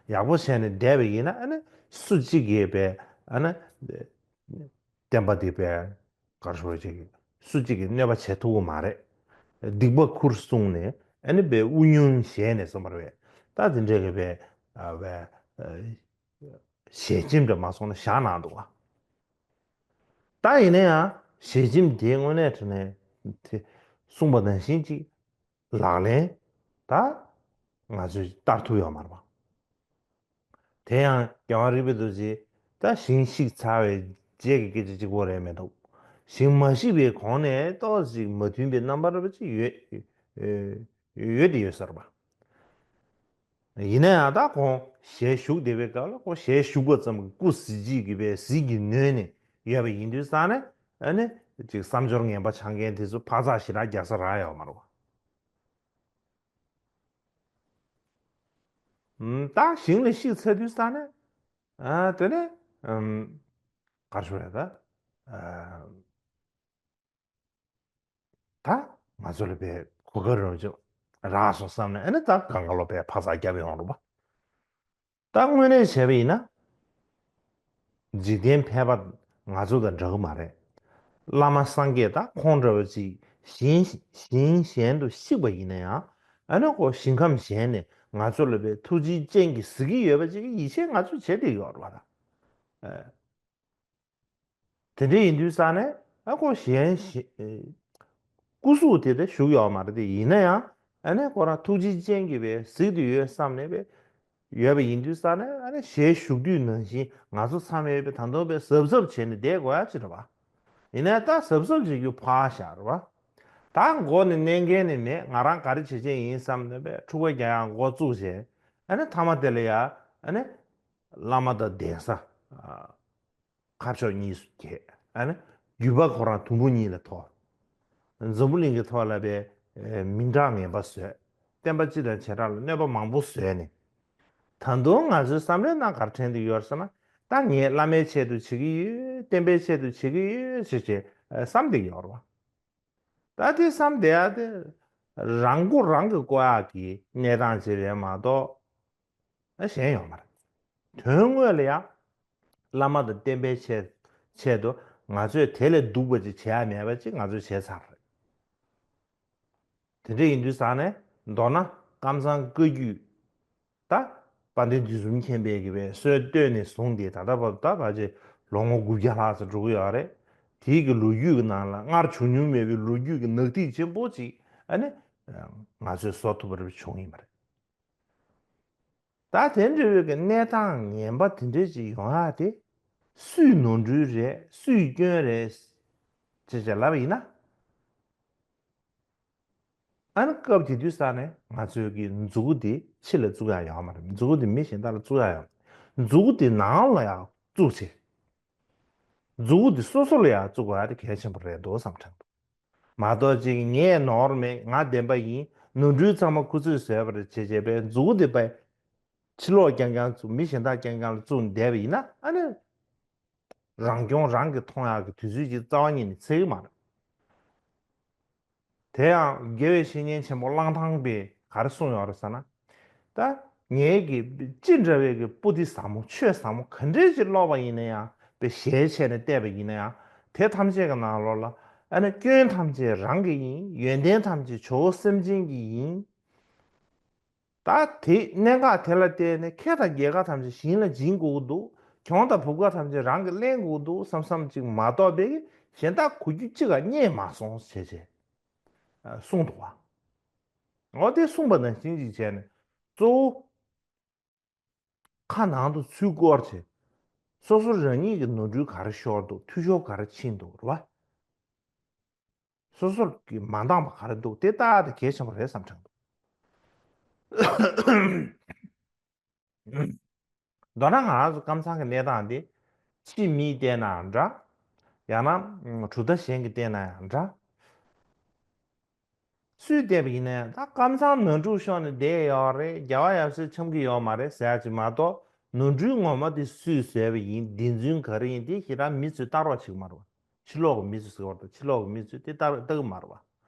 ཡག་པོ་བྱས་ནས་བསྡད་པ་ཡིན་ན། ཨ་ནི་སུ་གཅིག་གིས་བས་ཨ་ནི་བསྟན་པ་འདི་བས་ག་རེ་ཟེར་ཅིག་སུ་གཅིག་གིས་གནོད་པ་བྱེད་ཐུབ་ཀྱི་མ་རེད། སྡིག་པ་ཁུར་བཟུང་ནས་ཨ་ནི་བས་དབུ་སྙུང་བྱས་ནས་སོང་བ་རེད་པས། ད་དེ་འདྲའི་གི་བས་བས་ཞལ་ཆེམས་འདྲ་མ་སོང་ན་བཞག་གནང་འདུག་ག་ད་ཡིན་ན་ཡང་ཞལ་ཆེམས་དེ་དངོས་གནས་དྲང་གནས་དེ་གསུངས་པ་ནང་བཞིན་ཅིག་ལག་ལེན་ད་ང་ཚོས་བསྟར་ཐུབ་ཡོད་མ་རེད་པ། དེ་ཡང་རྒྱལ་དབང་རིག་པའི་རྡོ་རྗེ་ད་ཞིང་བཤིག་ཚར་བའི་རྗེས་ཀྱི་སྐད་ཆ་གཅིག་པོ་རེད་མི་འདུག་ཞིང་མ་བཤིག་པའི་གོང་ནས་ཏོག་ཙམ་མ་མཐུན་པའི་རྣམ་པ་འདྲ་པོ་ཅིག་ཡོད། ཡོད་དེ་ཡོད་ས་རེད་པ། ཡིན་ན་ཡང་ད་ཁོང་ཞལ་བཞུགས་བསྡད་པའི་སྐབས་ལ་ཁོང་ཞལ་བཞུགས་པ་ཙམ་གྱིས་སྐུ་གཟི་བརྗིད་ཀྱི་བས་གཟི་གྱིས་ནོན་ནས་ཡོད་པ་ཡིན་དུས་ཙང་ནས། ཨ་ནི་ཅིག་བསམ་སྦྱོར་ངན་པ་འཆང་མཁན་དེ་ཚོ་འཕག་འཚག་ཞེ་དྲག་རྒྱག་ས་རག་ཡོད་མ་རེད་པ། ཨུམ། ད་ཞིང་ལ་བཤིག་ཚར་དུས་ཙང་ནས། ཨ་དེ་ནས་ཨུམ། ག་རེ་ཞུ་རེད་ད། ཨ། ད་ང་ཚོ་ལ་བས་གོ་སྐབས་རག་ཅིག་རག་སོང་བསམ་ནས། ཨ་ནི་ད་སྒང་ག་ལོག་བས་འཕག་འཚག་རྒྱབ་ཡོང་རེད་པ། ད་དངོས་གནས་བྱས་པ་ཡིན་ན། འཇིག་རྟེན་ཕལ་པ་ང་ཚོ་དང་འདྲ་གི་མ་རེད། བླ་མ་སངས་རྒྱས་ད་ཁོང་འདྲ་བ་ཅིག་ཞིང་ཞིང་གཞན་དུ་གཤེགས་པ་ཡིན་ན་ཡང་། ཨ་ནི་ཁོ་ཞིང་ཁམས་གཞན་ནས་ང་ཚོ་ལ་བས་ཐུགས་རྗེའི་སྤྱན་གྱིས་གཟིགས་ཀྱི་ཡོད་པ་ཅིག་གི་ཡིད་ཆེས་ང་ཚོས་བྱེད་བསྡད་ཡོད་རེད་པ། ད། ཨ། དེ་འདྲ་ཡིན་དུས་ཙང་ནས། ཨ་ཁོ་གཞན་གཞན། སྐུ་གཟུགས་དེ་དེ་བཞུགས་ཡོད་མ་རེད་དེ། ཡིན་ན་ཡང་ཨ་ནི་ཁོ་རང་ཐུགས་རྗེའི་སྤྱན་གྱིས་བས་གཟིགས་ཏེ་ཡོད་བསམ་ནས་བས་ཡོད་པ་ཡིན་དུས་ཙང་ནས། ཨ་ནི་ཞལ་བཞུགས་དུས་ནང་བཞིན་ང་ཚོ་ཚང་མས་བས་ད་དུང་བས་གཟབ་གཟབ་བྱས་ནས་བསྡད་དགོས་ཡ་ཅིག་རེད་པ། ཡིན་ན་ད་གཟབ་གཟབ་བྱེད་རྒྱུ་ཕར་བཞག་རེད་པ། ད་མགོ་ནས་མནན་མཁན་ནི་མེད། ང་རང་ག་རེ་བྱེད་ཀྱི་ཡིན་བསམ་ནས་བས་འཁྲུག་པ་རྒྱག་ཡ་འགོ་བཙུགས་བྱས། ཨ་ནི་མཐའ་མ་དེ་ལ་ཡ་ཨ་ནི། བླ་མ་དང་གདན་ས། ཁ་ཕྱོགས་གཉིས་སུ་གྱེས། ཨ་ནི་རྒྱུད་པ་ཁོ་རང་དུམ་བུ་གཉིས་ལ་ཐོར། འཛམ་བུ་གླིང་གི་ཐོག་ལ་པའི་མིང་གྲགས་ངན་པ་བཟོས། བསྟན་པ་སྤྱི་དང་བྱེ་བྲག་ལ་གནོད་པ་མང་པོ་བཟོས་ནས། ད་དུང་ང་ཚོའི་བསམ་བློའི་ནང་ག་རེ་དྲན་གྱི་ཡོད་ཟེར་ན། ད་ངས་བླ་མའི་ཆེད་དུ་བྱེད་ཀྱི་ཡོད། བསྟན་པའི་ཆེད་དུ་བྱེད་ཀྱི་ཡོད་ཟེར་བྱས་བསམ་བསྡད་ཀྱི་ཡོད་རེད་བ། ད་དེ་བསམ་བསྡད་ཡ་དེ་རང་མགོ་རང་གིས་བསྐོར་ཡག་གི་གནས་སྟངས་ཅིག་རེད་མ་གཏོགས་ཨ་གཞན་ཡོད་མ་རེད། དོན་དངོས་ལ་ཡང་བླ་མ་དང་བསྟན་པའི་ཆེད་ཆེད་དུ་ང་ཚོས་དེ་ལས་སྡུག་པ་ཅིག་བྱེད་ཡ་མེད་པ་ཅིག་ང་ཚོས་བྱས་ཚར་རེད། དེ་འདྲ་ཡིན་དུས་ཙང་ནས་མདོར་ན་ཀམ་ཚང་བཀའ་བརྒྱུད། ད་དཔལ་ལྡན་དུས་གསུམ་མཁྱེན་པའི་གི་བའི་སྲོལ་བཏོད་ནས་བཟུང་སྟེ་ད་ལྟ་བར་ད་བར་ཅིག་ལོ་ངོ་དགུ་བརྒྱ་ལྷག་ཙམ་འགྲོ་གི་ཡོད་རེད། དེའི་གི་ལོ་རྒྱུས་ཀྱི་ནང་ལ་སྔར་བྱུང་མྱོང་མེད་པའི་ལོ་རྒྱུས་ཀྱི་ནག་ཐིག་ཆེན་པོ་ཅིག་ཨ་ནི་ང་ཚོས་བཟོ་ཐུབ་པ་རེ་བྱུང་ཡིན་པ་རེད། ད་དེ་འདྲ་བའི་གི་གནས་སྟངས་ངན་པ་དེ་འདྲ་ཅིག་ཡོང་ཡག་དེ་སུའི་ནོར་འཁྲུལ་རེད། སུའི་སྐྱོན་རེད་ཅེས་བྱས་ལབ་པ་ཡིན་ན། ཨ་ནི་སྐབས་དེ་དུས་ས་ནས་ང་ཚོའི་གི་མཛུ་གུ་དེ་ཕྱི་ལ་བཙུགས་ཡག་ཡོད་མ་རེད། མཛུ་གུ་དེ་མི་གཞན་དག་ལ་བཙུགས་ཡག་ཡོད། མཛུ་གུ་དེ་ནང་ལ་ཡང་བཙུགས་བྱས། མཛུ་གུ་དེ་སོ་སོ་ལ་ཡང་བཙུགས་དགོས་ཡག་དེ་གལ་ཆེན་པོ་རེད་འདུག་བསམ་དྲན་འདུག་མ་གཏོགས་ཅིག་ངས་ནོར་མེད། ང་བདེན་པ་ཡིན། ནོར་འཁྲུལ་ཚང་མ་ཁོ་ཚོས་བཟོས་པ་རེད་ཅེས་བྱས་པའི་མཛུ་གུ་དེ་པའི་ཕྱི་ལོགས་རྐྱང་རྐྱང་བཙུགས། མི་གཞན་དག་རྐྱང་རྐྱང་ལ་བཙུགས་བསྡད་པ་ཡིན་ན་ཨ་ནི། རང་སྐྱོང་རང་གིས་མཐོང་ཡག་གི་དུས་ཚོད་ཅིག་རྩ་བ་ཉིད་ནས་ཚད་ཀྱི་མ་རེད། དེ་ཡང་དགེ་བའི་བཤེས་གཉེན་ཆེན་པོ་གླང་ཐང་པས་ག་རེ་གསུངས་ཡོད་རེད་ཟེར་ན། ད་ངའི་གི་ཅི་འདྲ་བའི་གི་པོ་ཏི་ཟབ་མོ་ཆོས་ཟབ་མོ་ག་འདྲའི་ཅིག་ཀློག་པ་ཡིན་ན་ཡང་དཔེ་ཞལ་ཕྱེ་ནས་བལྟས་པ་ཡིན་ན་ཡང་དེ་ཐམས་ཅད་ཀྱི་ནང་ལོགས་ལ་ཨ་ནི་སྐྱོན་ཐམས་ཅད་རང་གི་ཡིན། ཡོན་ཏན་ཐམས་ཅད་ཇོ་བོ་སེམས་ཅན་གྱི་ཡིན། ད་དེ་གནད་འགག་དེ་ལ་བརྟེན་ནས་ཁེ་དང་རྒྱལ་ཁ་ཐམས་ཅད་ཞིང་ལ་སྦྱིན་དགོས་ཀྱི་འདུག་གྱོང་དང་བུབ་ཁ་ཐམས་ཅད་རང་གིས་ལེན་དགོས་ཀྱི་འདུག་བསམ་བསམ་ཅིག་མ་གཏོགས་པའི་གཞན་དག་གོ་རྒྱུ་གཅིག་ག་རྙེད་མ་སོང་ཞེས་བྱས་གསུངས་འདུག་བ། འོ་དེ་གསུངས་པ་ནང་བཞིན་ཅིག་བྱས་ནས་གཙོ་བོ་ཁ་ནང་དུ་ཚུར་བསྐོར་བྱས་སོ་སོ་རང་ཉིད་ཀྱི་ནོར་འཁྲུལ་ག་རེ་ཤོར་འདུག་འཐུས་ཤོར་ག་རེ་ཕྱིན་འདུག་རེད་བ། སོ་སོར་གྱི་མ་འདང་བ་ག་རེ་འདུག་དེ་ལྟ་སྟེ་གལ་ཆེན་པོ་རེད་བསམ་དྲན་འདུག་མདོར་ན་ང་རང་ཚོ་ཀམ་ཚང་གི་གནས་སྟངས་འདི་ཕྱི་མིས་བལྟས་ན་འདྲ། ཡང་ན་གྲུབ་མཐའ་གཞན་གྱིས་བལྟས་ན་ཡང་འདྲ། སུས་བལྟས་པ་ཡིན་ན་ཡང་ད་ཀམ་ཚང་ནོར་འཁྲུལ་ཤོར་ནས་བསྡད་ཡོད་རེད། རྒྱལ་བ་ཡབ་སྲས་འཆམ་གྱི་ཡོད་མ་རེད་ཟེར་ཡ་ཅིག་མ་གཏོགས་ནོར་འཁྲུལ་ངོ་མ་དེ་སུས་བཟོས་པ་ཡིན། བདེན་རྫུན་ག་རེ་ཡིན་དེ་ཞེ་དྲག་མི་ཚོས་ལྟ་རོགས་བྱེད་ཀྱི་མ་རེད་བ། ཕྱི་ལོགས་ཀྱི་མི་ཚོས་ཟེར་བ་དང་ཕྱི་ལོགས་ཀྱི་མི་ཚོས་དེ་ལྟ་ལྟ་གི་མ་རེད་བ།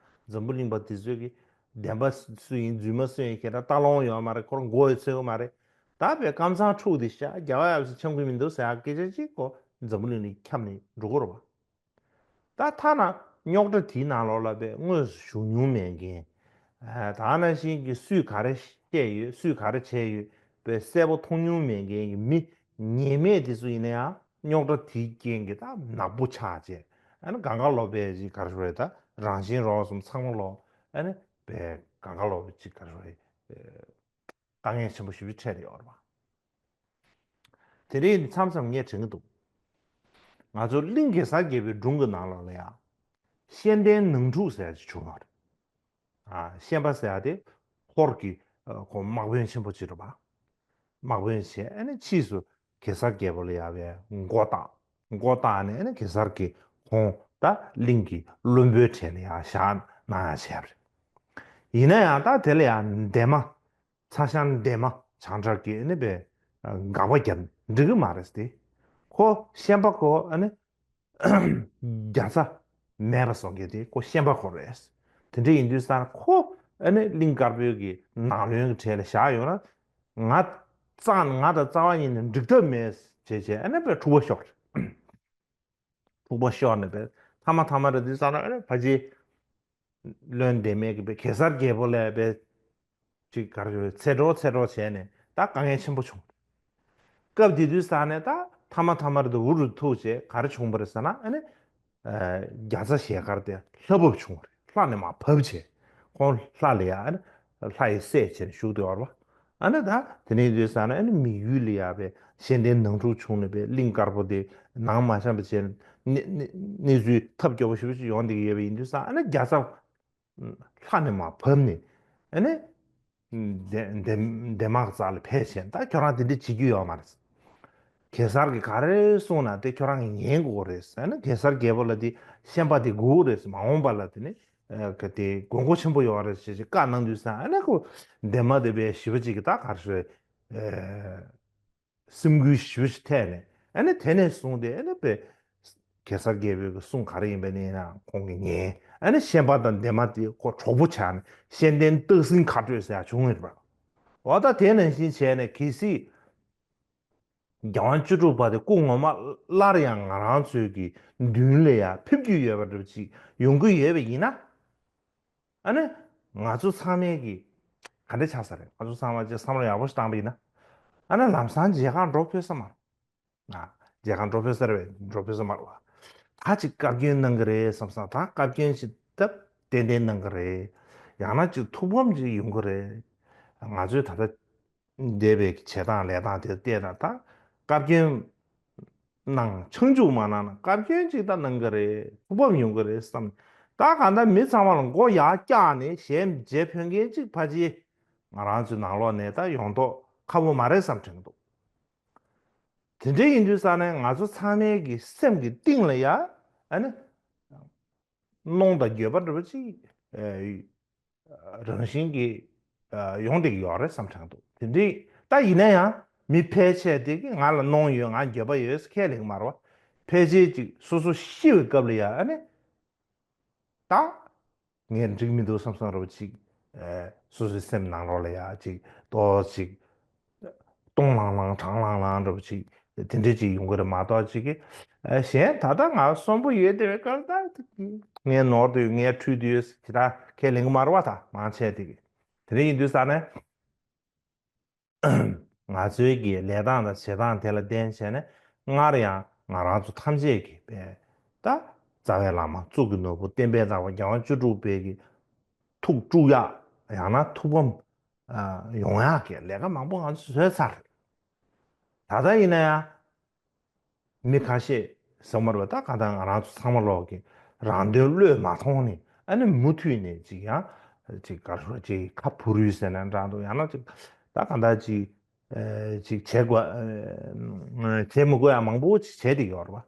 འཛམ་བུ་གླིང་པ་དེ་ཚོས་ཀྱི་བདེན་པ་སུ་ཡིན་རྫུན་མ་སུ་ཡིན་ཞེ་དྲག་ལྟ་ལོང་ཡོད་མ་རེད། ཁོ་རང་མགོ་ཡི་ཚོད་ཀྱི་མ་རེད། ད་བས་ཀམ་ཚང་འཁྲུག་དེ་ཤ་རྒྱལ་བ་ཡབ་སྲས་འཆམ་གི་མི་འདུག་ཟེར་ཡ་སྐད་ཆ་ཅིག་ཁོ་འཛམ་བུ་གླིང་ནས་ཁྱབ་ནས་འགྲོ་གི་རེད་བ། ད་ཐ་ན་རྙོག་དྲ་དེའི་ནང་ལོགས་ལ་བས་དངོས་སུ་ཞུགས་མྱོང་མེད་མཁན། ད་ནང་བཞིན་གྱི་སུས་ག་རེ་བཤད་ཡོད། སུས་ག་རེ་བྱས་ཡོད། བས་གསལ་པོ་མཐོང་མྱོང་མེད་མཁན་གྱི་མི་ཉེས་མེད་དེ་ཚོ་ཡིན་ན་ཡང་རྙོག་དྲ་དེའི་རྐྱེན་གྱིས་ད་ནག་པོ་ཆགས་བྱས། ཨ་ནི་གང་ག་ལོ་བས་ཅིག་ག་རེ་ཞུ་རེད། ད་རང་བཞིན་རོགས་གསུམ་ཚང་མ་ལོ་ཨ་ནི་བས་གང་ག་ལོ་བས་ཅིག་ག་རེ་ཞུ་རེད། དཀའ་ངལ་ཆེན་པོ་ཞེ་པོ་འཕྲད་ཡོད་རེད་བ། དེ་རིང་མཚམས་མཚམས་ངས་དྲན་གྱི་འདུག་ང་ཚོ་གླིང་གེ་སར་རྒྱལ་པོའི་སྒྲུང་གི་ནང་ལོགས་ལ་ཡང་། ཤན་ལྡན་ནང་འཁྲུག་ཟེར་ཡ་ཅིག་བྱུང་བ་རེད། ཨ་ཤན་པ་ཟེར་ཡ་དེ་ཧོར་གྱི་ཨ་ཁོང་དམག་དཔོན་ཆེན་པོ་ཅིག་རེད་བ། དམག་དཔོན་བྱས་ཨ་ནི་ཕྱིས་སུ་གེ་སར་རྒྱལ་པོ་ལ་ཡ་བའི་མགོ་བཏགས། མགོ་བཏགས་ནས་ཨ་ནི་གེ་སར་གྱིས་ཁོང་ད་གླིང་གི་བློན་པོའི་གྲས་ལ་ཡ་བཞག་གནང་ཡ་བྱས་པ་རེད། ཡིན་ན་ཡང་ད་དེ་ལ་ཡ་འདན་མ། ཚ་ཞང་འདན་མ་བྱང་ཁྲ་གིས་ནི་པའི་དགག་པ་བརྒྱབ་འགྲིག་གི་མ་རེད་དེ། ཁོ་ཤན་པ་ཁོ་ཨ་ནི་རྒྱ་ཚ་མེད་པ་བཟོ་མཁན་དེ་ཁོ་ཤན་པ་ཁོ་རེད། དེ་འདྲ་ཡིན་དུས་ཙང་ཁོ་ཨ་ནི་གླིང་དཀར་པོའི་གི་ནང་བློན་གྱི་གྲས་ལ་བཞག་ཡོང་ན་ང་རྩ་ང་དང་རྩ་བ་ཉིད་ནས་འགྲིག་ཐབས་མེད་བྱས་བྱས་ཨ་ནི་པའི་འཁྲུག་པ་ཤོར། འཁྲུག་པ་ཤོར་ནས་པའི་ཐ་མ་ཐ་མ་རེད་དུས་ཙང་ན་ཨ་ནི་ཕ་ཇེ། བློན་འདན་མས་ཀྱི་པའི་གེ་སར་རྒྱལ་པོ་ལ་པའི་ཅིག་ག་རེ་ཟེར་ཚེ་འགྲོ་ཚེ་འགྲོ་བྱས་ནས་ད་དཀའ་ངལ་ཆེན་པོ་བྱུང་། སྐབས་དེ་དུས་ས་ནས་ད་ཐ་མ་ཐ་མར་དུ་འུ་རུ་ཐུག་བྱས་ག་རེ་བྱུང་བ་རེད་ཟེར་ན་ཨ་ནི། རྒྱ་ཚ་ཞལ་དཀར་དེ་ལྷ་བབས་བྱུང་བ་རེད། ལྷ་ནས་མར་བབས་བྱས་ཁོང་ལྷ་ལ་ཡ་ཨ་ནི་ལྷ་ཡི་སྲས་བྱས་ནས་བཞུགས་བསྡད་པ་རེད་བ། ཨ་ནི་ད་དེ་ནས་དུས་ས་ན་ཨ་ནི་མི་ཡུལ་ལ་ཡ་བའི་ཤན་ལྡན་ནང་འཁྲུག་བྱུང་ནས་བའི་གླིང་དཀར་པོ་དེ་ནང་མ་བཤམས་པ་བྱས་ནས་གནས་གནས་ཚུལ་ཐབས་སྐྱོ་པོ་ཞེ་པོ་ཞིག་ཡོང་བསྡད་ཀྱི་ཡོད་པ་ཡིན་དུས་ས་ཨ་ནི་རྒྱ་ཚ་ལྷ་ནས་མར་བབས་ནས་ཨ་ནི་འདན་འདན་འདན་མ་རྩ་ལ་ཕེབས་བྱས་ད་ཁྱོད་རང་དེ་འདྲ་བྱེད་རྒྱུ་ཡོད་མ་རེད། གེ་སར་གྱིས་ག་རེ་གསུངས་ན་དེ་ཁྱོད་རང་གིས་ཉན་དགོས་རེད། ཨ་ནི་གེ་སར་རྒྱལ་པོ་ལ་དེ་ཤན་པ་དེ་དགོས་རེད། མ་འོངས་པ་ལ་དེ་ནི་ཨ་ག་དེ་དགོས་མཁོ་ཆེན་པོ་ཡོད་རེད་ཅེས་བཀའ་གནང་དུས་ཙང་། ཨ་ནི་ཁོ་འདན་མ་དེ་བས་ཞི་བ་ཅིག་གི་ད་ག་རེ་ཟེར། སེམས་འགུལ་ཞེ་པོ་ཞིག་ཐེབས་ནས། ཨ་ནི་དེ་ནས་བཟུང་སྟེ་ཨ་ནི་པའི་གེ་སར་རྒྱལ་པོའི་གི་གསུང་ག་རེ་ཡིན་པ་ནི་ཡིན་ན་ཁོང་གིས་ཉན། ཨ་ནི་ཤན་པ་དང་འདན་མ་དེ་ཁོ་གྲོགས་པོ་ཆགས་ནས་ཤན་འདན་སྟག་སེང་ཁ་སྤྲོད་ཟེར་ཡག་བྱུང་ཡོད་པ། འོ་ད་དེ་ནང་བཞིན་བྱས་ནས་གལ་སྲིད་རྒྱལ་དབང་བཅུ་དྲུག་པ་དེ་སྐུ་ངོ་མ་སླར་ཡང་ང་རང་ཚོའི་གི་མདུན་ལ་ཡང་ཕེབས་རྒྱུ་ཡོད་པ་འདྲ་པོ་ཅིག་ཡོང་གི་ཡོད་པ་ཡིན་ན། ཨ་ནི་ང་ཚོ་ཚང་མས་ཀྱི་ག་འདྲ་ཆགས་ས་རེད། ང་ཚོ་ཚང་མ་ཅིག་བསམ་བློ་ཡག་པོ་ཞིག་བཏང་པ་ཡིན་ན། ཨ་ནི་ལམ་སང་མཇལ་ཁ་འགྲོ་ཕོད་ས་མ་རེད། ཨ། མཇལ་ཁ་འགྲོ་ཕོད་ས་རེད་པས། འགྲོ་ཕོད་ས་མ་རེད་པ། ད་ཅིག་བཀའ་བཀྱོན་གནང་གི་རེད་བསམ་བསམ། ད་བཀའ་བཀྱོན་ཅིག་སྟབས་ཏན་ཏན་གནང་གི་རེད། ཡང་ན་ཅིག་ཐུགས་ཕམ་ཅིག་ཡོང་གི་རེད། ང་ཚོས་ད་ལྟ་འདས་པའི་བྱེད་སྟངས་ལས་སྟངས་དེ་བལྟས་ན། ད་བཀའ་བཀྱོན་གནང་། ཆང་བཅུག་མ་གནང་ན་བཀའ་བཀྱོན་ཅིག་ད་གནང་གི་རེད། ཐུགས་ཕམ་ཡོང་གི་རེད་བསམ། ད་གང་ལྟར་མི་ཚང་མ་ལ་མགོ་ཡར་བཀྱགས་ནས་ཞལ་མཇལ་ཕོད་མཁན་ཅིག་ཕལ་ཆེར་ང་རང་ཚོའི་ནང་ལོགས་ནས་ད་ཡོང་མདོག་ཁ་པོ་མ་རེད་བསམ་དྲན་གྱི་འདུག་དེ་འདྲ་ཡིན་དུས་ཙང་ནས་ང་ཚོ་ཚང་མའི་གི་སེམས་ཀྱི་གཏིང་ལ་ཡ་ཨ་ནི་གནོང་དང་འགྱོད་པ་འདྲ་པོ་ཅིག་ཨ་རང་བཞིན་གྱིས་ཨ་ཡོང་བསྡད་ཀྱི་ཡོད་རེད་བསམ་དྲན་འདུག་དེ་འདྲའི་ད་ཡིན་ན་ཡང་མི་ཕལ་ཆེར་དེ་གི་ང་ལ་གནོང་ཡོད། ང་འགྱོད་པ་ཡོད་ཟེར་ཁས་ལེན་གྱི་མ་རེད་པ། ཕལ་ཆེར་ཅིག་སོ་སོ་ཤི་བའི་སྐབས་ལ་ཡ་ཨ་ནི་ད་ངས་འགྲིག་མི་འདུག་བསམ་བསམ་འདྲ་པོ་ཅིག་ཨ་སོ་སོའི་སེམས་ནང་ལོགས་ལ་ཡ་ཅིག་ཏོག་ཅིག་སྟོང་ལང་ལང་བྲང་ལང་ལང་འདྲ་པོ་ཅིག་དེ་འདྲ་ཅིག་ཡོང་གི་རེད་མ་གཏོགས། ཅིག་གི་ཨ་གཞན་ད་ལྟ་ང་གསོན་པོ་ཡོད་བསྡད་པའི་སྐབས་ད་ངའི་ནོར་དུ་ཡོད། ངའི་འཁྲུལ་དུ་ཡོད་ཟེར་ད་ཁས་ལེན་གྱི་མ་རེད་པ། ད་མང་ཆེ་དེ་གི་དེ་འདྲ་ཡིན་དུས་ཙང་ནས། ང་ཚོའི་གི་ལས་སྟངས་དང་བྱེད་སྟངས་དེ་ལ་བརྟེན་བྱས་ནས་སྔར་ཡང་ང་རང་ཚོ་ཐམས་ཅད་ཀྱིས་པས་ད་རྩ་བའི་བླ་མ་གཙུག་གི་ནོར་བུ་བསྟན་པའི་བདག་པོ་རྒྱལ་དབང་བཅུ་དྲུག་པའི་གི་ཐུགས་དཀྲུག་ཡག་ཡང་ན་ཐུགས་ཕམ་ཨ་ཡོང་ཡག་གི་ལས་ཀ་མང་པོ་ང་ཚོས་བཟོས་ཚར་རེད། ད་ལྟ་ཡིན་ན་ཡང་མི་ཁ་ཤས་ཟེར་མ་རེད་པ། ད་གང་ལྟར་ང་རང་ཚོ་ཚང་མ་ལོག་གི་རང་དོན་བློས་མ་ཐོངས་ནས་ཨ་ནི་མུ་མཐུད་ནས་ཅིག་ཡང་ཅིག་ག་རེ་ཟེར། ཅིག་ཁ་བུ་རུས་ཟེར་ན་འདྲ་འདུག་ཡང་ན་ཅིག་ད་གང་ལྟར་ཅིག་ཨ་ཅིག་བྱེད་དགོས་ཨ་བྱེད་མི་དགོས་ཡག་མང་པོ་ཅིག་བྱས་བསྡད་ཡོད་རེད་པ།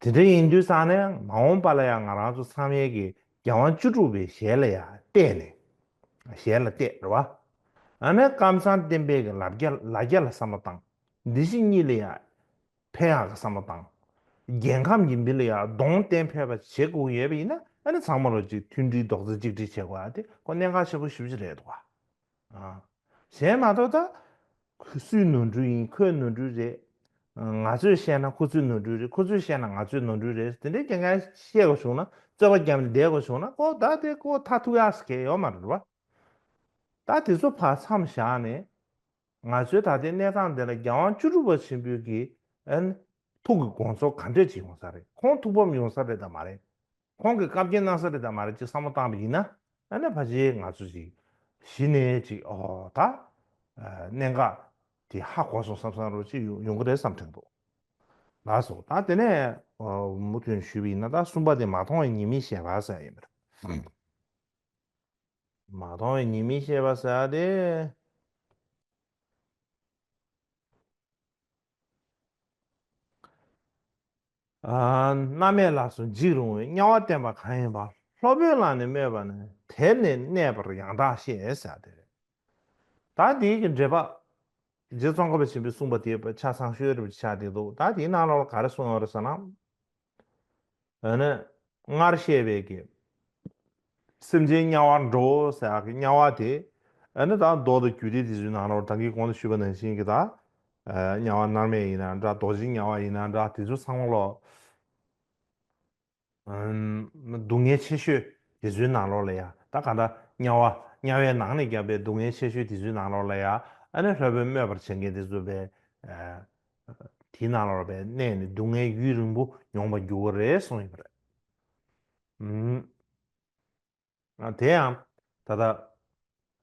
དེ་འདྲ་ཡིན་དུས་ཙང་ནས་མ་འོངས་པ་ལ་ཡང་ང་རང་ཚོ་ཚང་མས་ཀྱི་རྒྱལ་དབང་བཅུ་དྲུག་པའི་ཞལ་ལ་ཡང་གཏད་ནས། ཞལ་ལ་གཏད་རེད་པ། ཨ་ནི་ཀམ་ཚང་བསྟན་པའི་གི་ལ་རྒྱ་ལ་རྒྱ་ལ་བསམ་བློ་བཏང་། འདི་ཕྱི་གཉིས་ལ་ཡང་ཕན་ཡག་གི་བསམ་བློ་བཏང་། རྒྱལ་ཁམས་ཀྱི་མི་ལ་ཡང་གདོང་བསྟན་ཕོད་པ་བྱེད་དགོས་ཡོད་པ་ཡིན་ན། ཨ་ནི་ཚང་མ་ལོ་ཅིག་མཐུན་སྒྲིལ་རྡོག་རྩ་གཅིག་སྒྲིལ་བྱེད་དགོས་ཡག་དེ་ཁོ་གནད་འགག་ཆེན་པོ་ཞེ་པོ་ཅིག་རེད་འདུག་ག་ཨ། གཞན་མ་གཏོགས་ད། ཁོ་སུའི་ནོར་འཁྲུལ་ཡིན། ཁོའི་ནོར་འཁྲུལ་རེད། ང་ཚོས་བཤད་ན་ཁོ་ཚོའི་ནོར་འཁྲུལ་རེད། ཁོ་ཚོས་བཤད་ན་ང་ཚོའི་ནོར་འཁྲུལ་རེད། དེ་འདྲའི་སྐད་ཆ་བཤད་དགོས་བྱུང་ན། རྩོད་པ་བརྒྱབ་ནས་བསྡད་དགོས་བྱུང་ན། ཁོ་ད་དེ་ཁོ་མཐར་ཐུག་ཡག་ཟེར་མཁན་ཡོད་མ་རེད་པ། ད་དེ་ཚོ་ཕར་མཚམས་བཞག་ནས། ང་ཚོའི་ད་ལྟའི་གནས་སྟངས་འདི་ལ་རྒྱལ་དབང་བཅུ་དྲུག་པ་ཆེན་པོའི་གི་ཨན་ཐུགས་ཀྱི་དགོངས་ཚོགས་ག་འདྲས་ཅིག་ཡོང་ས་རེད། ཁོང་ཐུགས་ཕམ་ཡོང་ས་རེད་དམ་མ་རེད། ཁོང་གིས་བཀའ་བཀྱོན་གནང་ས་རེད་དམ་མ་རེད་ཅེས་བསམ་བློ་བཏང་བ་ཡིན་ན། ཨ་ནི་ཕལ་ཆེར་ང་ཚོ་ཅིག་གཞི་ནས་ཅིག་ཨོ་ད་ཨ་གནད་འགག་དེ་ཧ་གོ་སོང་བསམ་བསམ་འདྲ་པོ་ཅིག་ཡོང་ཡོང་གི་རེད་བསམ་དྲན་འདུག་ལགས་སོ། ད་དེ་ནས་ཨོ་མུ་མཐུད་ཞུས་པ་ཡིན་ན། ད་གསུམ་པ་དེ་མ་མཐོང་བའི་ཉེས་དམིགས་བཤད་པ་ཟེར་ཡ་ཡིན་པ་རེད། མ་མཐོང་བའི་ཉེས་དམིགས་བཤད་པ་ཟེར་ཡ་དེ། ཨ། མནར་མེད་ལ་སོགས་འཇིགས་རུང་བའི། དམྱལ་བ་བསྟན་པ་གང་ཡིན་པ། སློབ་དཔོན་ལ་ནི་སྨོད་པ་ནི། དེར་ནི་གནས་པར་ཡང་དག་བཤད་ཟེར་ཏེ། ད་འདིའི་གི་འགྲེལ་པ། རྗེ་ཙོང་ཁ་པ་ཆེན་པོས་གསུངས་པ་དེ་ཆ་ཚང་ཤོས་རེད་ཆགས་བསྡད་འདུག་ད་དེའི་ནང་ལོགས་ལ་ག་རེ་གསུངས་ཡོད་རེད་ཟེར་ན། ཨ་ནི། སྔར་བཤད་པའི་གི། སེམས་ཅན་དམྱལ་བར་འགྲོ་ཟེར་ཡག་གི་དམྱལ་བ་དེ། ཨ་ནི་ད་མདོ་དང་རྒྱུད་སྡེ་དེ་ཚོའི་ནང་ལོགས་ད་གིན་གོང་དུ་ཞུས་པ་ནང་བཞིན་གྱི་ད། ཨ་དམྱལ་བ་མནར་མེད་ཡིན་ན་འདྲ། རྡོ་རྗེ་དམྱལ་བ་ཡིན་ན་འདྲ། དེ་ཚོ་ཚང་མ་ལོ། ཨམ། སྡུག་བསྔལ་ཆེ་ཤོས་དེ་ཚོའི་ནང་ལོགས་ལ་ཡ། ད་ག་ད་དམྱལ་བ་དམྱལ་བའི་ནང་ནས་བརྒྱབ་པའི་སྡུག་བསྔལ་ཆེ་ཤོས་དེ་ཚོའི་ནང་ལོགས་ལ་ཡ། ཨ་ནི་སློབ་དཔོན་སྨོད་པར་བྱེད་མཁན་དེ་ཚོ་བས། ཨ། དེའི་ནང་ལོགས་ལ་བས་གནས་ནས་སྡུག་བསྔལ་ཡུན་རིང་པོ་མྱོང་བར་འགྱུར་བ་རེད་གསུངས་ཡོད་པ་རེད། ཨུམ། ཨ། དེ་ཡང་ད་ལྟ་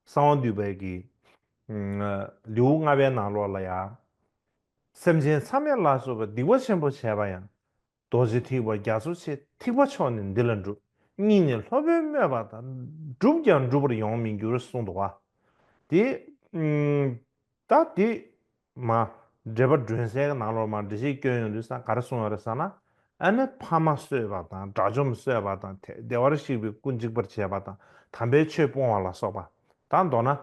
གསང་བ་འདུས་པའི་གི། ཨུམ། ལེའུ་ལྔ་པའི་ནང་ལོགས་ལ་ཡང་། སེམས་ཅན་མཚམས་མེད་ལ་སོགས་པའི། སྡིག་པ་ཆེན་པོ་བྱས་པ་ཡང་། རྡོ་རྗེ་ཐེག་པ་རྒྱ་མཚོ་ཆེ། ཐེག་པ་མཆོག་ནི་འདི་ལ་འགྲུབ། སྙིང་ནི་སློབ་དཔོན་སྨོད་པ་དང་། བསྒྲུབས་ཀྱང་འགྲུབ་པར་ཡོང་མི་འགྱུར་གསུངས་འདུག་པ། དེ། ཨུམ། ད་དེ། མ། འགྲེལ་པ་སྒྲོན་གསལ་གྱི་ནང་ལོགས་མར་འགྲེལ་བཤད་སྐྱོན་ཡོང་དུས་ས་ག་རེ་གསུངས་ཡོད་རེད་ཟེར་ན། ཨ་ནི་ཕ་མ་གསོད་པ་དང་དགྲ་བཅོམ་གསོད་པ་དང་དེ་བདེ་བར་གཤེགས་པའི་སྐུ་འཇིག་པར་བྱེད་པ་དང་དམ་པའི་ཆོས་སྤོང་བ་ལ་སོགས་པ་དང་། མདོར་ན།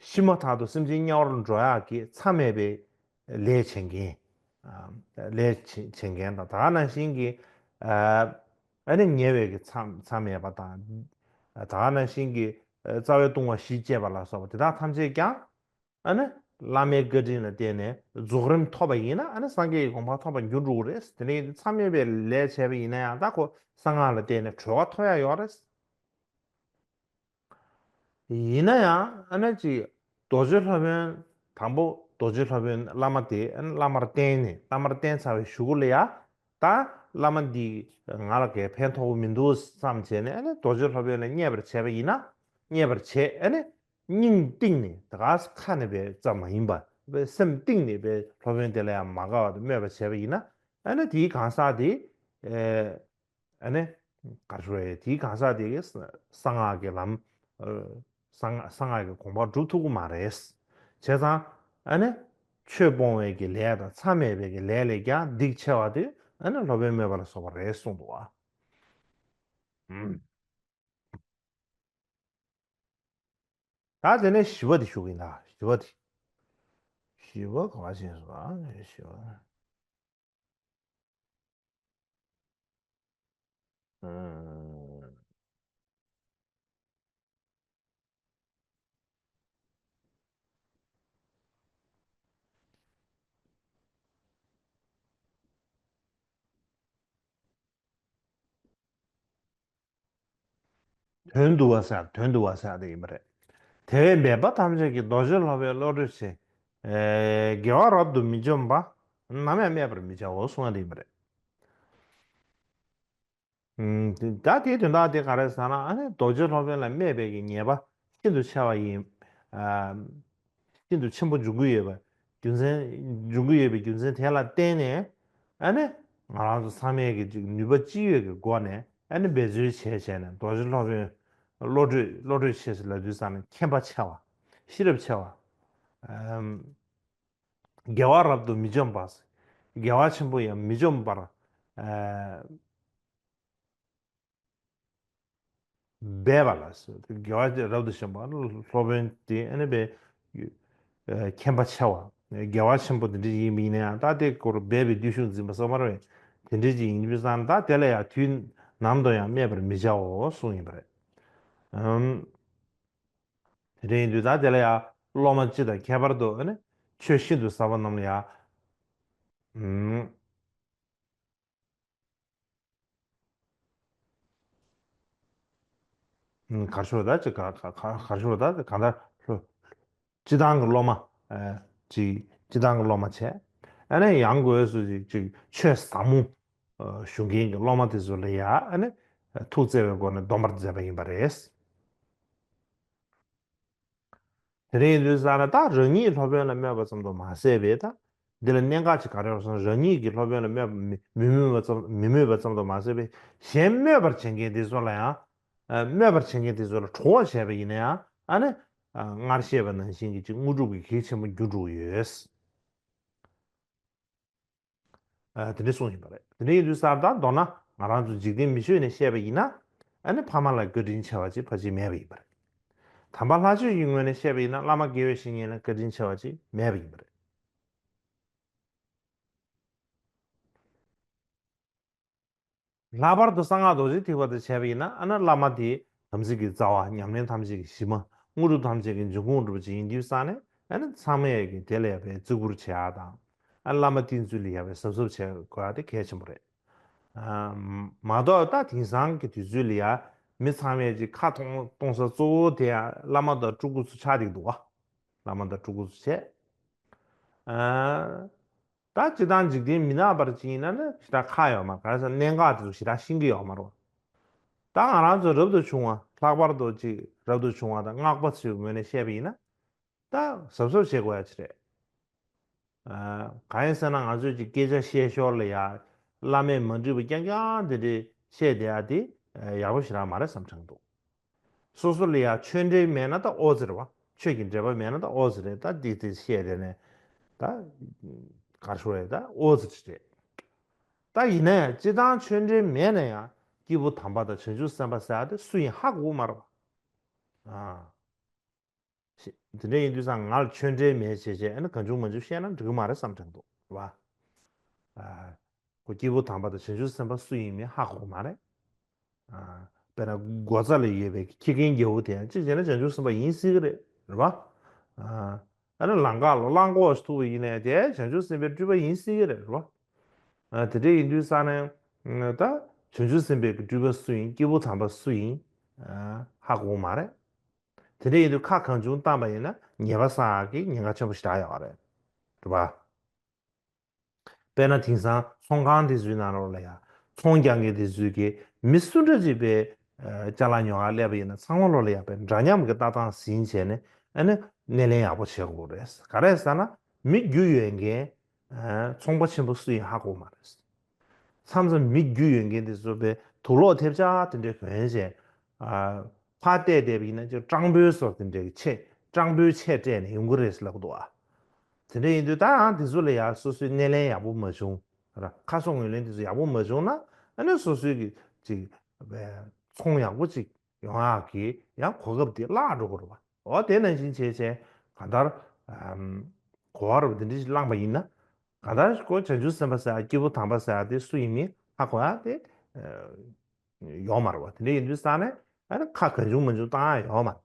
ཤི་མ་ཐག་ཏུ་སེམས་ཅན་དམྱལ་བར་འགྲོ་ཡག་གི་མཚམས་མེད་པའི་ལས་བྱེད་མཁན། ཨ་ལས་བྱེད་བྱེད་མཁན་དང་། ད་ག་ནང་བཞིན་གྱི་ཨ་ཨ་ནི་ཉེ་བའི་གི་མཚམས་མཚམས་མེད་པ་དང་། ད་ག་ནང་བཞིན་གྱི་རྩ་བའི་ལྟུང་བ་བཞི་བཅས་པ་ལ་སོགས་པ་དེ་དག་ཐམས་ཅད་ཀྱང་ཨ་ནི་བླ་མའི་བཀའ་དྲིན་ལ་བརྟེན་ནས་རྫོགས་རིམ་ཐོབ་པ་ཡིན་ན། ཨ་ནི་སངས་རྒྱས་ཀྱི་གོ་འཕང་ཐོབ་པར་འགྱུར་འགྲོ་གི་རེད། དེ་ནས་མཚམས་མེད་པའི་ལས་བྱས་པ་ཡིན་ན་ཡང་། ད་ཁོ་གསང་སྔགས་ལ་བརྟེན་ནས་གྲོལ་བ་ཐོབ་ཡག་ཡོད་རེད། ཡིན་ན་ཡང་ཨ་ནི་ཅིག་རྡོ་རྗེ་སློབ་དཔོན། དང་པོ་རྡོ་རྗེ་སློབ་དཔོན་བླ་མ་དེ་ཨ་ནི་བླ་མར་བསྟེན་ནས། བླ་མར་བསྟེན་ཚར་བའི་གཞུག་གུ་ལ་ཡ། ད་བླ་མ་འདིས་ང་ལ་གའི་ཕན་ཐོགས་མི་འདུག་བསམ་བྱས་ནས། ཨ་ནི་རྡོ་རྗེ་སློབ་དཔོན་ལ་བརྙས་པར་བྱས་པ་ཡིན་ན། བརྙས་པར་བྱས། ཨ་ནི་སྙིང་གཏིང་ནས། ད་ག་ཁ་ནས་པའི་ཙམ་མ་ཡིན་པ། པའི་སེམས་གཏིང་ནས་པའི་སློབ་དཔོན་དེ་ལ་ཡང་མ་དགའ་བ་དང་སྨོད་པ་བྱས་པ་ཡིན་ན། ཨ་ནི་དེའི་གང་ཟག་དེ། ཨ་ནི་ག་རེ་ཞུ་དགོས་རེད། དེའི་གང་ཟག་དེ་གིས་གསང་སྔགས་ཀྱི་ལམ། ཨ་གསང་གསང་སྔགས་ཀྱི་གོ་འཕང་སྒྲུབ་ཐུབ་ཀྱི་མ་རེད། བྱས་ཙང་ཨ་ནི་ཆོས་སྤོང་བའི་གི་ལས་དང་མཚམས་མེད་པའི་གི་ལས་ལས་ཀྱང་སྡིག་ཆེ་བ་དེ་ཨ་ནི་སློབ་དཔོན་སྨོད་པ་ལ་སོགས་པ་རེད་གསུངས་འདུག་བ། ཨུམ། ད་དེ་ནས་བཞི་པ་དེ་ཞུ་གི་ཡིན་ད། བཞི་པ་དེ། བཞི་པ་ག་པར་ཕྱིན་སོང་ཨ། བཞི་པ། ཨུམ། དོན་བསྡུ་བ་ཟེར། དོན་བསྡུ་བ་ཟེར་དེ་ཡིན་པ་རེད། དེ་བས་འབད་པ་ཐམས་ཅད་ཀྱིས་རྡོ་རྗེ་སློབ་དཔོན་བློ་གྲོས་ཆེ། ཨེ་དགེ་བ་རབ་ཏུ་མི་འཇོམས་པ། ནམ་ཡང་སྨད་པར་མི་བྱའོ་གསུངས་པ་དེ་ཡིན་པ་རེད། ཨུམ། ད་དེའི་དོན་དག་དེ་ག་རེ་ཟེར་ན། ཨ་ནི་རྡོ་རྗེ་སློབ་དཔོན་ལ་སྨད་པའི་གི་ཉེས་པ་ཤིན་ཏུ་ཆེ་བ་ཡིན། ཨ་ཤིན་ཏུ་ཆེན་པོ་འབྱུང་གི་ཡོད་པ། རྒྱུ་མཚན། འབྱུང་གི་ཡོད་པའི་རྒྱུ་མཚན་དེ་ལ་བརྟེན་ནས། ཨ་ནི་ང་རང་ཚོ་ཚང་མས་ཀྱི་ཅིག་ནུས་པ་ཅི་ཡོད་ཀྱི་སྒོ་ནས་ཨ་ནི་འབད་རྩོལ་བྱས་བྱས་ནས། རྡོ་རྗེ་སློབ་དཔོན་བློ་གྲོས། བློ་གྲོས་ཆེ་ཟེར་ལབ་དུས་ཙམ་ནས་མཁྱེན་པ་ཆེ་བ། ཤེས་རབ་ཆེ་བ། ཨམ། དགེ་བ་རབ་ཏུ་མི་འཇོམས་པ། དགེ་བ་ཆེན་པོ་ཡང་མི་འཇོམས་པར། ཨ། འབད་པ་ལ་ཟེར། དགེ་བ་རབ་ཏུ་འཇོམས་པ། སློབ་དཔོན་དེ་ཨ་ནི་པའི་མཁྱེན་པ་ཆེ་བ། དགེ་བ་ཆེན་པོ་དེ་འདྲ་ཡིན་པ་ཡིན་ན་ཡང་། ད་དེ་སྐོར་འབད་པའི་བརྟུལ་ཞུགས་འཛིན་པ་ཟེར་མ་རེད། དེ་འདྲ་ཅིག་ཡིན་པའི་ཙང་ད་དེ་ལ་ཡང་དུས་ནམ་དུ་ཡང་སྨད་པར་མི་བྱའོ་གསུངས་ཡིན་པ་རེད། ཨམ། དེ་འདྲ་ཡིན་དུས་ད་དེ་ལ་ཡང་སློབ་མ་སྤྱི་དང་ཁྱད་པར་དུ་ཨ་ནི་ཆོས་ཤིན་ཏུ་ཟབ་པ་རྣམས་ལ་ཡང་། ཨམ། ཨུམ། ག་རེ་ཞུ་དགོས་རེད། ད་ཅིག་ག་ག་ག་ག་རེ་ཞུ་དགོས་རེད། ད་གང་ལྟར་སྤྱི་བཏང་གི་སློབ་མ། ཨ་ཅིག་སྤྱི་བཏང་གི་སློབ་མ་བྱས། ཨ་ནི་ཡང་སྒོས་སུ་ཅིག་ཅིག་ཆོས་ཟབ་མོ་ཨ་ཞུ་མཁན་གྱི་སློབ་མ་དེ་ཚོ་ལ་ཡང་ཨ་ནི་ཐུགས་བརྩེ་བའི་སྒོ་ནས་སྡོམ་པར་མཛད་པ་ཡིན་པ་རེད། དེ་འདྲ་ཡིན་དུས་ཙང་ནས་ད་རང་ཉིད་སློབ་དཔོན་ལ་སྨོད་པ་ཙམ་དུ་མ་ཟད་པའི། ད་འདི་ལ་གནད་འགག་ཅིག་ག་རེ་ཡོད་ཟེར་ན། རང་ཉིད་ཀྱིས་སློབ་དཔོན་ལ་སྨོད་པ་མི་མི་སྨོད་པ་ཙམ་མི་སྨོད་པ་ཙམ་དུ་མ་ཟད་པའི་གཞན་སྨོད་པར་བྱེད་མཁན་དེ་ཚོ་ལ་ཡང་། ཨ་སྨོད་པར་བྱེད་མཁན་དེ་ཚོ་ལ་གྲོགས་བྱས་པ་ཡིན་ན་ཡང་། ཨ་ནི་ཨ་སྔར་བཤད་པ་ནང་བཞིན་གྱི་ཅིག་དངོས་གྲུབ་ཀྱི་གེགས་ཆེན་པོ་འགྱུར་འགྲོ་གི་ཡོད། ཨ་དེ་འདྲ་གསུངས་ཡིན་པ་རེད། དེ་འདྲ་ཡིན་དུས་ཙང་ད་མདོར་ན་ང་རང་ཚོ་འཇིག་རྟེན་མི་ཆོས་ནས་བཤད་པ་ཡིན་ན། ཨ་ནི་ཕ་མ་ལ་བཀའ་དྲིན་ཆེ་བ་ཅིག་ཕལ་ཆེར་མེད་པ་ཡིན་པ་རེད། དམ་པ་ལྷ་ཆོས་ཀྱི་ངོས་ནས་བཤད་པ་ཡིན་ན། བླ་མ་དགེ་བའི་བཤེས་གཉེན་ལ་བཀའ་དྲིན་ཆེ་བ་ཅིག་མེད་པ་ཡིན་པ་རེད། ལྷག་པར་དུ་གསང་སྔགས་རྡོ་རྗེ་ཐེག་པ་དེ་བྱས་པ་ཡིན་ན། ཨ་ནི་བླ་མ་དེ་དམ་ཚིག་གི་རྩ་བ། ཉམས་ལེན་ཐམས་ཅད་ཀྱི་གཞི་མ། དངོས་གྲུབ་ཐམས་ཅད་ཀྱི་འབྱུང་ཁུངས་འགྲུབ་པ་ཅིག་ཡིན་དུས་ཙང་ནས། ཨ་ནི་ཚང་མས་ཀྱི་དེ་ལ་ཡང་བརྩི་བཀུར་བྱེད་ཡག་དང་། ཨ་བླ་མ་བསྟེན་ཚུལ་ལ་ཡང་གཟབ་གཟབ་བྱེད་དགོས་ཡག་དེ་གལ་ཆེན་པོ་རེད། ཨ་མ་གཏོགས་ད་དེང་སང་གི་དུས་ཚོད་ལ་ཡང་མི་ཚང་མས་ཀྱི་ཁ་གཏོང་གཏོང་ས་གཙོ་བོ་དེ་ཡང་བླ་མ་དང་སྤྲུལ་སྐུ་ཚོ་ཆགས་བསྡད་འདུག་བ། བླ་མ་དང་སྤྲུལ་སྐུ་ཚོ་བྱས། ཨ། ད་སྤྱིར་བཏང་འཇིག་རྟེན་མི་ནག་པར་ཅིག་ཡིན་ན་ནི་ཞེ་དྲག་ཁག་ཡོད་མ་རེད། ག་རེ་ཟེར་ན་གནད་འགག་དེ་ཚོ་ཞེ་དྲག་ཤེས་ཀྱི་ཡོད་མ་རེད། ད་ང་རང་ཚོ་རབ་ཏུ་བྱུང་བ། ལྷག་པར་དུ་ཅིག་རབ་ཏུ་བྱུང་བ་དང་སྔགས་པ་ཚོའི་ངོས་ནས་བཤད་པ་ཡིན་ན། ད་གཟབ་གཟབ་བྱེད་དགོས་ཡ་ཅིག་རེད། ཨ། གང་ཡིན་ཟེར་ན་ང་ཚོས་ཅིག་སྐད་ཆ་བཤད་ཞོར་ལ་ཡ། བླ་མས་མ་འགྲིག་པ་རྐྱང་རྐྱང་དེ་འདྲས་བཤད་བསྡད་ཡ་དེ་ཡག་པོ་ཞེ་དྲག་མ་རེད་བསམ་དྲན་འདུག་སོ་སོ་ལ་ཡང་ཆོས་འབྲེལ་མེད་ན་ད་ཨོ་ཙི་རེད་བ། ཆོས་ཀྱི་འབྲེལ་བ་མེད་ན་ད་ཨོ་ཙི་རེད། ད་འདི་དེ་བཤད་དེ་ནས་ ད་གར་ཤོར་རེད། ད་ཨོ་ཙི་ཅི་རེད། ད་ཡིན་ན་ཡང་སྤྱིར་བཏང་ཆོས་འབྲེལ་མེད་ན་ཡང་སྐྱེས་བུ་དམ་པ་དང་བྱང་ཆུབ་སེམས་དཔའ་ཟེར་ཡ་དེ་སུ་ཡིན་ཧ་གོ་གི་མ་རེད་པ། ཨ། དེ་འདྲ་ཡིན་དུས་ཙང་ང་ལ་ཆོས་འབྲེལ་མེད་བྱས་བྱས་ཨ་ནི་གང་བྱུང་མང་བྱུང་བཤད་ན་འགྲིག་གི་མ་རེད་བསམ་དྲན་འདུག་རེད་པ། ཨ། ཁོ་སྐྱེས་བུ་དམ་པ་དང་བྱང་ཆུབ་སེམས་དཔའ་སུ་ཡིན་མིན་ཧ་གོ་གི་མ་རེད། ཨ། དཔེར་ན་སྒོ་རྩ་ལ་ཡོད་པའི་ཁྱི་རྒན་རྒྱལ་པོ་དེ་ཡང་གཅིག་བྱས་ན་བྱང་ཆུབ་སེམས་དཔའ་ཡིན་སྲིད་ཀྱི་རེད། རེད་པ། ཨ། ཨ་ནི་ལམ་ཁ་ལ་གླང་གོག་ཅིག་ཐུག་པ་ཡིན་ནའི་དེ་བྱང་ཆུབ་སེམས་དཔའི་སྤྲུལ་པ་ཡིན་སྲིད་ཀྱི་རེད། རེད་པ། ཨ། དེ་འདྲ་ཡིན་དུས་ཙང་ནས་ད་བྱང་ཆུབ་སེམས་དཔའི་སྤྲུལ་པ་སུ་ཡིན། སྐྱེས་བུ་དམ་པ་སུ་ཡིན། ཨ། ཧ་གོ་གི་མ་རེད། དེ་འདྲ་ཡིན་དུས་ཁ་གང་བྱུང་བཏང་པ་ཡིན་ན་ཉེས་པ་བསགས་ཡག་གི་ཉེན་ཁ་ཆེན་པོ་ཞེ་དྲག་ཡོད་རེད། རེད་པ། དཔེར་ན་དེང་སང་ཚོང་ཁང་དེ་ཚོའི་ནང་ལོགས་ལ་ཡ་ཚོང་རྒྱག་མཁན་དེ་ཚོས་ཀྱི་མི་སུ་འདྲ་ཅིག་པའི་ཅ་ལག་ཉོ་ག་སླེབས་པ་ཡིན་ན་ཚང་མ་ལོགས་ལ་ཡ་པའི་འདྲ་མཉམ་གྱི་ལྟ་སྟངས་ཟིན་བྱས་ནས་ཨ་ནི་སྣེ་ལེན་ཡག་པོ་བྱེད་དགོས་རེད། ག་རེ་ཟེར་ན་མི་རྒྱུ་ཡོད་མཁན་ཚོང་པ་ཆེན་པོ་སུ་ཡིན་ཧ་གོ་མ་རེད། མཚམས་མཚམས་མི་རྒྱུ་ཡོད་མཁན་དེ་ཚོ་པའི་དུག་ལོག་ཐེབས་ཆག་དེ་འདྲའི་གོན་བྱས། ཕར་བལྟས་བསྡད་པ་ཡིན་ན་ཅིག་སྤྲང་པོའི་བཟོ་དེ་འདྲའི་ཆས་སྤྲང་པོའི་ཆས་སྤྲས་ནས་ཡོང་གི་རེད་ཟེར་ལབ་ཀྱི་འདུག་ཨ། དེ་འདྲ་ཡིན་དུས་ད་ཨང་དེ་ཚོ་ལ་ཡ་སོ་སོའི་སྣེ་ལེན་ཡག་པོ་མ་བྱུང་། ར་ཁ་སོག་ངོས་ལེན་དེ་ཚོ་ཡག་པོ་མ་བྱུང་ན་ཨ་ནི་སོ་སོའི་གི་ཅིག་ཚོང་ཡག་པོ་ཅིག་ཡོང་ཡག་གི་ཡང་གོ་སྐབས་དེ་བརླག་འགྲོ་གི་རེད་བ། འོ་དེ་ནང་བཞིན་བྱས་བྱས་གང་ལྟར་གོ་བ་རུ་འདི་འདྲ་ཞིག་བླངས་པ་ཡིན་ན་གང་ལྟར་ཁོ་བྱང་ཆུབ་སེམས་དཔའ་ཟེར་ཡ་སྐྱེས་བུ་དམ་པ་ཟེར་ཡ་དེ་སུ་ཡིན་མིན་ཧ་གོ་ཡ་དེ་ཡོད་མ་རེད་བ། དེ་འདྲ་ཡིན་དུས་ས་ནས་ཨ་ནི་ཁ་གང་བྱུང་མང་བྱུང་བཏང་ཡ་ཡོད་མ་རེད།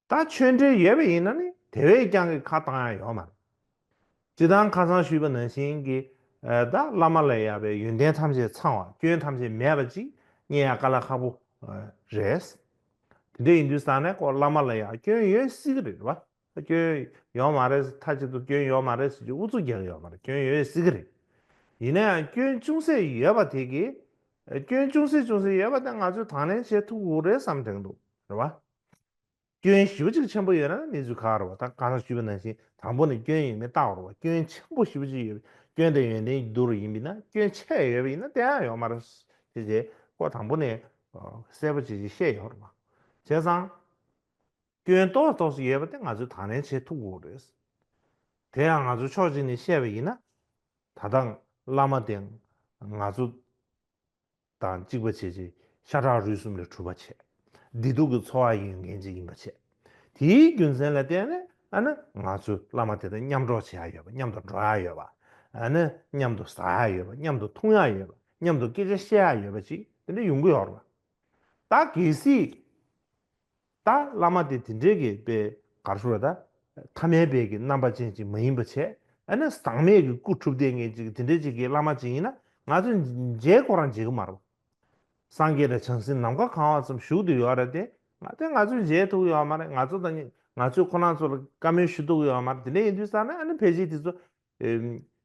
ད་ཆོས་འབྲེལ་ཡོད་པ་ཡིན་ན་ནི་དེ་བས་ཀྱང་གི་ཁ་བཏང་ཡ་ཡོད་མ་རེད། སྤྱིར་བཏང་ཁ་སང་ཞུས་པ་ནང་བཞིན་གྱི་ད་བླ་མ་ལ་ཡ་བའི་ཡོན་ཏན་ཐམས་ཅད་ཚང་བ་སྐྱོན་ཐམས་ཅད་མེད་པ་ཅིག་རྙེད་ཡ་དཀའ་ལས་ཁག་པོ་རེད། དེ་འདྲ་ཡིན་དུས་ས་ནས་ཁོ་བླ་མ་ལ་ཡ་སྐྱོན་ཡོད་སྲིད་ཀྱི་རེད་བ། སྐྱོན་ཡོད་མ་རེད། མཐའ་གཅིག་ཏུ་སྐྱོན་ཡོད་མ་རེད་ཟེར་གྱི་ཨུ་ཚུགས་རྒྱག་གི་ཡོད་མ་རེད། སྐྱོན་ཡོད་སྲིད་ཀྱི་རེད། ཡིན་ན་ཡང་སྐྱོན་ཅུང་ཟད་ཡོད་པ་དེ་གིས་སྐྱོན་ཅུང་ཟད་ཅུང་ཟད་ཡོད་པ་དེ་ང་ཚོས་དང་ལེན་བྱེད་ཐུབ་དགོས་རེད་བསམ་དྲན་འདུག་རེད་བ། སྐྱོན་ཞེ་པོ་ཅིག་ཆེན་པོ་ཡོད་ན་གནས་ཚུལ་ཁག་རེད་བ། ད་གང་ཞུས་པ་ནང་བཞིན་དང་པོ་ནས་སྐྱོན་ཡོད་མེད་བལྟ་བ་རེད་བ། སྐྱོན་ཆེན་པོ་ཞེ་པོ་ཅིག་ཡོད། སྐྱོན་དང་ཡོན་ཏན་བསྡུར་བ་ཡིན་པ་ཡིན་ན་སྐྱོན་ཆེ་ཡོད་པ་ཡིན་ན་དེ་ཡང་ཡོད་མ་རེད། དེ་རྗེས་ཁོ་དང་པོ་ནས་གསལ་པོ་ཅིག་ཅིག་བཤད་ཡོད་རེད་བ། བྱས་ཙང་སྐྱོན་ཏོག་ཙམ་ཏོག་ཙམ་ཡོད་པ་དེ་ང་ཚོས་དང་ལེན་བྱེད་ཐུབ་དགོས་རེད། དེ་ཡང་ང་ཚོ་ཕྱོགས་གཅིག་ནས་བཤད་པ་ཡིན་ན་ད་ལྟ་བླ་མ་དེ་ང་ཚོ་དང་གཅིག་པ་བྱས་རྗེས་ཤ་ཁྲག་རུས་གསུམ་ལས་གྲུབ་པ་བྱས། བདེ་སྡུག་གི་འཚོ་བ་ཡོད་མཁན་ཅིག་ཡིན་པ་བྱས། དེའི་རྒྱུ་མཚན་ལ་བརྟེན་ནས་ཨ་ནི་ང་ཚོས་བླ་མ་དེ་དང་མཉམ་འགྲོགས་བྱེད་ཡ་ཡོད་པ། མཉམ་དུ་འགྲོ་ཡ་ཡོད་པ། ཨ་ནི་མཉམ་དུ་ཟ་ཡ་ཡོད་པ། མཉམ་དུ་འཐུང་ཡ་ཡོད་པ། མཉམ་དུ་སྐད་ཆ་བཤད་ཡ་ཡོད་པ་ཅིག་དེ་འདྲ་ཡོང་གི་ཡོད་རེད་བ། ད་གལ་སྲིད་ད་བླ་མ་དེ་དེ་འདྲའི་གི་དཔེ་ག་རེ་ཞུ་དགོས་རེད། ད་ཐ་མལ་པའི་གི་རྣམ་པ་ཅན་ཅིག་མ་ཡིན་པ་བྱས། ཨ་ནི་ཟག་མེད་ཀྱི་སྐུ་གྲུབ་བསྡད་མཁན་ཅིག་དེ་འདྲའི་ཅིག་གི་བླ་མ་ཅིག་ཡིན་ན་ང་ཚོས་མཇལ་ཁོ་རང་མཇལ་གི་མ་རེད། སངས་རྒྱས་དང་བྱང་སེམས་ནམ་མཁའ་གང་བ་ཙམ་བཞུགས་བསྡད་ཡོད་རེད་དེ། ང་དེ་ང་ཚོས་མཇལ་ཐུབ་ཀྱི་ཡོད་མ་རེད། ང་ཚོ་དང་ང་ཚོས་ཁོ་རང་ཚོ་ལ་བཀའ་མོལ་ཞུ་ཐུབ་ཀྱི་ཡོད་མ་རེད། དེ་འདྲ་ཡིན་དུས་ཙང་ནས་ཨ་ནི་ཕལ་ཆེར་དེ་ཚོ་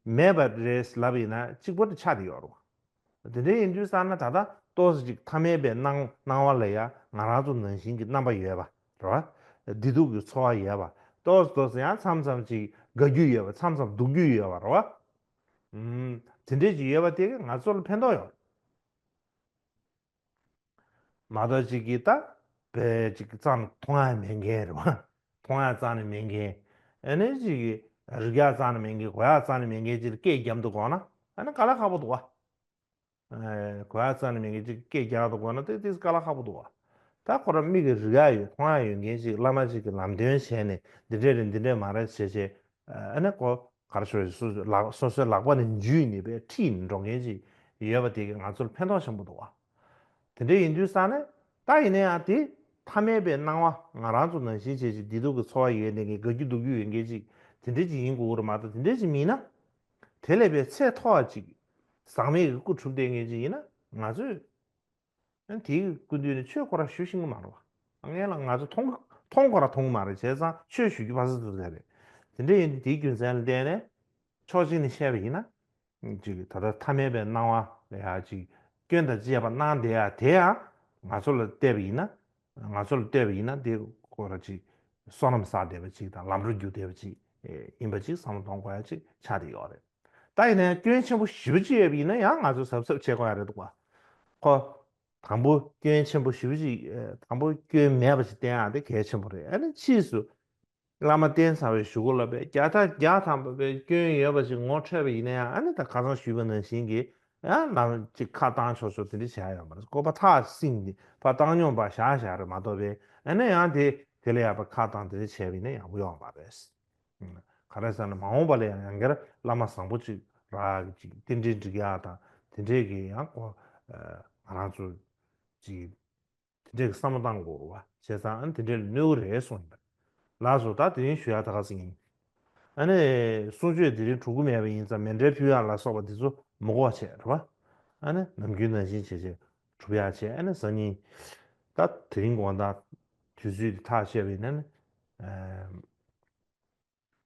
མེད་པ་རེད་ལབ་ཡིན་ན་གཅིག་པ་དེ་ཆགས་བསྡད་ཡོད་རེད། དེ་འདྲ་ཡིན་དུས་ཙང་ན་ད་ལྟ་ཏོག་ཙམ་ཅིག་ཐ་མལ་པའི་སྣང་སྣང་བ་ལ་ཡང་ང་རང་ཚོ་ནང་བཞིན་གྱི་རྣམ་པ་ཡོད་པ་རེད་བ། བདེ་སྡུག་གི་ཚོར་བ་ཡོད་པ། ཏོག་ཙམ་ཏོག་ཙམ་ཡང་མཚམས་མཚམས་ཅིག་དགའ་རྒྱུ་ཡོད་པ། མཚམས་མཚམས་སྡུག་རྒྱུ་ཡོད་པ་རེད་བ། ཨུམ། དེ་འདྲས་ཅིག་ཡོད་པ་དེ་གིས་ང་ཚོ་ལ་ཕན་ཐོགས་ཡོད། མ་གཏོགས་ཅིག་གིས་ད་བས་ཅིག་རྩ་ནས་མཐོང་ཡ་མེད་མཁན་རེད་བ། མཐོང་ཡ་རྩ་ནས་མེད་མཁན། ཨ་ནི་ཅིག་གིས་རིག་ཡ་རྩ་ནས་མེད་མཁན། གོ་ཡ་རྩ་ནས་མེད་མཁན་ཅིག་ལ་སྐད་རྒྱབ་འདུག་དགོངས་ན་ཨ་ནི་དཀའ་ལས་ཁག་པོ་འདུག་བ། ཨེ། གོ་ཡ་རྩ་ནས་མེད་མཁན་ཅིག་སྐད་རྒྱག་ཏུ་དགོས་ན་དེ་དེ་དཀའ་ལས་ཁག་པོ་འདུག་བ། ད་ཁོ་རང་མིག་གིས་རིག་ཡ་ཡོད། མཐོང་ཡ་ཡོད་མཁན་ཅིག་བླ་མ་ཅིག་གིས་ལམ་སྟོན་བྱས་ནས་འདི་འདྲས་རེད་འདི་འདྲས་མ་རེད་བྱས་བྱས། ཨ་ནི་ཁོ་ག་རེ་ཞུ་དགོས་རེད། སོ་སོའི་ལག་སོ་སོའི་ལག་པ་ནས་འཇུས་ནས་པས་ཁྲིད་ནས་འགྲོ་མཁན་ཅིག་ཡོད་པ་དེ་གིས་ང་ཚོར་ཕན་ཐོགས་ཆེན་པོ་འདུག་བ། དེ་འདྲས་ཡིན་དུས་ཙང་ནས་ད་ཡིན་ན་ཡང་དེ་ཐ་མལ་པའི་སྣང་བ། ང་རང་ཚོ་ནང་བཞིན་བྱས་ཅིག་བདེ་སྡུག་གི་ཚོར་བ་ཡོད་མཁན་གྱི་དགའ་རྒྱུ་སྡུག་རྒྱུ་ཡོད་མཁན་ཅིག་དེ་འདྲས་ཅིག་ཡིན་དགོས་ཀྱི་རེད་མ་གཏོགས། དེ་འདྲས་ཅིག་མིན་ན་དེ་ལས་པའི་ཚད་མཐོ་བ་ཅིག་ཟག་མེད་ཀྱི་སྐུ་གྲུབ་བསྡད་མཁན་ཅིག་ཡིན་ན་ང་ཚོས་ཨ་ནི་དེའི་སྐུ་མདུན་ནས་ཆོས་ཁོ་རང་ཞུ་ཤེས་ཀྱི་མ་རེད་བ། སྔོན་ལ་ང་ཚོ་མཐོང་མཐོང་ཁོ་རང་མཐོང་གི་མ་རེད། བྱས་ཙང་ཆོས་ཞུ་རྒྱུ་ཕར་ཚུར་ཚུར་རེད། དེ་འདྲ་ཡིན་དུས་དེའི་རྒྱུ་མཚན་ལ་བརྟེན་ནས་ཕྱོགས་གཅིག་ནས་བཤད་པ་ཡིན་ན། ཅིག་ད་ལྟ་ཐ་མལ་པའི་སྣང་བ་ལ་ཡང་ཅིག་སྐྱོན་དང་བཅས་པ་སྣང་བསྡད་ཡ་དེ་ཡང་ང་ཚོ་ལ་བལྟས་པ་ཡིན་ན། ང་ཚོ་ལ་བལྟས་པ་ཡིན་ན་དེ་ཁོ་རང་ཅིག་བསོད་ནམས་བསགས་བསྡད་པ་ཅིག་དང་ལམ་འགྲོ་རྒྱུག་བསྡད་པ་ཅིག་ཡིན་པ་ཅིག་བསམ་བློ་གཏོང་དགོས་ཡ་ཅིག་ཆགས་བསྡད་ཡོད་རེད། ད་ཡིན་ན་ཡང་སྐྱོན་ཆེན་པོ་ཞེ་པོ་ཅིག་ཡོད་པ་ཡིན་ན་ཡང་ང་ཚོ་གཟབ་གཟབ་བྱེད་དགོས་ཡ་རེད་འདུག་བ། ཁོ་དང་པོ་སྐྱོན་ཆེན་པོ་ཞེ་པོ་ཅིག་དང་པོ་སྐྱོན་མེད་པ་ཅིག་བསྟན་ཡ་དེ་གལ་ཆེན་པོ་རེད། ཨ་ནི་ཕྱིས་སུ་ བླ་མ་བསྟེན་ཚར་བའི་གཞུག་གུ་ལ་བས་བརྒྱ་ཕྲག་བརྒྱ་ཐམ་པ་བས་སྐྱོན་ཡོད་པ་ཞིག་ངོ་འཕྲོད་པ་ཡིན་ན་ཡང་ཨ་ནི་ད་ཁ་སང་ཞུས་པ་ནང་བཞིན་གྱི་ཡང་ལམ་ཅིག་ཁ་བཏང་ཆོག་ཆོག་དེ་འདྲ་བྱ་ཡོད་མ་རེད། སྐོར་པ་ཐག་བསྲིངས་ཏེ་ཕར་བཏང་སྙོམས་པ་བཞག་བཞག་རེད་མ་གཏོགས་པས་ཨ་ནི་ཡང་དེ་དེ་ལས་ཡག་པ་ཁ་བཏང་དེ་འདྲ་བྱས་པ་ཡིན་ན་ཡག་པོ་ཡོད་མ་རེད། ག་རེ་ཟེར་ན་མ་འོངས་པ་ལ་ཡང་ཡང་བསྐྱར་བླ་མ་བཟང་པོ་ཅིག་རག་ཅིག་རྟེན་འབྲེལ་འགྲིག་ཡག་དང་དེ་འདྲས་ཀྱི་ཡང་ཁོ་ང་རང་ཚོ་ཅིག་དེ་འདྲས་ཀྱི་བསམ་བློ་བཏང་དགོས་རེད་བ། བྱས་ཙང་ཨ་ནི་དེ་འདྲས་ལ་གནོད་གི་རེད་གསུངས་ཡིན་པ། ལགས་སོ། ད་དེ་རིང་ཞུ་ཡག་ད་ག་ཟིག་ཡིན། ཨ་ནི་གསུང་ཆོས་དེ་རིང་གྲུབ་ཀྱི་མེད་པ་ཡིན་ཙང་མཎྜལ་ཕུལ་ཡག་ལ་སོགས་པ་དེ་ཚོ་མི་དགོས་པ་བྱས་རེད་བ། ཨ་ནི་ནམ་རྒྱུན་ནང་བཞིན་བྱས་བྱས་གྲུབ་ཡག་བྱས། ཨ་ནི་སང་ཉིན་ད་དེ་རིང་དགོང་དག་དུས་ཚོད་དེ་ཐག་བཅད་པ་ཡིན་ན་ནི།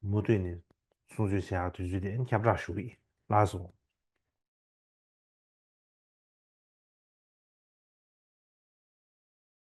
མུ་མཐུད་ནས་གསུང་ཆོས་བྱེད་ཡག་དུས་ཚོད་དེ་ཁྱབ་བསྒྲགས་ཞུ་གི་ཡིན། ལགས་སོ།